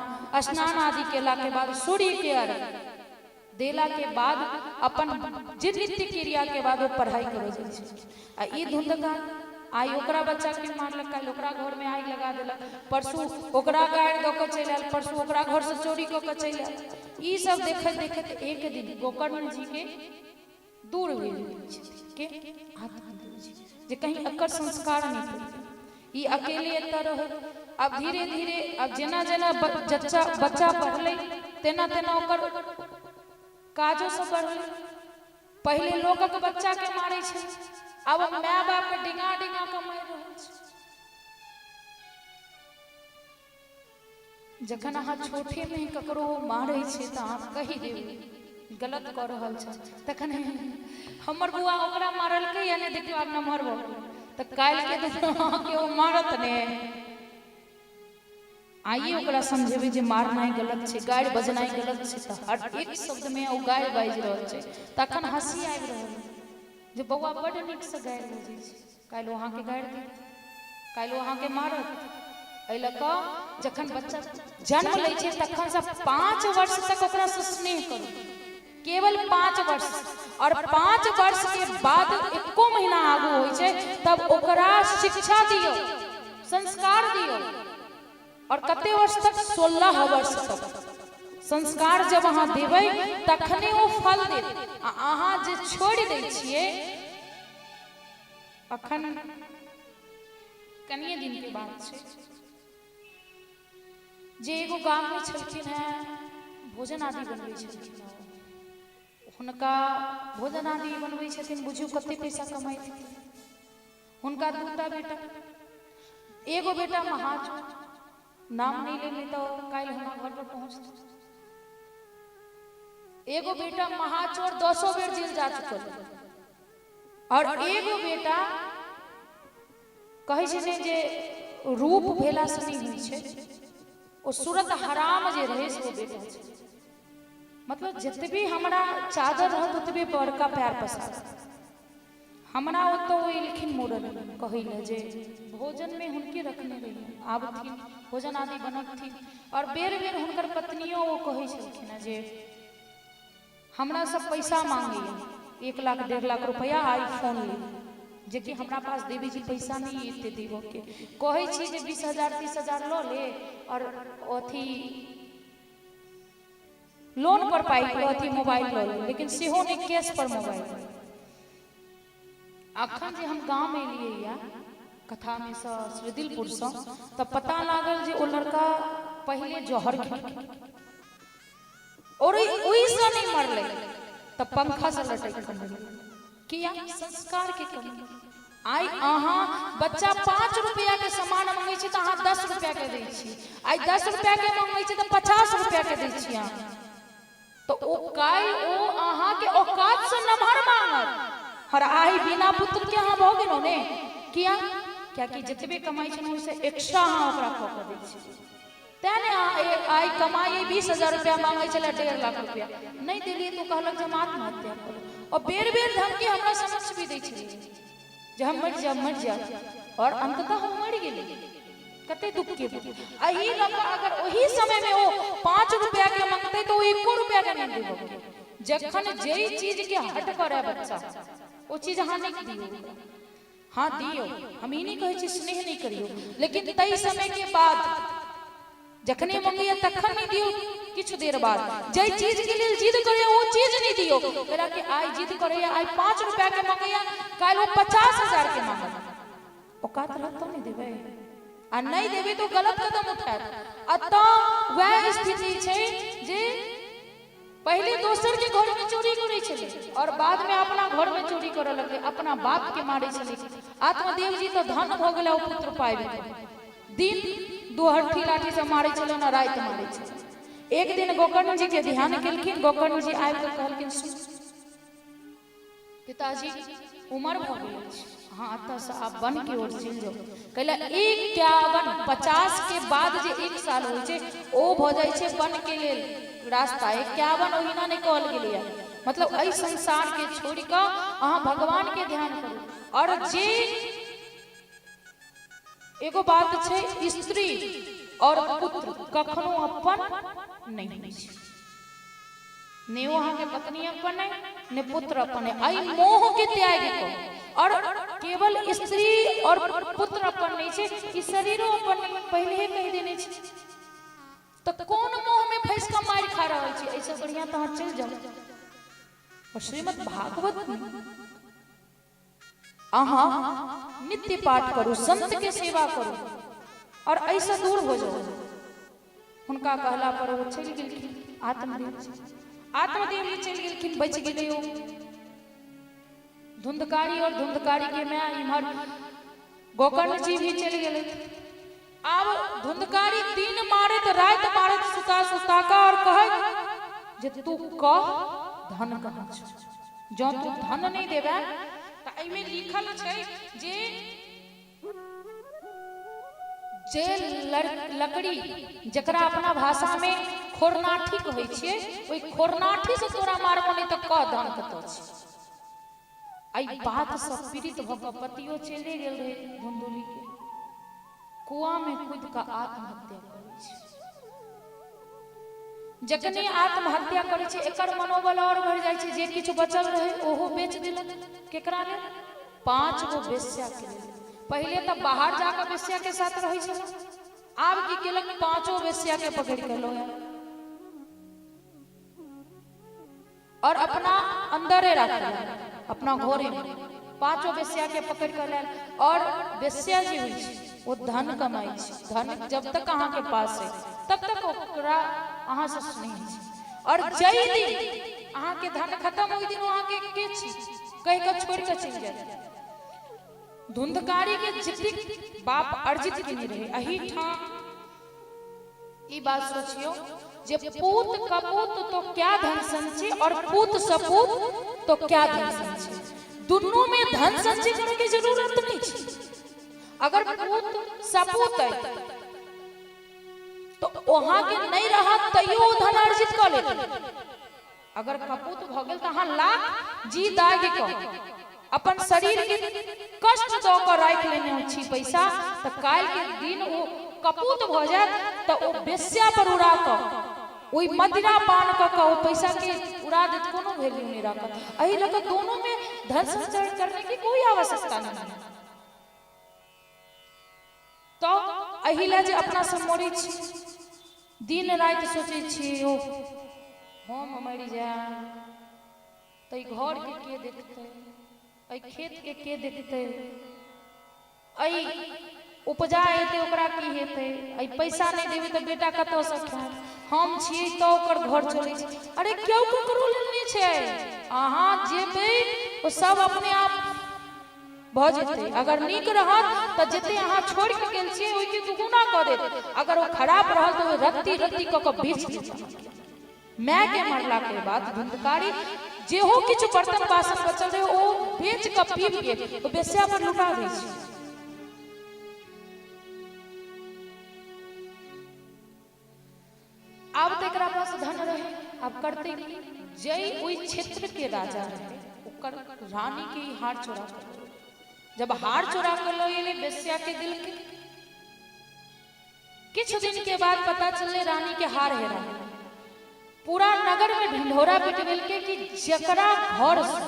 स्नान आदि केला के बाद सूर्य के अर्घ देला के बाद अपन जे नित्य क्रिया के बाद ओ पढ़ाई करे जाइ छै। आ ई धुंधकार आइ ओकरा बच्चा के मारलक, काल्हि ओकरा घर में आगि लगा देलक, परसू ओकरा गाड़ि दऽ कऽ चलि आयल, परसू ओकरा घर से चोरी कऽ कऽ चलि आयल। ई सब देखैत देखैत एक दिन गोकर्ण जी के दूर भेल के आत्मदेव जी जे कहीं एकर संस्कार नहि पड़तै, ई अकेले एतऽ रहै। आब धीरे धीरे आब जेना जेना बच्चा बच्चा बढ़लै तेना तेना ओकर काजो सब बढ़लै। पहिले लोकक बच्चा के मारै छै, आब my बाप के डिंगा डिंगा के मारि रहल छै। जखन अहाँ छोटेमे ककरो मारै छै तऽ अहाँ कहि देबै गलत कऽ रहल छै, तखन हमर बौआ ओकरा मारलकै या नहि, देखियौ आब नमहर भऽ गेलै तऽ काल्हिके दिन अहाँके ओ मारत ने। आइए ओकरा समझेबै जे मारनाइ गलत छै, गारि बजनाइ गलत छै, तऽ हर एक शब्दमे ओ गारि बाजि रहल छै तखन हँसी आबि रहल जे बौआ बड्ड नीकसँ गारि बजै छै। काल्हि ओ अहाँके गारि देत, काल्हि ओ अहाँके मारत। एहि लऽ कऽ जखन बच्चा जन्म लै छै तखनसँ 5 वर्ष तक ओकरासँ स्नेह करू, केवल 5 वर्ष। और 5 वर्ष के बाद एको महीना आगू होइ छै तब ओकरा शिक्षा दियौ, संस्कार दियौ। और कते वर्ष तक? 16 वर्ष तक संस्कार जब अहाँ देबै तखने ओ फल देत। आ अहाँ जे छोड़ि दै छियै, अखन कनिये दिन के बात छै जे एगो गाम में छलखिन हेँ, भोजन आदि बनबै छलखिन हेँ। हुनका भोजन आदि बनबै छथिन, बुझियौ कते पैसा कमाइत हेथिन। हुनका दूटा बेटा, एगो बेटा महाचोर, नाम नहि लेबै तऽ काल्हि हमरा घर पर पहुँचतै। एगो बेटा महाचोर 10 बेर जेल जा चुकल, और एगो बेटा कहै छै ने जे रूप भेलासँ नहि होइ छै, ओ सूरत हराम जे रहै से ओ बेटा छै। मतलब जतबे हमरा चादर रहत ओतबे बड़का पैर पसारत। हमरा ओतऽ ओ एलखिन मूड़न कहै लए जे भोजनमे हुनके रखने रहियै, आबथिन भोजन आदि बनबथिन। और बेर बेर हुनकर पत्नियो ओ कहै छलखिन हेँ जे हमरा सब पैसा मांगैया 1 लाख 1.5 लाख रुपया आईफोन ले, जेकि हमरा पास देवी जी पैसा नहीं एते देबऽ के। कहै छी जे 20,000 30,000 लऽ ले और अथी लोन पर पाइ अथी मोबाइल लऽ ले, लेकिन सेहो नहि, कैश पर मोबाइल। अखन जे हम गाम एलियै या कथामे सँ श्रीदिलपुरसँ, तऽ पता लागल जे ओ लड़का पहिले जहर खेलकै और ओहिसँ नहि मरलै तऽ पंखासँ लटकि कऽ मरलै। किया? संस्कार के कमी। आइ अहाँ बच्चा 5 रुपया के सामान मंगै छै तऽ अहाँ 10 रुपया के दै छी, आइ 10 रुपया के मंगै छै तऽ 50 रुपया के दै छी अहाँ, तऽ ओ काल्हि ओ अहाँके औकातसँ नमहर मांगत। और आइ बिना पुत्र के अहाँ भऽ गेलहुँ ने। किया? कियाकि जतबे कमाइ छलहुँ ओहिसँ एक्स्ट्रा अहाँ ओकरा कऽ कऽ दै छी। तेँ ने आइ कमाइ 20,000 रुपया मांगै छलै, 1.5 लाख रुपया नहि देलियै तऽ ओ कहलक जे हम आत्महत्या करू। और बेर बेर धमकी हमरा समक्ष भी दै छलियै जे हम मरि जायब, मरि जायब, और अंततः हम मरि गेलियै। कते दुख के बात। एहि लऽ कऽ अगर ओहि समय में ओ 5 रुपया के मंगतै तऽ ओ 1 रुपया के नहि देबऽ। जखन जै चीज के हट करे बच्चा ओ चीज अहाँ नहि दियौ। हाँ दियौ, हम ई नहि कहै छी स्नेह नहि करियौ, लेकिन ताहि समय के बाद जखने मंगैया तखन नहि दियौ, किछु देर बाद जै चीज के लेल जिद करैया ओ चीज नहि दियौ। कहला कि आइ जिद करैया, आइ 5 रुपया के मंगैया, काल्हि ओ 50,000 के मांगत। औकात रहत तऽ नहि देबै। आ नहि देबै तऽ गलत कदम उठायत। आ तऽ वएह स्थिति छै जे पहिले दोसर के घर में चोरी करै छलै और बाद में अपना घर में चोरी करऽ लगलै, अपना बाप के मारै छलै। आत्मदेव जी तऽ धन भऽ गेलै ओ पुत्र पाबि कऽ। दिन दुहरठी लाठी से मारै छलै ने, राति मारै छलै। एक दिन गोकर्ण जी के ध्यान केलखिन। गोकर्ण जी आबि कऽ कहलखिन, सुन पिताजी, उमर भऽ गेल अछि, अहाँ एतऽसँ आब वन के ओर चलि जाउ। कैला 51 50 के बाद जे 1 साल होइ छै ओ भऽ जाइ छै वन के लेल रास्ता। 51 ओहिना नहि कहल गेलैए, मतलब एहि संसार के छोड़ि कऽ अहाँ भगवान के ध्यान करू। और जे एगो बात छै, स्त्री और पुत्र कखनो अपन नहि होइ छै। ने ओ अहाँके पत्नी अपन है, ने पुत्र अपन है। एहि मोह के त्याग कऽ, और केवल स्त्री और पुत्र अपन नहीं छै, ई शरीरो अपन नहीं, पहले ही कहि देने छै। तऽ कोन मोह में फंसि कऽ मारि खा रहल छी? एहिसँ बढ़िया तऽ अहाँ चलि जाउ। और श्रीमद् भागवत में अहाँ नित्य पाठ करू, संत के सेवा करू और एहिसँ दूर हो जाउ। हुनका कहला पर ओ चलि गेलखिन। आत्मदेव जी, आत्मदेव जी चलि गेलखिन, बचि गेलै ओ धुंधकारी और धुंधकारी के माय। इम्हर गोकर्ण जी भी चलि गेलै। आब धुंधकारी दिन मारैत राति मारैत, सुता सुता कऽ, और कहैत जे तू कह धन कहाँ छौ, जँ तू धन नहि देबे तऽ एहिमे लिखल छै जे जे लकड़ी जकरा अपना भाषा में खोरनाठी कहै छियै, ओहि खोरनाठी से तोरा मारबो, नहि तऽ कह धन कतऽ छै। एहि बात से पीड़ित भऽ कऽ पतियो चले गेल रहे धुंधुली के, कुआ में कूद कऽ आत्महत्या करै छै। जखने आत्महत्या करै छै, एकर मनोबल और बढ़ि जाइ छै। जे किछु बचल रहै ओहो बेच देलक। केकरा लेल? 5 गो वेश्या के लेल। पहिले तऽ बाहर जाकऽ वेश्या के साथ रहै छलै, आब की केलक? पांचो वेश्या के पकड़ के लऽ आयल और अपना अंदरे राखल, अपना घरे में पांचो वेश्या के पकड़ के लायल। और वेश्या जे होइ छै ओ धन कमाइ छै। धन जब तक अहाँ के पास है तब तक ओकरा अहाँ से स्नेह छै, और जै दिन अहाँ के धन खत्म, ओहि दिन अहाँ के के छी कहि कऽ छोड़ि कऽ चलि जायत। धुंधकारी के जतेक बाप अर्जित केने रहे, एहि ठाम ई बात सोचियो जे पूत कपूत तो क्या धन संचय और पूत सपूत तो क्या धन संचय। दुनू में धन संचय करे के जरूरत नहीं छै। अगर पूत सपूत है तो वहां के नहीं रहत तैयो ओ धन अर्जित कऽ लेत। अगर कपूत भऽ गेल तऽ अहाँ लाख जी दागि कऽ, अपन शरीर के कष्ट दऽ कऽ राखि लेने छी पैसा, तऽ काल्हि के दिन ओ कपूत भऽ जायत तऽ ओ बेस्या पर उड़ा कऽ, ओहि मदिरा पान कऽ कऽ ओ पैसा के उड़ा देत, कोनो वैल्यू नहीं राखत। एहि लऽ कऽ दोनों में धन संचय करने की कोई आवश्यकता नहीं है। तऽ एहि लए जे अपना सब मरै छी, दिन राति सोचै छी, ओ हम मरि जायब तऽ एहि घरके के देखतै, एहि खेतके के देखतै, एहि उपजा हेतै ओकरा की हेतै, एहि पैसा नहि देबै तऽ बेटा कतऽसँ खायत, हम छियै तऽ ओकर घर चलै छै। अरे, केओ ककरो लेल नहि छै। अहाँ जेबै ओ सब अपने आप भऽ जेतै। अगर नीक रहत तऽ जते अहाँ छोड़ि कऽ गेल छियै ओहिके दुगुना कऽ देत। अगर ओ खराब रहल तऽ ओ रत्ती रत्ती कऽ कऽ बेच देत अहाँके। माय के मरला के बाद धुंधकारी जेहो किछु बर्तन बासन बचल रहे ओ बेच कऽ पीब के ओ बेस्या पर लुटा दै छै। आब तऽ एकरा पास धन रहे, आब करते की? जै ओहि क्षेत्र के राजा रहे ओकर रानी के ई हार चोरा कर लऽ। जब हार चोरा कर लऽ एलै, बेस्या के देलकै। किछु दिन के बाद पता चललै रानी के हार हेरा गेलै। पूरा नगर में ढिंढोरा पिटबेलकै कि जकरा घर से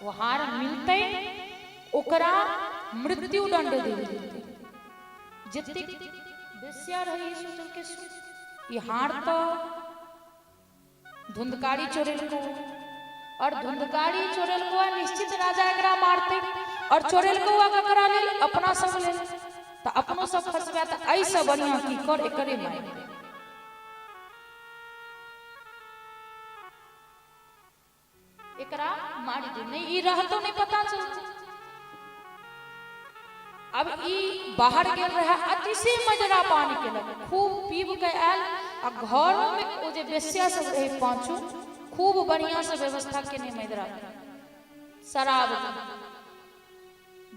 वो हार मिलतै ओकरा मृत्यु दंड देल जेतै। जतेक बेस्या रही सोचलकै, ई हार तऽ धुंधकारी चोरेलको और धुंधकारी चोरेलको, निश्चित राजा एकरा मारतै। और चोरेलको ककरा लेल? अपना सब लेल। तऽ अपनो सब फंसबे तऽ एहिसँ बढ़िआँ की कर, एकरे मारि दे। एकरा मारि दे, नहीं ई रहतो नहीं पता चलते। अब ई बाहर गेल रहे, अतिशय मजरा पानी केलक, खूब पीब के आयल आ घरों में ओ जे बेस्या सब रहे पांचू, खूब बढ़िया से व्यवस्था केने मजरा शराब के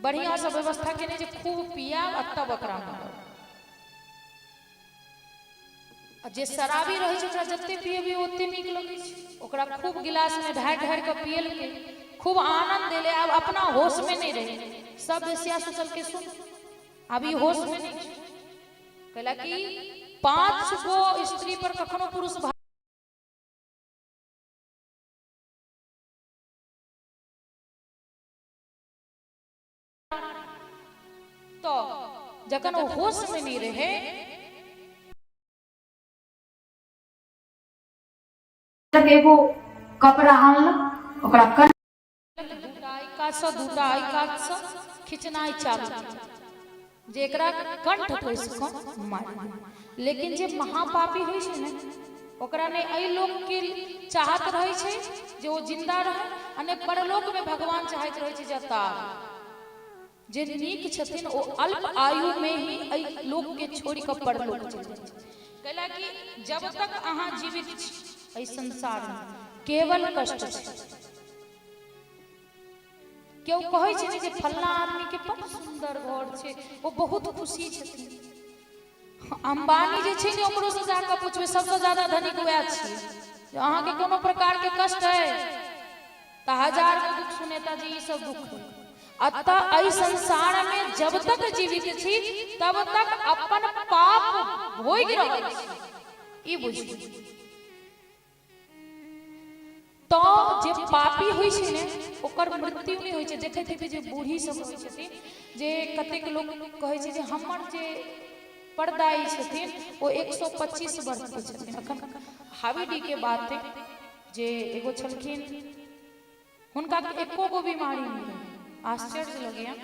बढ़िया से व्यवस्था केने जे खूब पियाब आ तब ओकरा मारब। आ जे शराबी रहै छै ओकरा जते पियेबै ओते नीक लगै छै, ओकरा खूब गिलास में ढारि ढारि कऽ पियलकै, खूब आनंद एलै। आब अपना होश में नहि रहै। सब बेसिया सोचलकै सुन आब ई होश में नहि छै, कैला कि 5 गो स्त्री पर कखनो पुरुष तो जखन ओ होश में नहीं रहे तक एगो कपड़ा आनलक, ओकरा दूटा एहि कातसँ दूटा एहि कातसँ खिचनाइ चालू जे एकरा कंठ कसि कऽ मारि दे। लेकिन जे महापापी होइ छै ने, ओकरा ने एहि लोक के चाहत रहै छै जे ओ जिंदा रहै, आ ने परलोक में भगवान चाहैत रहै छै जे अतार। जे नीक छथिन ओ अल्प आयु में ही एहि लोक के छोड़ि कऽ परलोक चलि जाइ छै। कैला कि जब तक अहाँ जीवित छी एहि संसार में केवल कष्ट छै। केओ कहै छै ने जे फल्लाँ आदमी के बड़ सुंदर घर छै, ओ बहुत खुशी छथिन। अंबानी जे छै ने ओकरो से जाकऽ पुछबै, सबसँ ज्यादा धनिक वएह छियै। जे अहाँके कोनो प्रकार के कष्ट है तऽ हजार गो दुख सुनेता जे ई सब दुख है। अतः एहि संसार में जब तक जीवित छी तब तक अपन पाप भोगि रहल छी, ई बुझियौ। तो जे पापी होइ छै ने ओकर मृत्यु नहि होइ छै। देखैत हेबै जे बूढ़ी सब होइ छथिन, जे कतेक लोक कहै छै जे हमर जे परदाई छथिन ओ 125 वर्ष के छथिन। अखन हावीडी के बात जे एगो छलखिन, हुनका एको गो बीमारी नहि रहै। आश्चर्य लगैया,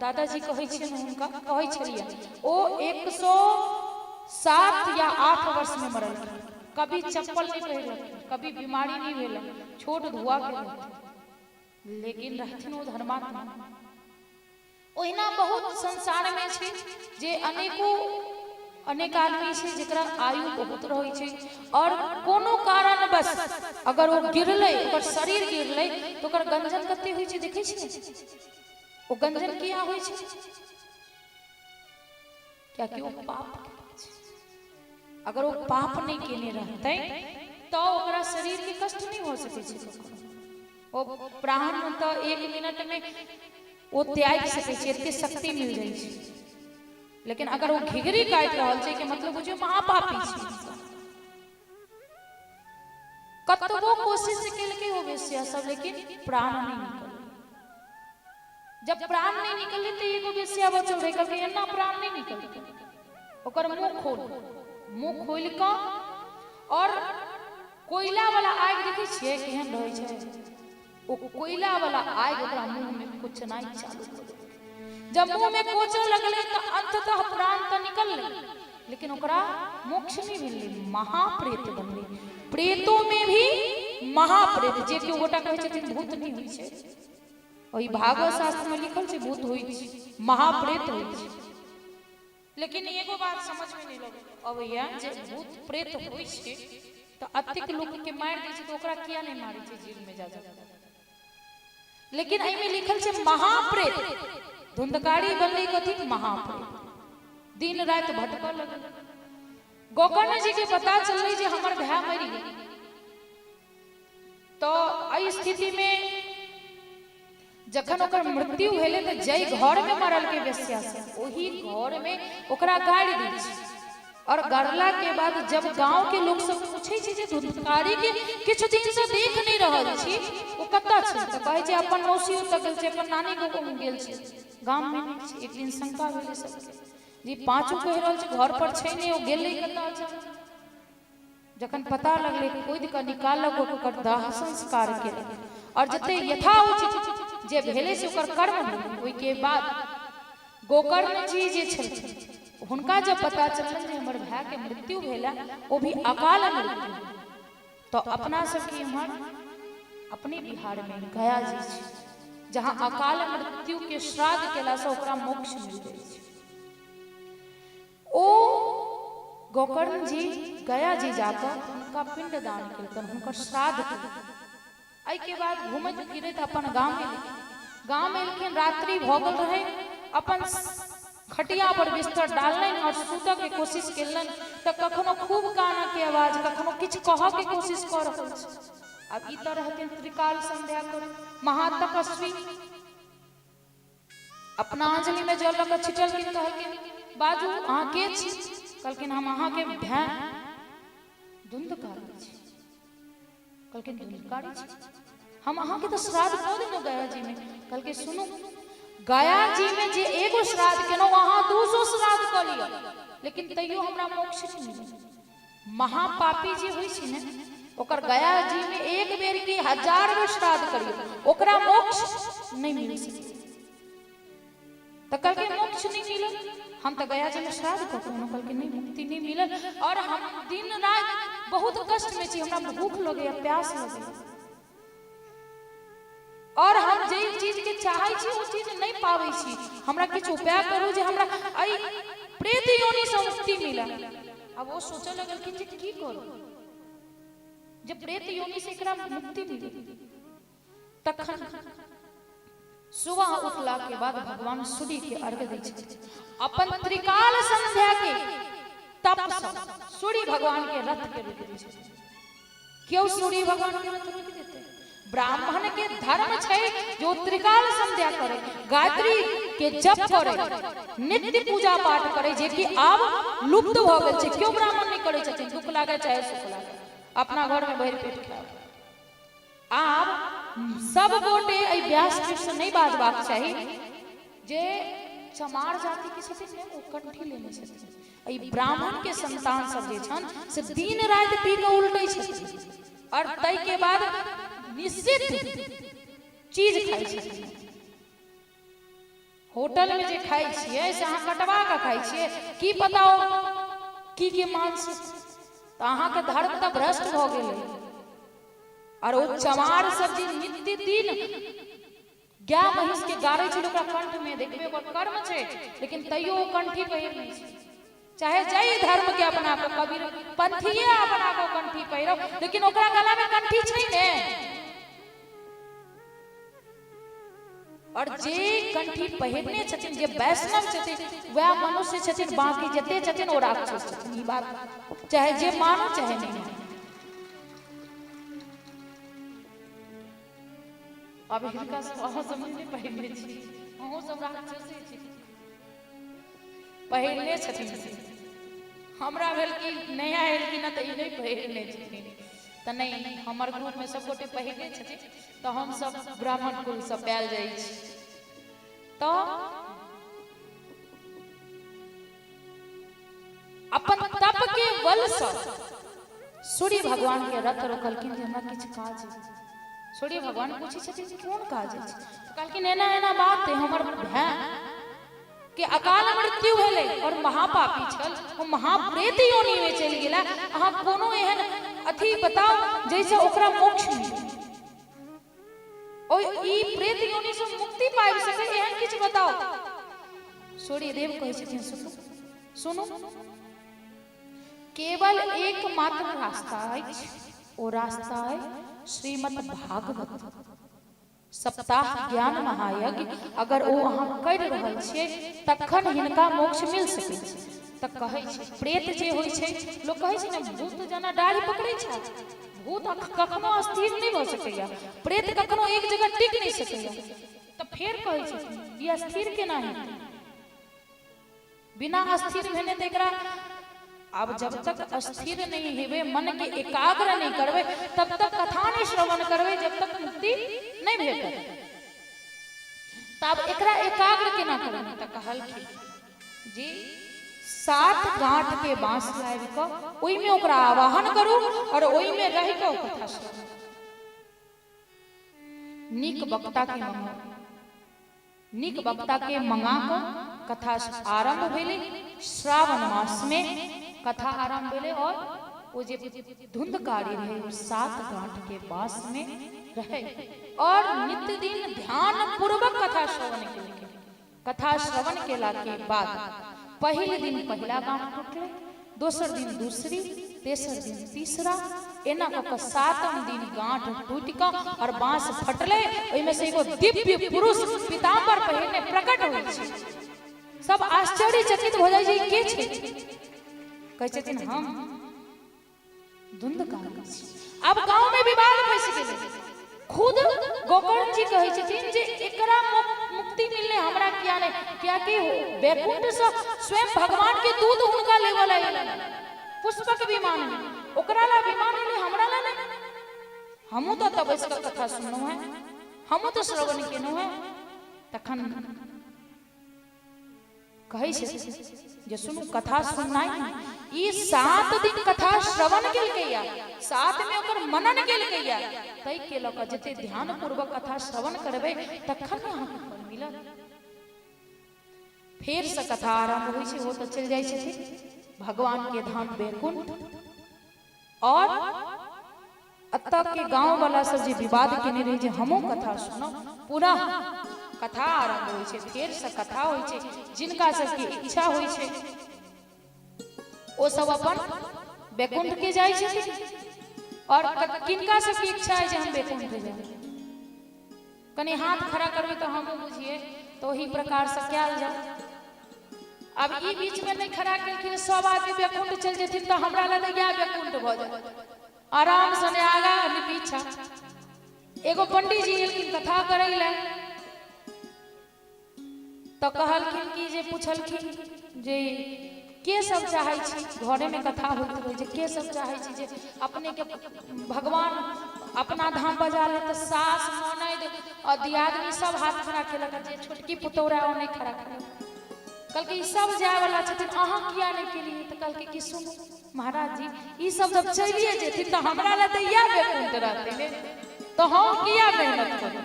दादाजी कहै छियनि हुनका, कहै छलियै ओ 107 या 8 वर्ष में मरलखिन। कभी चप्पल नहीं पहिरलखिन, कभी बीमारी नहीं भेलन, छोट धुआ के रहथिन, लेकिन रहथिन ओ धर्मात्मा। ओहिना बहुत संसार में छै जे अनेको अनेक आदमी छै जकरा आयु बहुत रहै छै, और कोनो कारणवश अगर ओ गिरलै, ओकर शरीर गिरलै तऽ ओकर गंजन कते होइ छै देखै छियै? ओ गंजन किया होइ छै? कियाकि ओ पाप केने छै। अगर ओ पाप नहि केने रहतै तऽ ओकरा शरीर के कष्ट नहि हो सकै छै कखनो। ओ प्राण तऽ 1 मिनट में ओ त्यागि सकै छै, एते शक्ति मिल जाइ छै। लेकिन अगर ओ घिघरी काटि रहल छै के मतलब बुझियौ महापापी छै। कतबो कोशिश केलकै ओ वेश्या सब, लेकिन प्राण नहि निकललै। जब प्राण नहीं निकललै तऽ एगो वेश्या बचल रहै, कहलकै एना प्राण नहीं निकलतै, ओकर मुंह खोल। मुंह खोलि कऽ और कोयला वाला आगि देखै छियै केहन रहै छै, ओ कोयला वाला आगि ओकरा मुंह में कोचनाइ चालू कऽ देलकै। जब मुंह में कोचऽ लगलै तऽ अंततः प्राण तऽ निकललै, लेकिन ओकरा मोक्ष नहीं मिललै, महाप्रेत बनलै। प्रेतों में भी महाप्रेत, जे केओ गोटा कहै छथिन भूत नहीं होइ छै, ओहि भागवत शास्त्र में लिखल छै भूत होइ छै, महाप्रेत होइ छै। लेकिन एगो बात समझ में नहीं अबैया जे भूत प्रेत होइ छै तऽ अतेक लोक के मारि दै छै तऽ ओकरा किया नहीं मारै छै जेल में जा जा। लेकिन एहिमे लिखल छै महाप्रेत, धुंधकारी बनलै कथी महाप्रेत, दिन राति भटकऽ लगल। गोकर्ण जी के पता चललै जे हमर भाय मरि गेल, तो एहि स्थिति में जखन ओकर मृत्यु भेलै तऽ जाहि घर में मरलकै वेश्या से ओही घर में ओकरा गाड़ि दै छै। और गाड़ला के बाद जब गांव के लोग सब पूछै छै जे धुंधकारी के किछु दिन से देख नहीं रहल छी, ओ कतऽ छै, तऽ कहै छै अपन मौसी ओतऽ गेल छै, अपन नानी गाँव गेल छै, गाम में नहि छै। एक दिन शंका भेलै सबके जे पाँचो कहि रहल छै घर पर छै नहि, ओ गेलै कतऽ अचानक। जखन पता लगलै खोदि कऽ निकाललक, ओकर दाह संस्कार केलक और जते यथा उचित जे भेलै से ओकर कर्म भेलै। ओहिके बाद गोकर्ण जी जे छलखिन हुनका जब पता चलल जे हमर भाई के मृत्यु भेला, वो भी अकाल मृत्यु, तो अपना सबके इम्हर अपने बिहार में गया जी छै, जहाँ अकाल मृत्यु के श्राद्ध केला से ओकरा मोक्ष मिल जाइ छै। ओ गोकर्ण जी गया जी जाकर हुनका पिंड दान केलकनि, हुनकर श्राद्ध केलकनि। एहिके बाद घूमैत फिरैत अपन गाम एलखिन। गाम एलखिन, रात्रि भऽ गेल रहै, अपन खटिया पर बिस्तर डाललनि और सुतऽ के कोशिश केलनि तऽ कखनो खूब कानऽ के आवाज, कखनो किछु कहऽ के कोशिश कऽ रहल छै। आब ई तऽ रहथिन त्रिकाल संध्या करै महातपस्वी, अपना अंजलि में जल लऽ कऽ छिटलखिन, कहलखिन बाजू अहाँ के छी? कहलखिन हम अहाँके भाय धुंधकारी छी। कहलखिन धुंधकारी छी? हम अहाँके तऽ श्राद्ध कऽ देलहुँ गया जी में। कहलकै सुनू, गया जी में जे एगो श्राद्ध केलहुँ अहाँ 200 श्राद्ध कऽ लिअ, लेकिन तैयो हमरा मोक्ष नहि मिलल। महापापी जे होइ छै ने, ओकर गया जी में एक बेर की 1000 बेर श्राद्ध करियौ, ओकरा मोक्ष नहि मिल सकै। तऽ कहलकै मोक्ष नहि मिलल, हम तऽ गया जी में श्राद्ध कऽ के, कहलकै नहि, मुक्ति नहि मिलल और हम दिन राति बहुत कष्ट में छी, हमरा भूख लगैया, प्यास लगैया और हम जे चीज के चाहै छी ओ चीज नहि पाबै छी, हमरा किछु उपाय करू जे हमरा एहि प्रेत योनि से मुक्ति मिले। अब ओ सोचऽ लगलखिन जे की करू जे प्रेत योनि से एकरा मुक्ति मिले। तखन सुबह उठला के बाद भगवान सूर्य के अर्घ दै छथिन, अपन त्रिकाल संध्या के तप से सूर्य भगवान के रथ के रोकि दै छथिन। क्यों सूर्य भगवान के रथ रोकि देते? ब्राह्मण के धर्म छै जो त्रिकाल संध्या करे, गायत्री के जप करे, नित्य पूजा पाठ करे, जे कि आब लुप्त भऽ गेल छै। क्यों ब्राह्मण नहि करै छथिन? दुख लागे चाहे सुख लागे, अपना घर में भरि पेट खायब। आब सब गोटे एहि व्यासपीठ से नहि बाजबाक चाही जे चमार जाति के छथिन ने, ओ कंठी लेने छथिन। एहि ब्राह्मण के संतान सब जे छन से दिन राति पी के उल्टै छथिन और ताहि के बाद निश्चित चीज खाइ छथिन। होटल में जे खाइ छियै से अहाँ कटवा के खाइ छियै, की पता ओ की के मांस, तऽ अहाँके धर्म तऽ भ्रष्ट भऽ गेलै। और ओ चमार सब जे नित्य दिन गाय महिष के गाड़ै छै, ओकरा कंठ में देखबै ओकर कर्म छै, लेकिन तैयो ओ कंठी पहिर नहि छै। चाहे जाहि धर्म के अपना को कबीर पंथीये अपना को कंठी पहिरो, लेकिन ओकरा गला में कंठी छै ने। और जे कंठी पहिरने छथिन, जे वैष्णव छथिन, वएह मनुष्य छथिन, बाकी जते छथिन ओ राक्षस छथिन। ई बात चाहे जे मानो चाहे नहीं मानो। अब हिनका सब अहाँ सब नहि पहिरने छी, अहूँ सब राक्षसे छी, पहिरने छथिन से। हमरा भेल कि नया एलखिन हँ तऽ ई नहि पहिरने छथिन, तऽ नहि, हमर ग्रुपमे सब गोटे पहिरने छथिन, तऽ हम सब ब्राह्मण कुल से पायल जाइ छी। तऽ अपन तप के बल से सूर्य भगवान के रथ रोकलखिन जे हमरा किछु काज अछि। सूर्य भगवान पूछै छथिन जे कोन काज अछि? कहलखिन एना एना बात है, हमर भाय के अकाल मृत्यु भेलै और महापापी छल, ओ महाप्रेत योनि में चलि गेला, अहाँ कोनो एहन अथी बताउ जाहिसँ ओकरा मोक्ष मिले, ओ ई प्रेत योनि से मुक्ति पाबि सकै, एहन किछु बताउ। सूर्यदेव कहै छथिन सुनू सुनू, केवल एक मात्र रास्ता अछि, ओ रास्ता है श्रीमद् भागवत सप्ताह ज्ञान महायज्ञ। अगर ओ अहाँ कर रहल छियै तखन हिनका मोक्ष मिल सकै छै। तऽ कहै छै प्रेत जे होइ छै, लोक कहै छै ने भूत जेना दाढ़ी पकड़ै छै, भूत कखनो स्थिर नहि भऽ सकैया, प्रेत कखनो एक जगह टिक नहि सकैया। तऽ फेर कहै छथिन ई स्थिर केना हेतै? बिना स्थिर भेने तऽ एकरा अब जब तक स्थिर नहीं हेबे, मन के एकाग्र नहीं करबे, तब तक कथा नहीं श्रवण करबे, जब तक मुक्ति नहीं भेटत। तब एकरा एकाग्र केना करबे? तऽ कहलखिन जी 7 गांठ के बांस लाबि कऽ ओहिमे ओकरा आवाहन करू और ओहिमे रहि कऽ ओ कथा श्रवण। नीक वक्ता के मंगाउ, नीक वक्ता के मंगा कऽ कथा आरंभ भेलै। श्रावण मास में कथा आरंभ भेलै और ओ जे धुंधकारी रहे ओ 7 गांठ के बास में रहे और नित्य दिन ध्यान पूर्वक कथा श्रवण केलकै। कथा श्रवण केला के बाद पहिल दिन पहिला गांठ टूटलै, दोसर दिन दूसरी, तेसर दिन तीसरा, एना कऽ कऽ 7म दिन गांठ टूटि कऽ और बांस फटलै। ओहिमे से एगो दिव्य पुरुष पीताम्बर पहिरने प्रकट होइ छै। सब आश्चर्यचकित हो जाइ छै, के छै? कहै छथिन हम धुंधकारी छी। अब गांव में विवाद फंसि गेलै। खुद गोकर्ण जी कहै छथिन जे एकरा मुक्ति मिलले, हमरा किया नहि? कियाकि वैकुंठ से स्वयं भगवान के दूत हुनका लेबऽ ला एलनि पुष्पक विमान में। ओकरा ला विमान एलै, हमरा ला नहि। हमहूँ तऽ एतऽ बैस कऽ कथा सुनलहुँ हेँ, हमहूँ तऽ श्रवण केलहुँ हेँ। तखन कहै छै जे सुनू, कथा सुननाइ ई 7 दिन कथा श्रवण केलकैया, 7 में ओकर मनन केलकैया, तै के लऽ कऽ जते ध्यान पूर्वक कथा श्रवण करबै तखन ने अहाँके फल मिलत। फेर से कथा आरंभ होइ छै। ओ तऽ चलि जाइ छथिन भगवान के धाम वैकुंठ और अतऽ के गांव वाला सब जे विवाद केने रहे जे हमहूँ कथा सुनब, पुनः कथा आरंभ होइ छै। फेर से कथा होइ छै। जिनका सबके इच्छा होइ छै ओ सब अपन वैकुंठ के जाइ छथिन। और किनका सबके इच्छा है जे हम वैकुंठ जाए, कनि हाथ खड़ा करबै तऽ हमहूँ बुझिए, तऽ ओही प्रकार से कयल जाए। अब ई बीच में नहीं खड़ा केलखिन, सब आदमी वैकुंठ चलि जेथिन तऽ हमरा लग इएह वैकुंठ भऽ जायत, आराम से, ने आगा ने पीछा। एगो पंडित जी एलखिन कथा करै लए, तऽ कहलखिन कि जे पुछलखिन जे के सब चाहै छी, घरे में कथा होइत रहै जे के सब चाहै छी जे अपने के भगवान अपना धाम बजा ले, तऽ सास, ननैद और दियादनी सब हाथ खड़ा केलक। जे छोटकी पुतोह रहै ओ नहि खड़ा केलक। कहलकै ई सब जाय वाला छथिन, अहाँ किया नहि केलियै? तऽ कहलकै कि सुनू महाराज जी, ई सब जब चलिए जेथिन तऽ हमरा लए तऽ इएह वैकुंठ रहतै ने, तऽ हम किया मेहनत करू?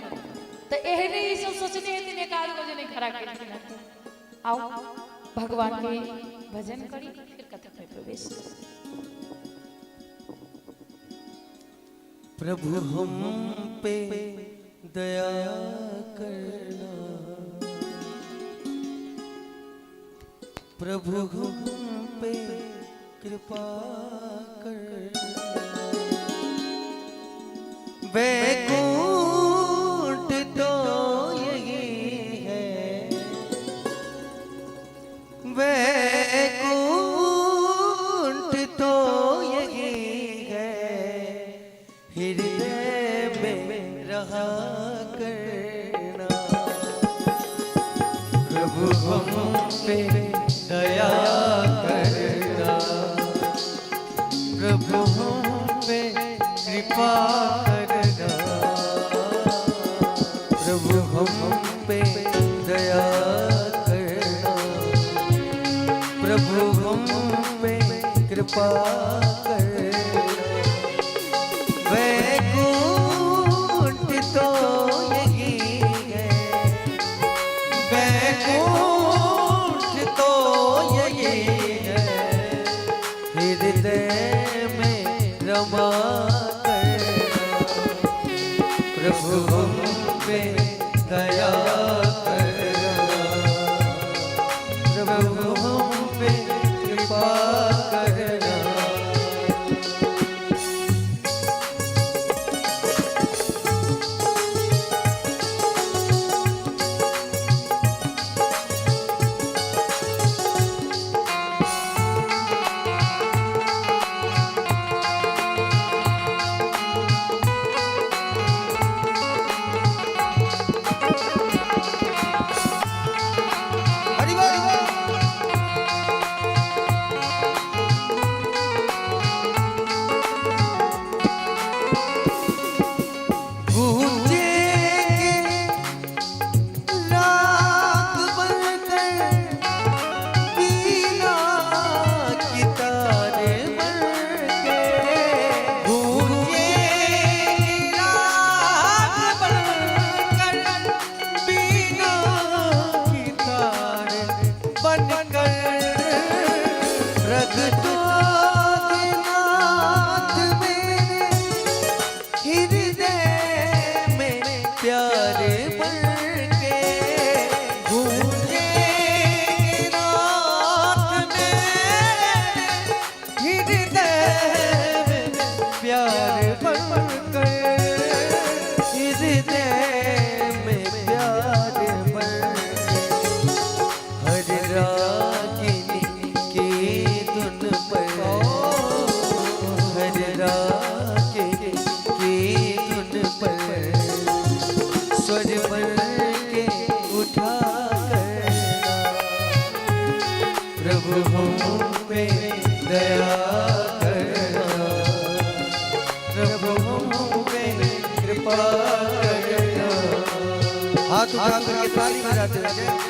तऽ एहने ई सब सोचने हेथिन एक आध गो जे नहि खड़ा केलखिन हँ। आओ भगवान के भजन करी, फिर कथा में प्रवेश करी। प्रभु हम पे दया करना, प्रभु हम पे कृपा करना। वैकुंठ तो यही है, वैकुंठ तो यही है, हृदय में रहा करना। प्रभु हम पे दया करना, प्रभु हम पे कृपा करना। प्रभु हम पे दया करना, प्रभु हम पे कृपा करना। वैकुंठ तो यही है, वैकुंठ तो यही है, हृदय में रमा करना। प्रभु हम पे दया करना, प्रभु हम पे कृपा करना। हरि बोल। बनकर प्रगटोगे नाथ मेरे हृदय में प्यार बनके, गूंजे नाथ मेरे हृदय में प्यार बनकर, हृदय में प्यार बनकर, हर रागिनी के धुन पर, हर रागिनी के धुन पर स्वर बन के उठा करना, प्रभु हम पे दया करना, प्रभु हम पे कृपा करना। हाथ उठा करके ताली बजाते हुए।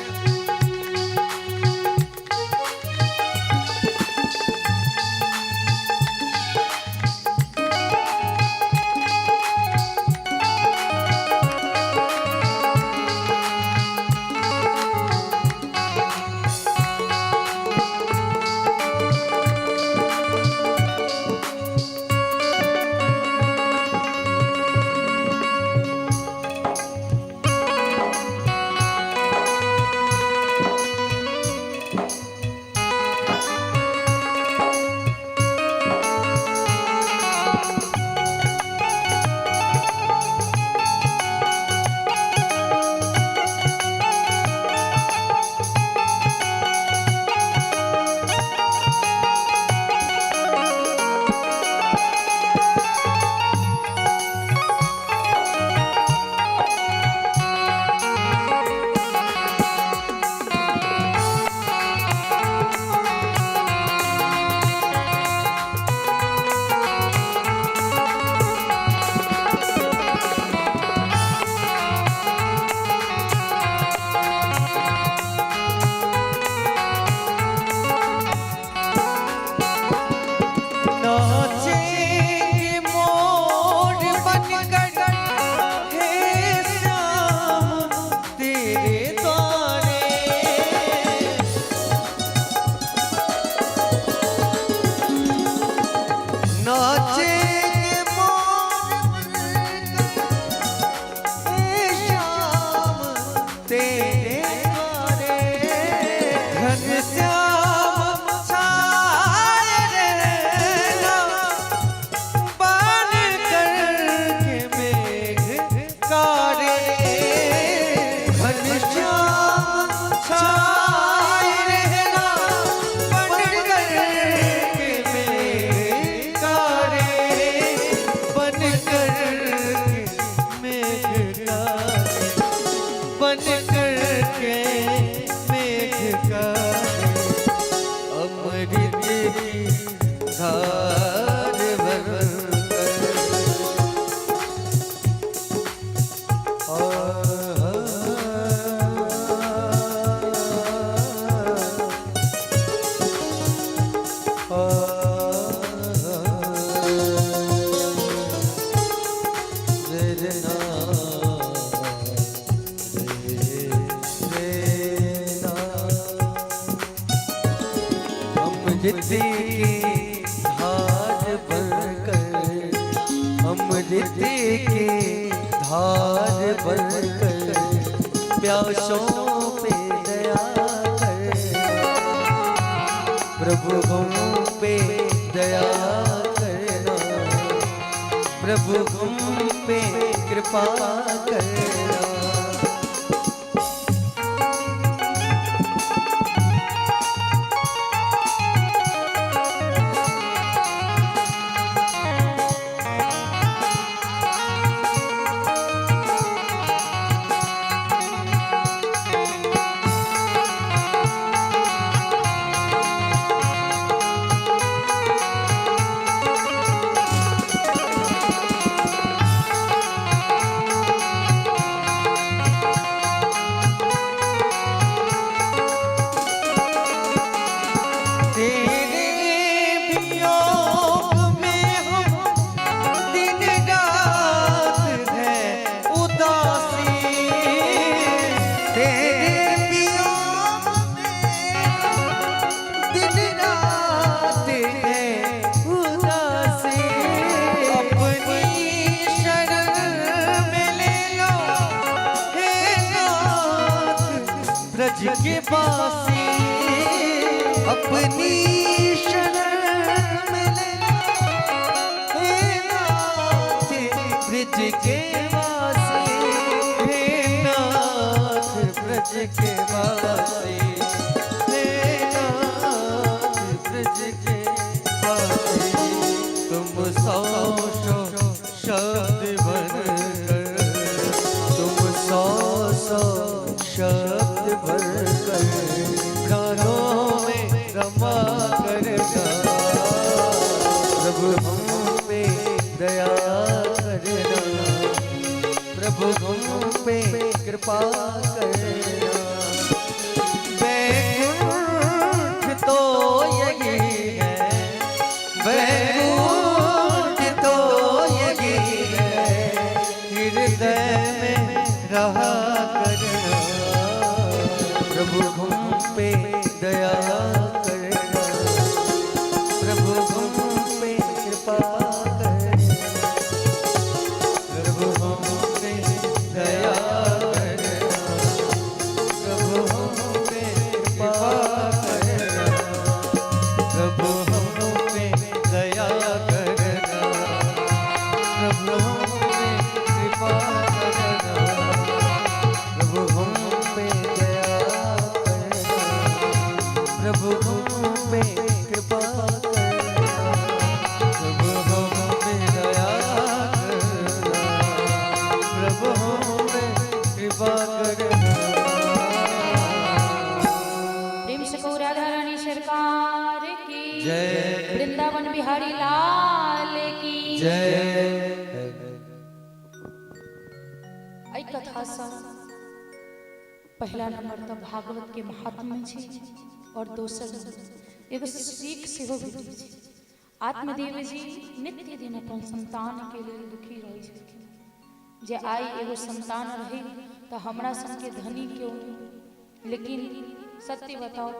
नाचेंगे मोर बनकर हे श्याम तेरे द्वारे, नाचेंगे मोर बनकर हे श्याम तेरे द्वारे, घनश्याम छाए रहना बन करके मेघ कारे, घनश्याम छाए रहना बन करके मेघ कारे, बन करके मेघ कारे, बन करके मेघ कारे, अमृत की धार बनकर। अमृत की धार बनकर, अमृत की धार बनकर, प्यासों पे दया कर, प्रभु हम पे दया करना, प्रभु हम पे कृपा करना। ब्रज के वासी, अपनी शरण में ले। हे नाथ ब्रज के वासी, हे नाथ ब्रज के वासी, हे नाथ ब्रज के वासी। तुम सौ सौ शब्द बन कर, तुम सौ सौ शब्द भर कर, प्राणों में रमा करना। प्रभु हम पे दया करना, प्रभु हम पे कृपा करना। वैकुंठ तो यही है, वैकुंठ तो यही है, हृदय में रहा करना। प्रभु हम पे दया करना, प्रभु हम पे कृपा करना। प्रभु हम पे दया करना, प्रभु हम पे कृपा करना। प्रभु हम पे दया करना, प्रभु हम पे कृपा करना। प्रभु हम पे दया करना, प्रभु हम पे कृपा करना। प्रभु हम पे दया करना, प्रभु हम पे कृपा करना। प्रेम से कहू राधा रानी सरकार की जय। वृंदावन बिहारी लाल की जय। एहि कथासँ पहिला नंबर तऽ भागवत के महात्म्य छै और दोसर एगो सीख सेहो भेटै छै। आत्मदेव जी नित्य दिन अपन संतान के लेल दुखी रहै छलखिन जे आइ एगो संतान रही तऽ हमरा सबके धनी क्यों नहीं। लेकिन सत्य बताओ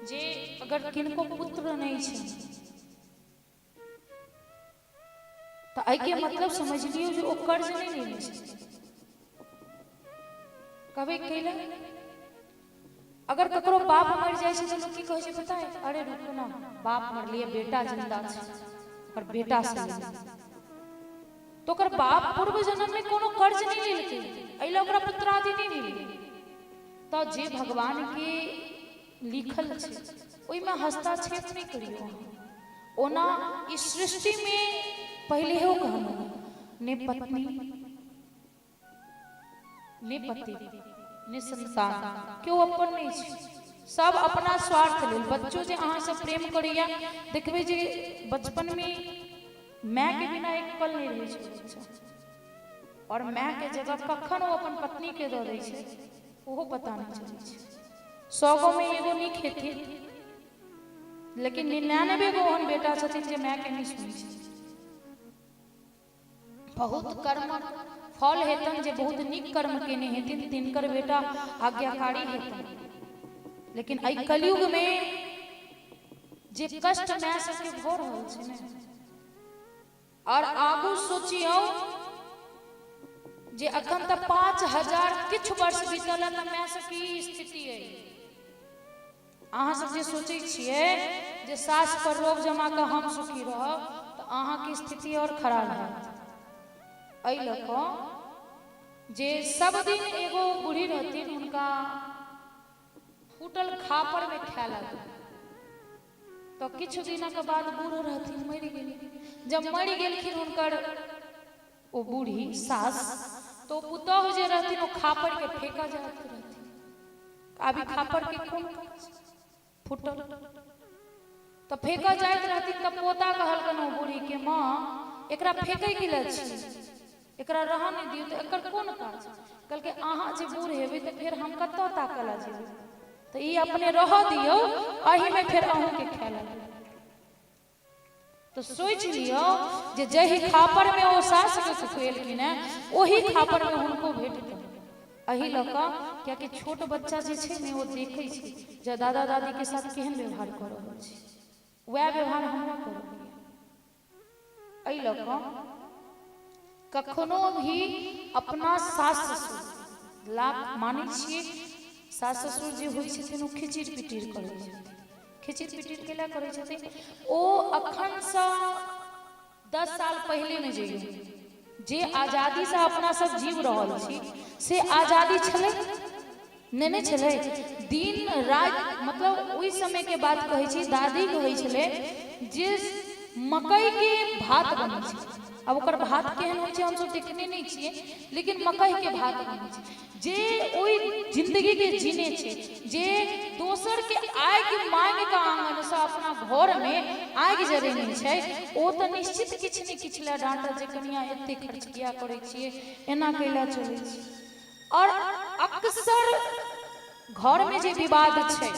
जे अगर किनको पुत्र नहीं छै तऽ एहिके मतलब समझ लियौ जे ओ कर्ज नहि लेने छै। कहबै कैला अगर ककरो बाप मरि जाइ छै तऽ लोक की कहै छै पता है? अरे रुकू ना, बाप मरलिए बेटा जिंदा छै, ओकर बेटा से लेबै। तऽ ओकर बाप पूर्व जन्म में कोनो कर्ज नहि लेलकै, एहि लए ओकरा पुत्र आदि नहि मिललै। तऽ जे भगवान के लिखल छै ओहिमे हस्ताक्षेप नहि करियौ अहाँ। ओना ई सृष्टि में पहिले हो कहलहुँ, ने पत्नी ने पति ने संतान केओ अपन नहि छै, सब अपना स्वार्थ लेल। बच्चो जे अहाँ से प्रेम करैया देखबै जे बचपन में माय के बिना एक पल नहि रहै छै बच्चा, और माय के जगह कखन ओ अपन पत्नी के दऽ दै छै ओहो पता नहि चलै छै। 100 गो में एगो नीक हेथिन, लेकिन 99 गो ओहन बेटा छथिन जे माय के नहि सुनै छै। बहुत कर्म फल हेतन जे बहुत नीक कर्म केने हेथिन तिनकर बेटा आज्ञाकारी हेतन। लेकिन एहि कलयुग में जे कष्ट माय सबके भऽ रहल छै ने, और आगू सोचियौ जे अखन तऽ 5000 किछु वर्ष बीतल हँ तऽ माय सबके ई स्थिति अइ। अहाँ सब जे सोचै छियै जे सास पर रोग जमा कऽ हम सुखी रहब तऽ अहाँके स्थिति और खराब हैत। एहि लऽ कऽ जे सब दिन एगो बूढ़ी रहथिन, हुनका फूटल खापड़ में खाय लागल। तऽ किछु दिनक बाद बूढ़ रहथिन, मरि गेल। जब मरि गेलखिन हुनकर ओ बूढ़ी सास, तो पुतोहु जे रहथिन ओ खापड़ के फेंका जाइत रहथिन। अभी खापड़ के कोन काज, फूटल तऽ फेंका जाइत रहथिन। तऽ पोता कहलकन ओ बूढ़ी के, माँ एकरा फेंकै के लेल छी, एकरा रहऽ नहि दियौ, तऽ एकर कोन काज? कहलकै अहाँ जे बूढ़ हेबै तऽ फेर हम कतऽ ताकऽ लए जेबै, तऽ ई अपने रहऽ दियौ, एहिमे फेर अहूँके खाय लगबै। तो सोचि लियौ जे जाहि खापड़ में ओ सास के खुएलखिन हेँ ओही खापड़ में हुनको भेटतनि। एहि लऽ कऽ कियाकि छोट बच्चा जे छै ने ओ देखै छै जे दादा दादी के साथ केहन व्यवहार कऽ रहल छै, वएह व्यवहार हमरा करऽ के। एहि लऽ कऽ कखनो भी अपना सास ससुर लाख मानै छियै, सास ससुर जे होइ छथिन ओ खिचिर पिटिर करै छथिन। खिचिर पिटिर केला करै छथिन? ओ अखनसँ 10 साल पहिले मे जइयौ, जे आजादीसँ अपना सब जीव रहल छी से आजादी छलै नहि? नहि छलै। दिन राति, मतलब ओहि समयके बात कहै छी, दादी कहै छलै जे मकइके भात बनै छै। आब ओकर भात केहन होइ छै हमसब देखने नहि छियै, लेकिन मकइके भात बनै छै। जे ओहि जिंदगीके जीने छै, जे दोसरके आगि मांगि कऽ आङनसँ अपना घरमे आगि जरेने छै, ओ तऽ निश्चित किछु ने किछु लए डाँटत जे कनिया एते खर्च किया करै छियै, एना कैला चलै छी। और अक्सर घरमे जे विवाद छै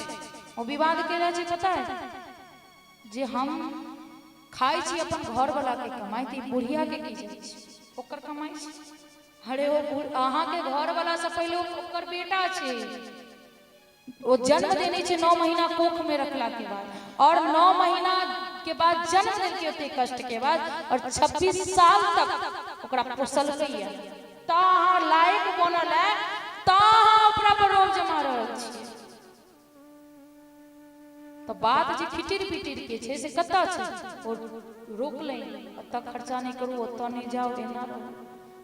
ओ विवाद केला छै पता है? जे हम खाइ छी अपन घरवलाके कमाइ, तऽ ई बुढ़ियाके की जाइ छै, ओकर कमाइ छै। अरे, ओ अहाँके घरवलासँ पहिले ओकर बेटा छै, ओ जन्म देने छै 9 महीना कोख में रखला के बाद, और 9 महीना के बाद जन्म देलकै ओते कष्ट के बाद, और 26 साल तक ओकरा पोसलकै, ता अहाँ लायक बनल है, ता अहाँ ओकरा पर रोब जमा रहल छी। तऽ बात जे खिटिर पिटिर के छै से कतऽ छै? ओ रोकलनि, एतऽ खर्चा नहि करू, ओतऽ नहि जाउ, एना रहू।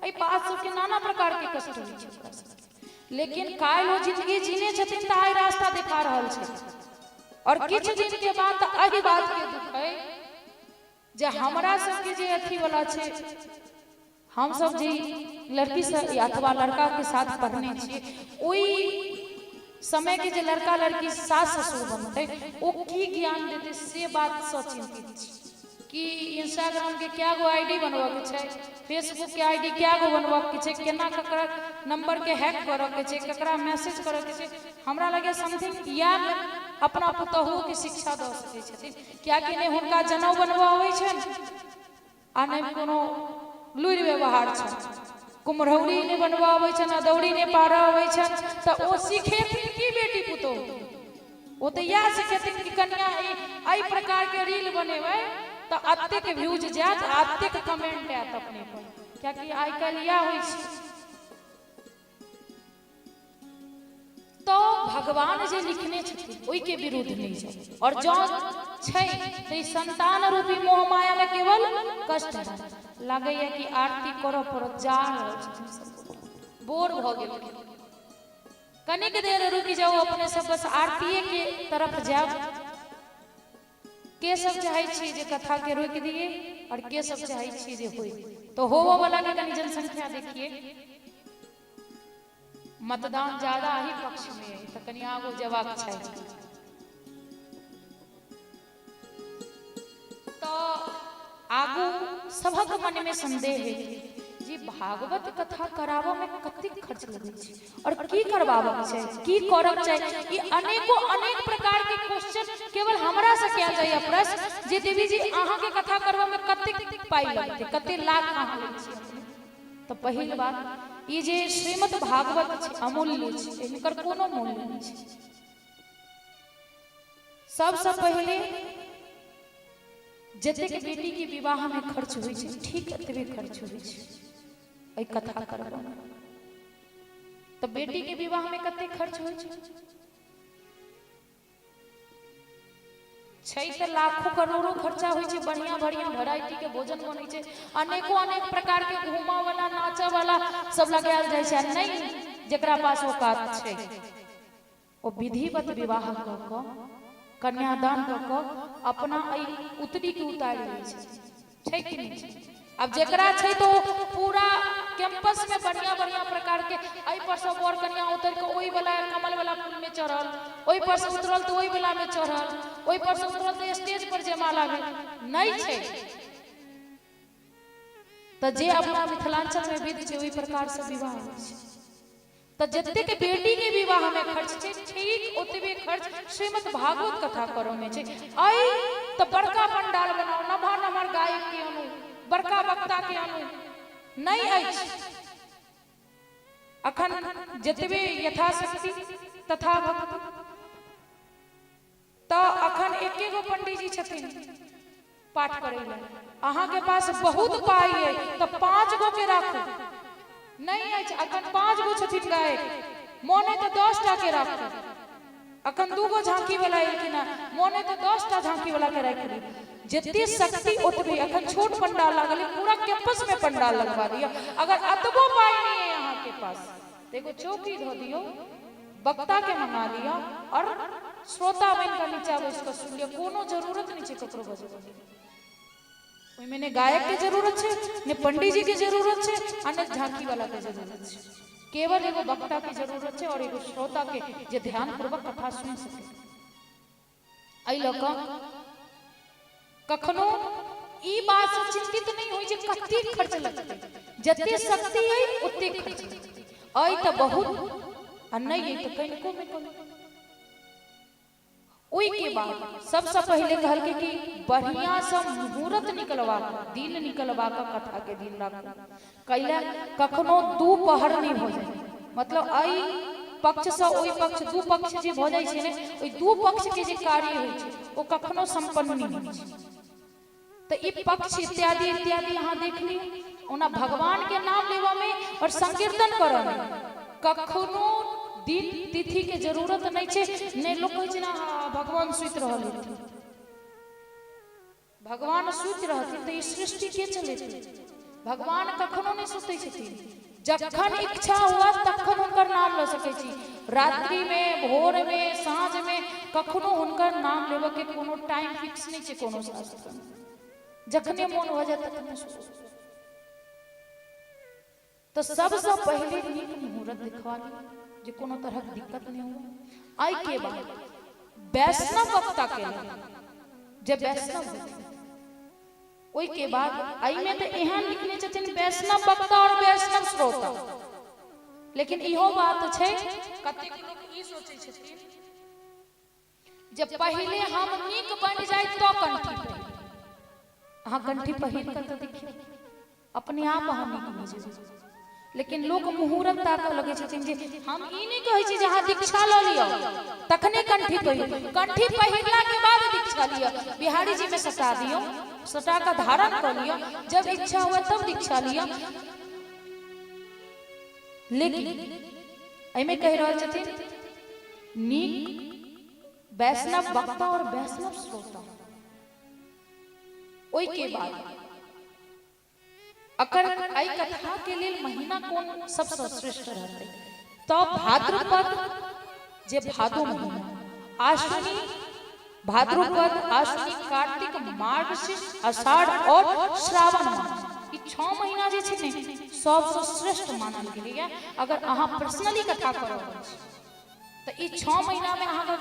एहि बात सबके नाना प्रकार के कष्ट होइ छै ओकरा सबके, लेकिन काल्हि ओ जिंदगी जीने छथिन तऽ आइ रास्ता देखा रहल छै। और किछु दिन के बाद तऽ एहि बात के दुख है जे हमरा सबके जे अथी वाला छै, हम सब जे लड़की से अथवा लड़का के साथ पढ़ने छियै, ओहि समय के जे लड़का लड़की सास ससुर बनतै ओ की ज्ञान देतै, से बात सँ चिंतित छी कि इंस्टाग्राम के क्या गो आईडी बनबऽ के छै, फेसबुक के आईडी क्या गो बनबऽ के छै, केना ककरा नंबर के हैक करऽ के छै, ककरा मैसेज करऽ के छै। हमरा लगैए समथिंग इएह अपना पुतोहुओ के शिक्षा दऽ सकै छथिन, कियाकि नहि हुनका जनउ बनबऽ अबै छनि आ नहि कोनो लुरि व्यवहार छनि, कुम्हरौरी नहि बनबऽ अबै छनि, अदौरी नहि पारऽ अबै छनि, तऽ ओ सिखेथिन की बेटी पुतोहु? ओ तऽ इएह सिखेथिन कि कनिया, एहि प्रकारके रील बनेबै तऽ एतेक व्यूज जायत आ एतेक कमेंट आयत अपने पर, कियाकि आइ काल्हि इएह होइ छै। तऽ भगवान जे लिखने छथिन ओहिके विरुद्ध नहि जाउ। और जँ छै तऽ ई संतान रूपी मोह माया मे केवल कष्ट हैत। लागैया कि आरती करऽ पड़त, जा रहल छथिन सब, बोर भऽ गेलखिन। कनिक देर रुकि जाउ अपने सब, बस आरतीये के तरफ जायब। के सब चाहै छी जे कथा के रोकि दिए और के सब चाहै छी जे होय? तो होबो वाला के कनि जनसंख्या देखिए। मतदान ज्यादा ही पक्ष में है तऽ कनि आगू जेबाक चाही। तऽ आगू सभक मन में संदेह है जे भागवत कथा कराबऽ में कतेक खर्च लगै छै और की करबाबक छै, की करक छै? ई अनेको अनेक प्रकार के क्वेश्चन केवल हमरा से कयल जाइए प्रश्न जे देवी जी, अहाँ के कथा करबऽ में कतेक पाइ लगतै, कतेक लाख अहाँ लै छियै? तऽ पहिल बात ई जे श्रीमद् भागवत छै, अमूल्य छै, हिनकर कोनो मूल्य नहि छै। सबसँ पहिले जतेक बेटी के विवाह में खर्च होइ छै, ठीक एतबे खर्च होइ छै एहि कथा करबऽ में। तऽ बेटी के विवाह में कतेक खर्च होइ छै? छै तऽ लाखों करोड़ों खर्चा होइ छै। बढ़िया बढ़िया वेराइटी के भोजन बनै छै, अनेको अनेक प्रकार के घूमऽ वाला, नाचऽ वाला सब लगायल जाइ छै। आ नहि जेकरा पास औकात छै ओ विधिवत विवाह कऽ कऽ, कन्यादान कऽ कऽ अपना एहि उतरी के उतारि लै छै। छै कि नहि छै? आब जेकरा छै तऽ ओ पूरा कैंपस में बढ़िया बढ़िया प्रकार के, एहि पर से वर कन्या उतरि कऽ ओहि वाला कमल वाला फूल में चढ़ल, ओहि पर से उतरल तऽ ओहि वाला में चढ़ल, ओहि पर से उतरल तऽ स्टेज पर जयमाला भेल। नहि छै तऽ जे अपना मिथिलांचल में विध छै ओहि प्रकार से विवाह होइ छै। तऽ जतेक बेटी के विवाह में खर्च छै, ठीक ओतबे खर्च श्रीमद् भागवत कथा करऽ में छै। अइ तऽ बड़का पंडाल बनाउ, नमहर नमहर गायक के आनू, बड़का वक्ता के आनू, नहि अछि। अखन जतबे यथाशक्ति तथा भक्ति। तऽ अखन एके गो पंडीजी छथिन पाठ करै लए। अहाँके पास बहुत पाइ अइ तऽ 5 गो के राखू। नहि अछि, अखन 5 गो छथिन गायक। मोन अइ तऽ 10 टा के राखू। अखन 2 गो झांकी वाला एलखिन हँ, मोन अइ तऽ 10 टा झांकी वाला के राखि लिअ। जते शक्ति ओतबे। अखन छोट पंडाल लागल है, पूरा कैंपस में पंडाल लगवा दिअ। अगर अतबो पाई नहीं है अहाँ के पास तऽ एगो चौकी धऽ दियौ, वक्ता के मंगा लिअ और श्रोता बनि कऽ नीचा बैस कऽ सुनि लिअ। कोनो जरूरत नहि छै ककरो बजबऽ के। ओहिमे ने गायक के जरूरत छै, ने पंडीजी के जरूरत छै आ ने झांकी वाला के जरूरत छै। केवल एगो वक्ता के जरूरत छै और एगो श्रोता के, जे ध्यान पूर्वक कथा सुनि सके। एहि लऽ कऽ कखनो ई बात से चिंतित नहि होइ जे कतेक खर्च लगतै। जते शक्ति अइ ओते खर्च लगतै। अइ तऽ बहुत आ नहि अइ तऽ कनिको मे करू। ओहिके बाद सबसँ पहिले कहलकै कि बढ़िआँ सँ मुहूर्त निकलवा कऽ, दिन निकलवा कऽ कथा के दिन राखू। कैला कखनो दू पहर नहि भऽ जाय, मतलब एहि पक्षसँ ओहि पक्ष, दू पक्ष जे भऽ जाइ छै ने, ओहि दू पक्ष के जे कार्य होइ छै ओ कखनो सम्पन्न नहि होइ छै। तऽ ई पक्ष इत्यादि इत्यादि अहाँ देख लियौ। ओना भगवान के नाम लेबऽ में और संकीर्तन करऽ में कखनो दिन तिथि के जरूरत नहि छै। नहि लोक कहै छै ने, भगवान सुति रहल हेथिन। भगवान सुति रहथिन तऽ ई सृष्टि के चलेतै? भगवान कखनो नहि सुतै छथिन। जखन इच्छा हुआ तखन हुनकर नाम लऽ सकै छी। रात्रि में, भोर में, साँझ में, कखनो हुनकर नाम लेबऽ के कोनो टाइम फिक्स नहि छै कोनो शास्त्र में। जखने मोन भऽ जाय तखने शुरू। तऽ सबसँ पहिले नीक मुहूर्त देखवा लिअ जे कोनो तरहक दिक्कत नहि हुए। एहिके बाद वैष्णव वक्ता के लेल, जे वैष्णव होथिन। ओहिके बाद एहिमे तऽ एहन लिखने छथिन वैष्णव वक्ता और वैष्णव श्रोता, लेकिन इहो बात छै, कतेक लोक ई सोचै छथिन जे पहिले हम नीक बनि जाय तो कंठी पहिर। अहाँ कंठी पहिर कऽ तऽ देखियौ, अपने आप अहाँ नीक भऽ जेबै। लेकिन लोक मुहूर्त ताकऽ लगै छथिन जे हम ई नहि कहै छी जे अहाँ दीक्षा लऽ लिअ तखने कंठी पहिरू। कंठी पहिरला के बाद दीक्षा लिअ, बिहारी जी में सटा दियौ, सटा कऽ धारण कऽ लिअ, जब इच्छा हुए तब दीक्षा लिअ। लेकिन एहिमे कहि रहल छथिन नीक वैष्णव वक्ता और वैष्णव श्रोता। ओहिके बाद अकर एहि कथा के लेल महीना कोन सबसँ श्रेष्ठ रहतै? तऽ भाद्रपद, जे भादो महीना, आश्विनी, भाद्रपद, आश्विनी, कार्तिक, मार्गशीर्ष, आषाढ़ और श्रावण मास, ई 6 महीना जे छै ने सबसँ श्रेष्ठ मानल गेलैया। अगर अहाँ पर्सनली कथा कऽ रहल छी तऽ ई 6 महीना मे अहाँके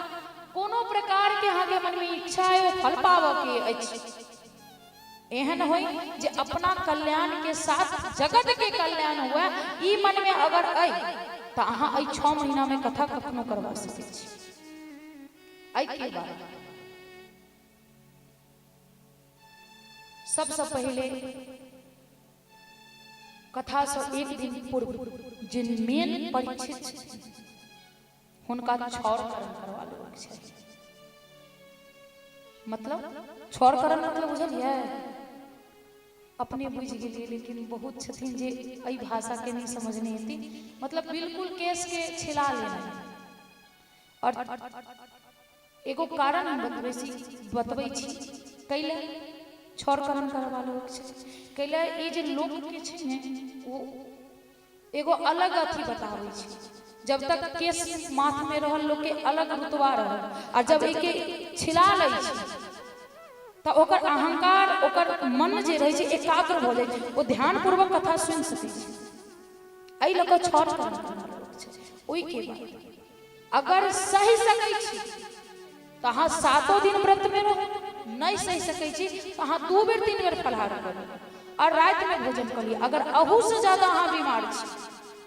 कोनो प्रकार के अहाँके मनमे इच्छा है, ओ फल पाबऽ के अछि, एहन होय जे अपना कल्याण के साथ जगत के कल्याण हुए, ई मन में अगर अइ तऽ अहाँ एहि 6 महीना मे कथा कखनो करवा सकै छी। एहिके बाद सबसँ पहिले कथासँ एक दिन पूर्व जे मेन परीक्षित छथिन हुनका छौरकरण करवा लेबाक चाही। मतलब छौरकरण मतलब बुझलियै? अपने बुझि गेलियै, लेकिन बहुत छथिन जे एहि भाषाके नहि समझने हेथिन। मतलब बिल्कुल केशके छिला लेनाइ। और एगो कारण हम बतबै छी कैला छौरकरण करवा लेबाक छै। कैला ई जे लोकके छै ने, ओ एगो अलग अथी बताबै छै। जब तक केश माथ में रहल, लोकके अलग रुतबा रहल आ जब एके छिला लै छै तऽ ओकर अहंकार, ओकर मन जे रहै छै, एकाग्र भऽ जाइ छै। ओ ध्यानपूर्वक कथा सुनि सकै छै। एहि लऽ कऽ छौरकरण करवा लेबाक छै। ओहिके बाद अगर सहि सकै छी तऽ अहाँ सातो दिन व्रतमे रहू। नहि सहि सकै छी तऽ अहाँ 2 बेर, 3 बेर फलाहार करू और रातिमे भोजन कऽ लिअ। अगर अहूसँ ज्यादा अहाँ बीमार छी,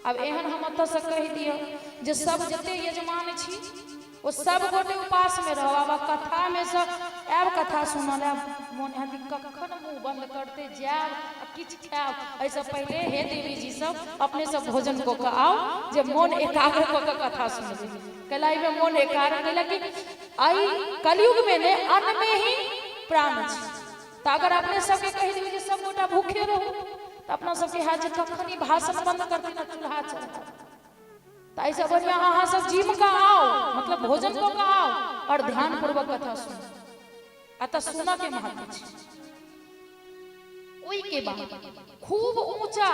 आब एहन हम एतऽसँ कहि दिअ जे सब जते यजमान छी ओ सब गोटे उपासमे रहब, आब कथामे सँ आयब, कथा सुनल आयब, मोन हैत कि कखन मुँह बन्द करते जायब आ किछु खायब। एहिसँ पहिले हे देवी जी सब, अपने सब भोजन कऽ कऽ आउ जे मोन एकाग्र कऽ कऽ कथा सुनबै। कैला एहिमे मोन एकाग्र, कैला कि एहि कलयुगमे ने अन्नमे ही प्राण छै। तऽ अगर अपने सबके कहि देबै जे सब गोटा भूखे रहू तऽ अपना सबके हैत जे कखन ई भाषण बन्द करथिन आ चूल्हा चढ़त। तऽ एहिसँ बढ़िआँ अहाँ सब जिम कऽ आउ, मतलब भोजन कऽ कऽ आउ आओर ध्यान पूर्वक कथा सुनू। अतः सुनऽ के महत्व छै। ओहि के बाद खूब ऊंचा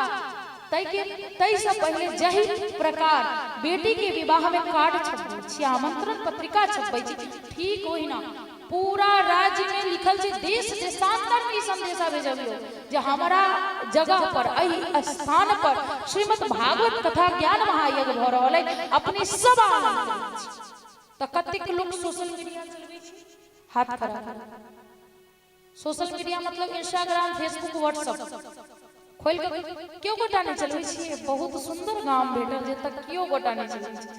ताहिके ताहिसँ पहिले जाहि प्रकार बेटी के विवाह में कार्ड छपबै छी, आमंत्रण पत्रिका छपबै छी, ठीक ओहिना पूरा राज्य में लिखल छै, देश देशांतर में ई संदेशा भेजबियौ जे हमारा जगह पर एहि स्थान पर श्रीमद् भागवत कथा ज्ञान महायज्ञ भऽ रहल है, अपने सब आमंत्रित छी। तऽ कतेक लोक सोशल मीडिया चलबै छै? हाथ खड़ा करू। सोशल मीडिया मतलब इंस्टाग्राम, फेसबुक, व्हाट्सअप खोलि कऽ केओ गोटा नहि चलबै छियै? बहुत सुन्दर गाम भेटल जे तक केओ गोटा नहि चलबै छै।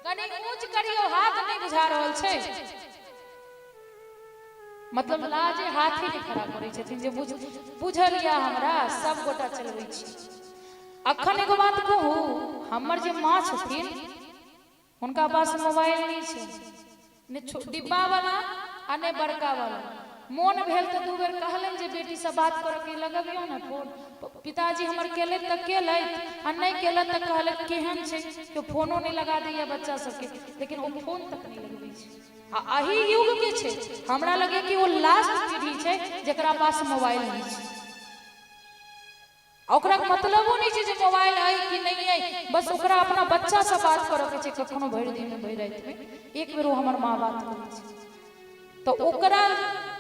कनि ऊँच करियौ हाथ, नहि बुझा रहल छै। मतलब लाजे हाथे नहि खड़ा करै छथिन जे बुझ बुझल यऽ हमरा सब गोटा चलबै छी। अखन एगो बात कहू, हमर जे माँ छथिन हुनका पास मोबाइल नहि छै, ने डिब्बा वाला आ ने बड़का वाला। मोन भेल तऽ दू बेर कहलनि जे बेटीसँ बात करऽके लगबियौ ने फोन। पिताजी हमर केलथि तऽ केलथि आ नहि केलथि तऽ कहलथि केहन छै, केओ फोनो नहि लगा दैया बच्चा सबके, लेकिन ओ फोन तक नहि लगबै छै। आ एहि युगके छै, हमरा लगैए कि ओ लास्ट पीढ़ी छै जकरा पास मोबाइल नहि छै। आ ओकरा मतलबो नहि छै जे मोबाइल अइ कि नहि अइ, बस ओकरा अपना बच्चासँ बात करऽके छै। कखनो भरि दिनमे भरि रातिमे एक बेर ओ हमर माँ बात करै छै, तऽ ओकरा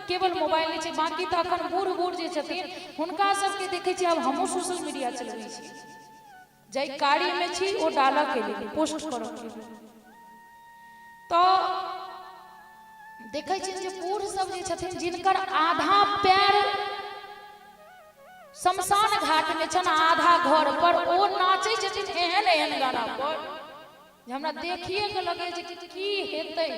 केवल मोबाइल नहि छै। बाँकी तऽ अखन बूढ़ बूढ़ जे छथिन हुनका सबके देखै छियै। आब हमहूँ सोशल मीडिया चलबै छी, जाहि कार्यमे छी ओ डालऽके लेल, पोस्ट करऽके लेल, तऽ देखै छियनि जे बूढ़ सब जे छथिन जिनकर आधा पैर शमशान घाट में छनि आधा घर पर, ओ नाचै छथिन एहन एहन गाना पर जे हमरा देखिए के लगे जे की हेतै।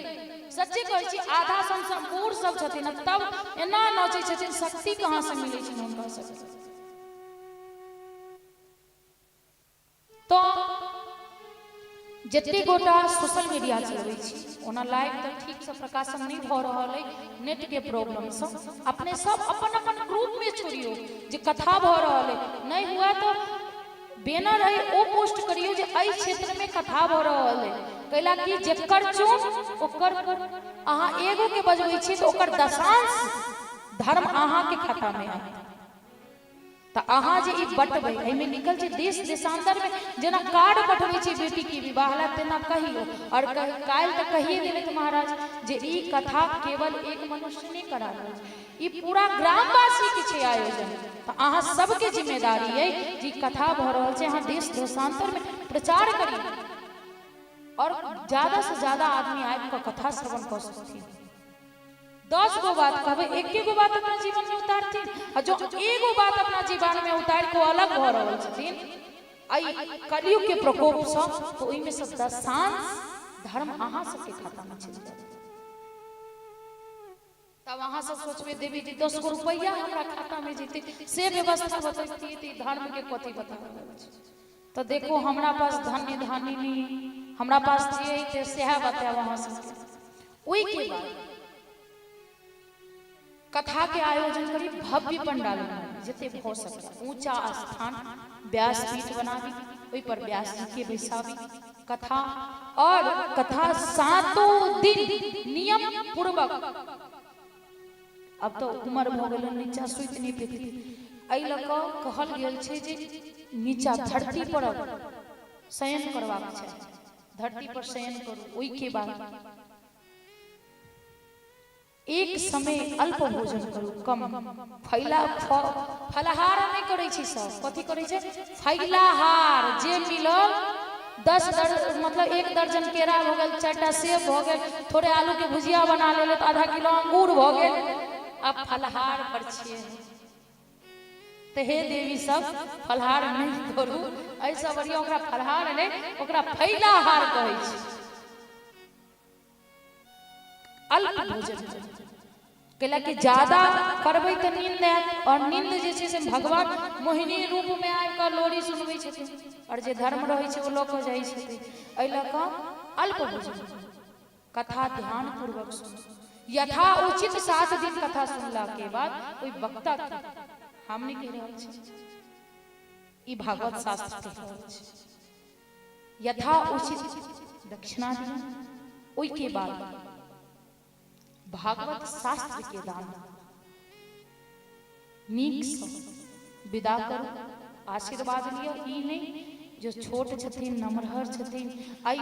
सच्चे कहै छी, आधा शमशान बूढ़ सब छथिन तब एना नाचै छथिन, शक्ति कहाँ से मिलै छनि हुनका सबके? तऽ जते गोटा सोशल मीडिया चलबै छी, ओना लाइव तऽ ठीकसँ प्रकाशन नहि भऽ रहल अइ नेटके प्रॉब्लमसँ, अपने सब अपन अपन ग्रुपमे छोड़ियौ जे कथा भऽ रहल अइ। नहि हुए तऽ बैनर अइ ओ पोस्ट करियौ जे एहि क्षेत्रमे कथा भऽ रहल अइ। कैला कि जेकर चुन ओकर, अहाँ एगोके बजबै छी तऽ ओकर दशांश धर्म अहाँके खातामे आयत। तऽ अहाँ जे ई बटबै, एहिमे लिखल छै देश देशांतरमे जेना कार्ड पठबै छै बेटीके विवाह लए तेना कहियौ। आओर काल्हि तऽ कहिए देलथि महाराज जे ई कथा केवल एक मनुष्य नहि करा रहल छै, ई पूरा ग्रामवासीके छै आयोजन। तऽ अहाँ सबके जिम्मेदारी अइ जे ई कथा भऽ रहल छै, अहाँ देश देशांतरमे प्रचार करियौ आओर ज्यादासँ ज्यादा आदमी आबि कऽ कथा श्रवण कऽ सकथिन। 10 गो बात कहबै, एके गो बात अपना जीवन में उतारथिन, आ जो एगो बात अपना जीवन में उतारि कऽ अलग भऽ रहल छथिन एहि कलयुग के प्रकोप सँ, तऽ ओहिमे सँ दशांश धर्म अहाँ सबके खाता में चलि जायत। तब अहाँ सब सोचबै देवी जी 10 गो रुपैआ हमरा खाता में जेतै से व्यवस्था बतैतियै, तऽ ई धर्म के कथी बता रहल छै? तऽ देखो, हमरा पास धन्य धानी नहीं, हमरा पास जे अइ सएह बतायब अहाँ सबके। ओहिके बाद कथा के आयोजन करी, भव्य पंडाल बनाबी जते भऽ सके, ऊंचा स्थान व्यासपीठ बनाबी, ओहि पर व्यास जी के बैसाबी कथा, और कथा सातों दिन नियम पूर्वक। अब तऽ उमर भऽ गेल, नीचा सुति नहि पेती, एहि लऽ कऽ कहल गेल छै जे नीचा धरती पर शयन करबाक चाही, धरती पर शयन करू। ओहिके बाद एक समय अल्प भोजन करू, कम फैला फलाहार नहि करै छै सब। कथी करै छै? फैलाहार। जे मिलल 10 दर्जन, मतलब 1 दर्जन केरा भऽ गेल, 4टा सेब भऽ गेल, थोड़े आलू के भुजिया बना लेले, तऽ आधा किलो अंगूर भऽ गेल, आब फलाहार पर छियै। तऽ हे देवी सब, फलाहार नहि करू, एहिसँ बढ़िआँ ओकरा फलाहार नहि, ओकरा फैलाहार कहै छै। अल्प भोजन कैला कि ज्यादा करबै तऽ नींद आयत, और नींद जे छै से भगवान मोहिनी रूपमे आबि कऽ लोरी सुनबै छथिन, और जे धर्म रहै छै ओ लऽ कऽ जाइ छथिन। एहि लऽ कऽ अल्प भोजन, कथा ध्यान पूर्वक सुनू यथा उचित। 7 दिन कथा सुनला के बाद ओहि वक्ता के, हम नहि कहि रहल छी, ई भागवत शास्त्र कहि रहल छै। यथा उचित दक्षिणा दिअ। ओहिके बाद भागवत शास्त्र के दान नीकसँ विदा करू, आशीर्वाद लिअ। ई नहि जो छोट छथिन नमहर छथिन, आइ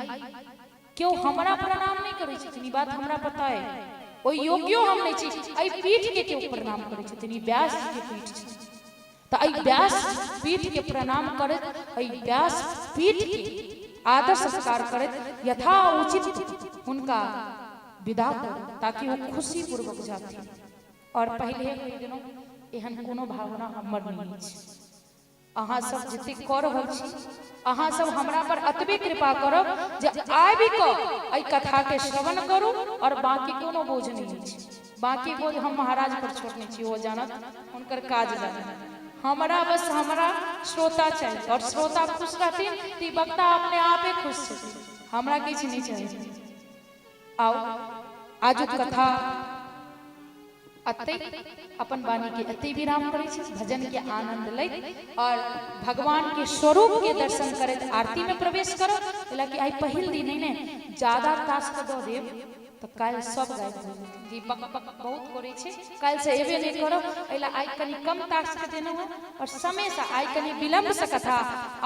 केओ हमरा प्रणाम नहि करै छथिन, ई बात हमरा पता अइ, ओहि योग्यो हम नहि छी। एहि पीठ के केओ प्रणाम करै छथिन, ई व्यास जी के पीठ छै, तऽ एहि व्यास पीठ के प्रणाम करैत, एहि व्यास पीठ के आदर सत्कार करैत यथा उचित हुनका विदा करू ताकि ओ खुशी पूर्वक जाथिन। और पहिले कहि देलहुँ, एहन कोनो भावना हमर नहि अछि। अहाँ सब जतेक कऽ रहल छी, अहाँ सब हमरा पर अतबे कृपा करब जे आबि कऽ एहि कथा के श्रवण करू, और बाकी कोनो बोझ नहि अछि। बाकी बोझ हम महाराज पर छोड़ने छी, ओ जानत, हुनकर काज जानत। हमरा बस हमरा श्रोता चाही, और श्रोता खुश रहथिन तऽ ई वक्ता अपने आपे खुश छथिन, हमरा किछु नहि चाही। आउ आजुक कथा अतै अपन वाणी के अतै विराम करै छी। भजन के आनंद लैत और भगवान के स्वरूप के दर्शन करैत आरती में प्रवेश करो। कि आइ पहिल दिन है ने, ज्यादा तास के दऽ देब तऽ काल्हि सब गायब भऽ जेथिन। जी बक बक बहुत करै छै, काल्हि से एबे नहि करब। एहि आइ कनि कम तास के देलहुँ हँ और समय से आइ कनि विलम्ब से कथा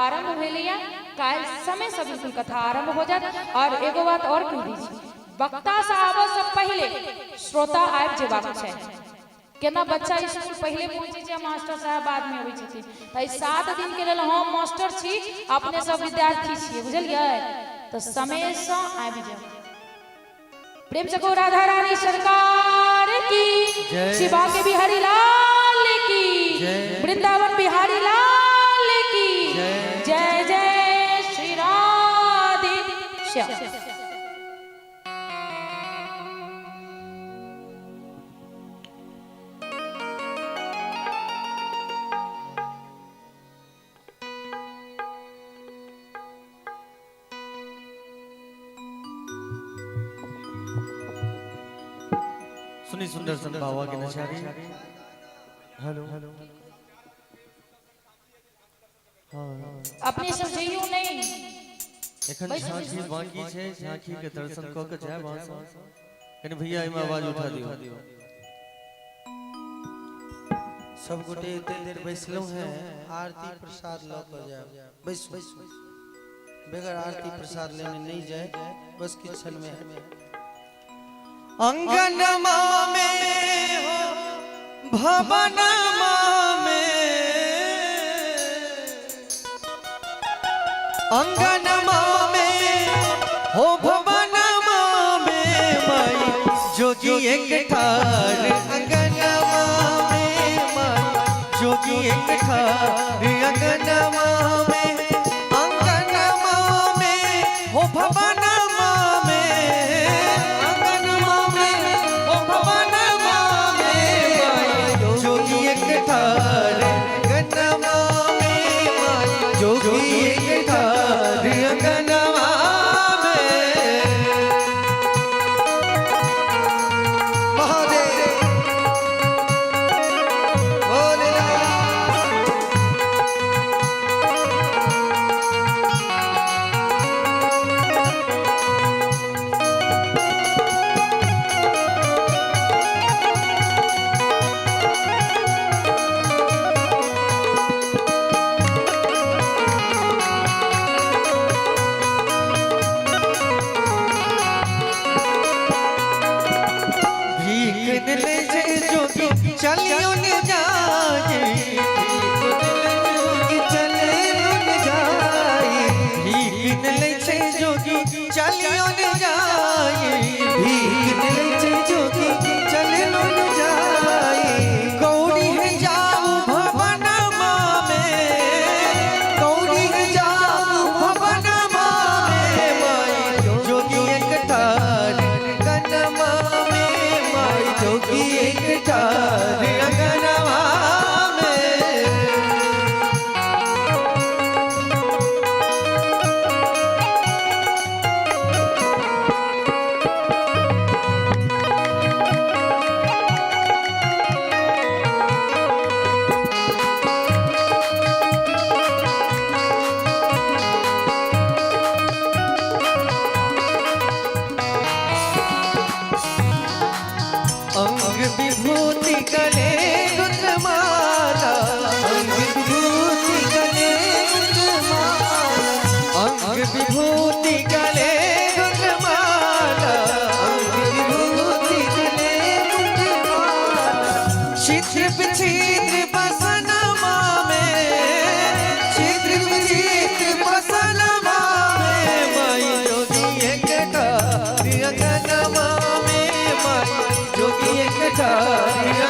आरम्भ भेलैया, काल्हि समय से बिल्कुल कथा आरम्भ हो जायत। और एगो बात और कहि दै छी, वक्ता से आबऽ से पहिले श्रोता आबि जेबाक चाही। केना बच्चा स्कूल पहिले पहुँचै छै, मास्टर साहब बादमे अबै छथिन, तऽ एहि 7 दिन के लेल हम मास्टर छी, अपने सब विद्यार्थी छियै, बुझलियै? तऽ समयसँ आबि जाउ। प्रेम से कहो राधा रानी सरकार की, शिवा के बिहारी लाल की, वृंदावन बिहारी लाल की जय। जय श्री राधे श्याम। सुनी सुंदर सन बाबा के नचारी। हेलो हाँ, अपने सब जइयो नहीं, एखन झांकी बाकी छै, झांकी के दर्शन कऽ के जायब अहाँ सब। कनि भैया एहिमे आवाज उठा दियौ। सब गोटे एते देर बैसलहुँ हैं, आरती प्रसाद लऽ कऽ जायब। बैसू, बगैर आरती प्रसाद लेने नहीं जाए। बस किछु क्षण में अंगनमा में हो भवनमा में, अंगनमा में हो भवनमा में माई जोगी एक ठार, अंगनमा में माई जोगी एक ठार, अंगनमा में, अंगनमा में हो भवनमा में, अंगनमा में हो भवनमा में माई जोगी एक ठार, अंगनमा में माई जोगी एक ठार, अंगनमा में। महादेव भोलेनाथ। गले रुद्रमाला, अंग विभूति गले रुद्रमाला, अंग विभूति गले रुद्रमाला, अंग विभूति गले रुद्रमाला। छिद्र विचित्र बसनमा में, छिद्र विचित्र बसनमा में, माई जोगी एक ठारी अंगनमा में, माई जोगी एक ठारी।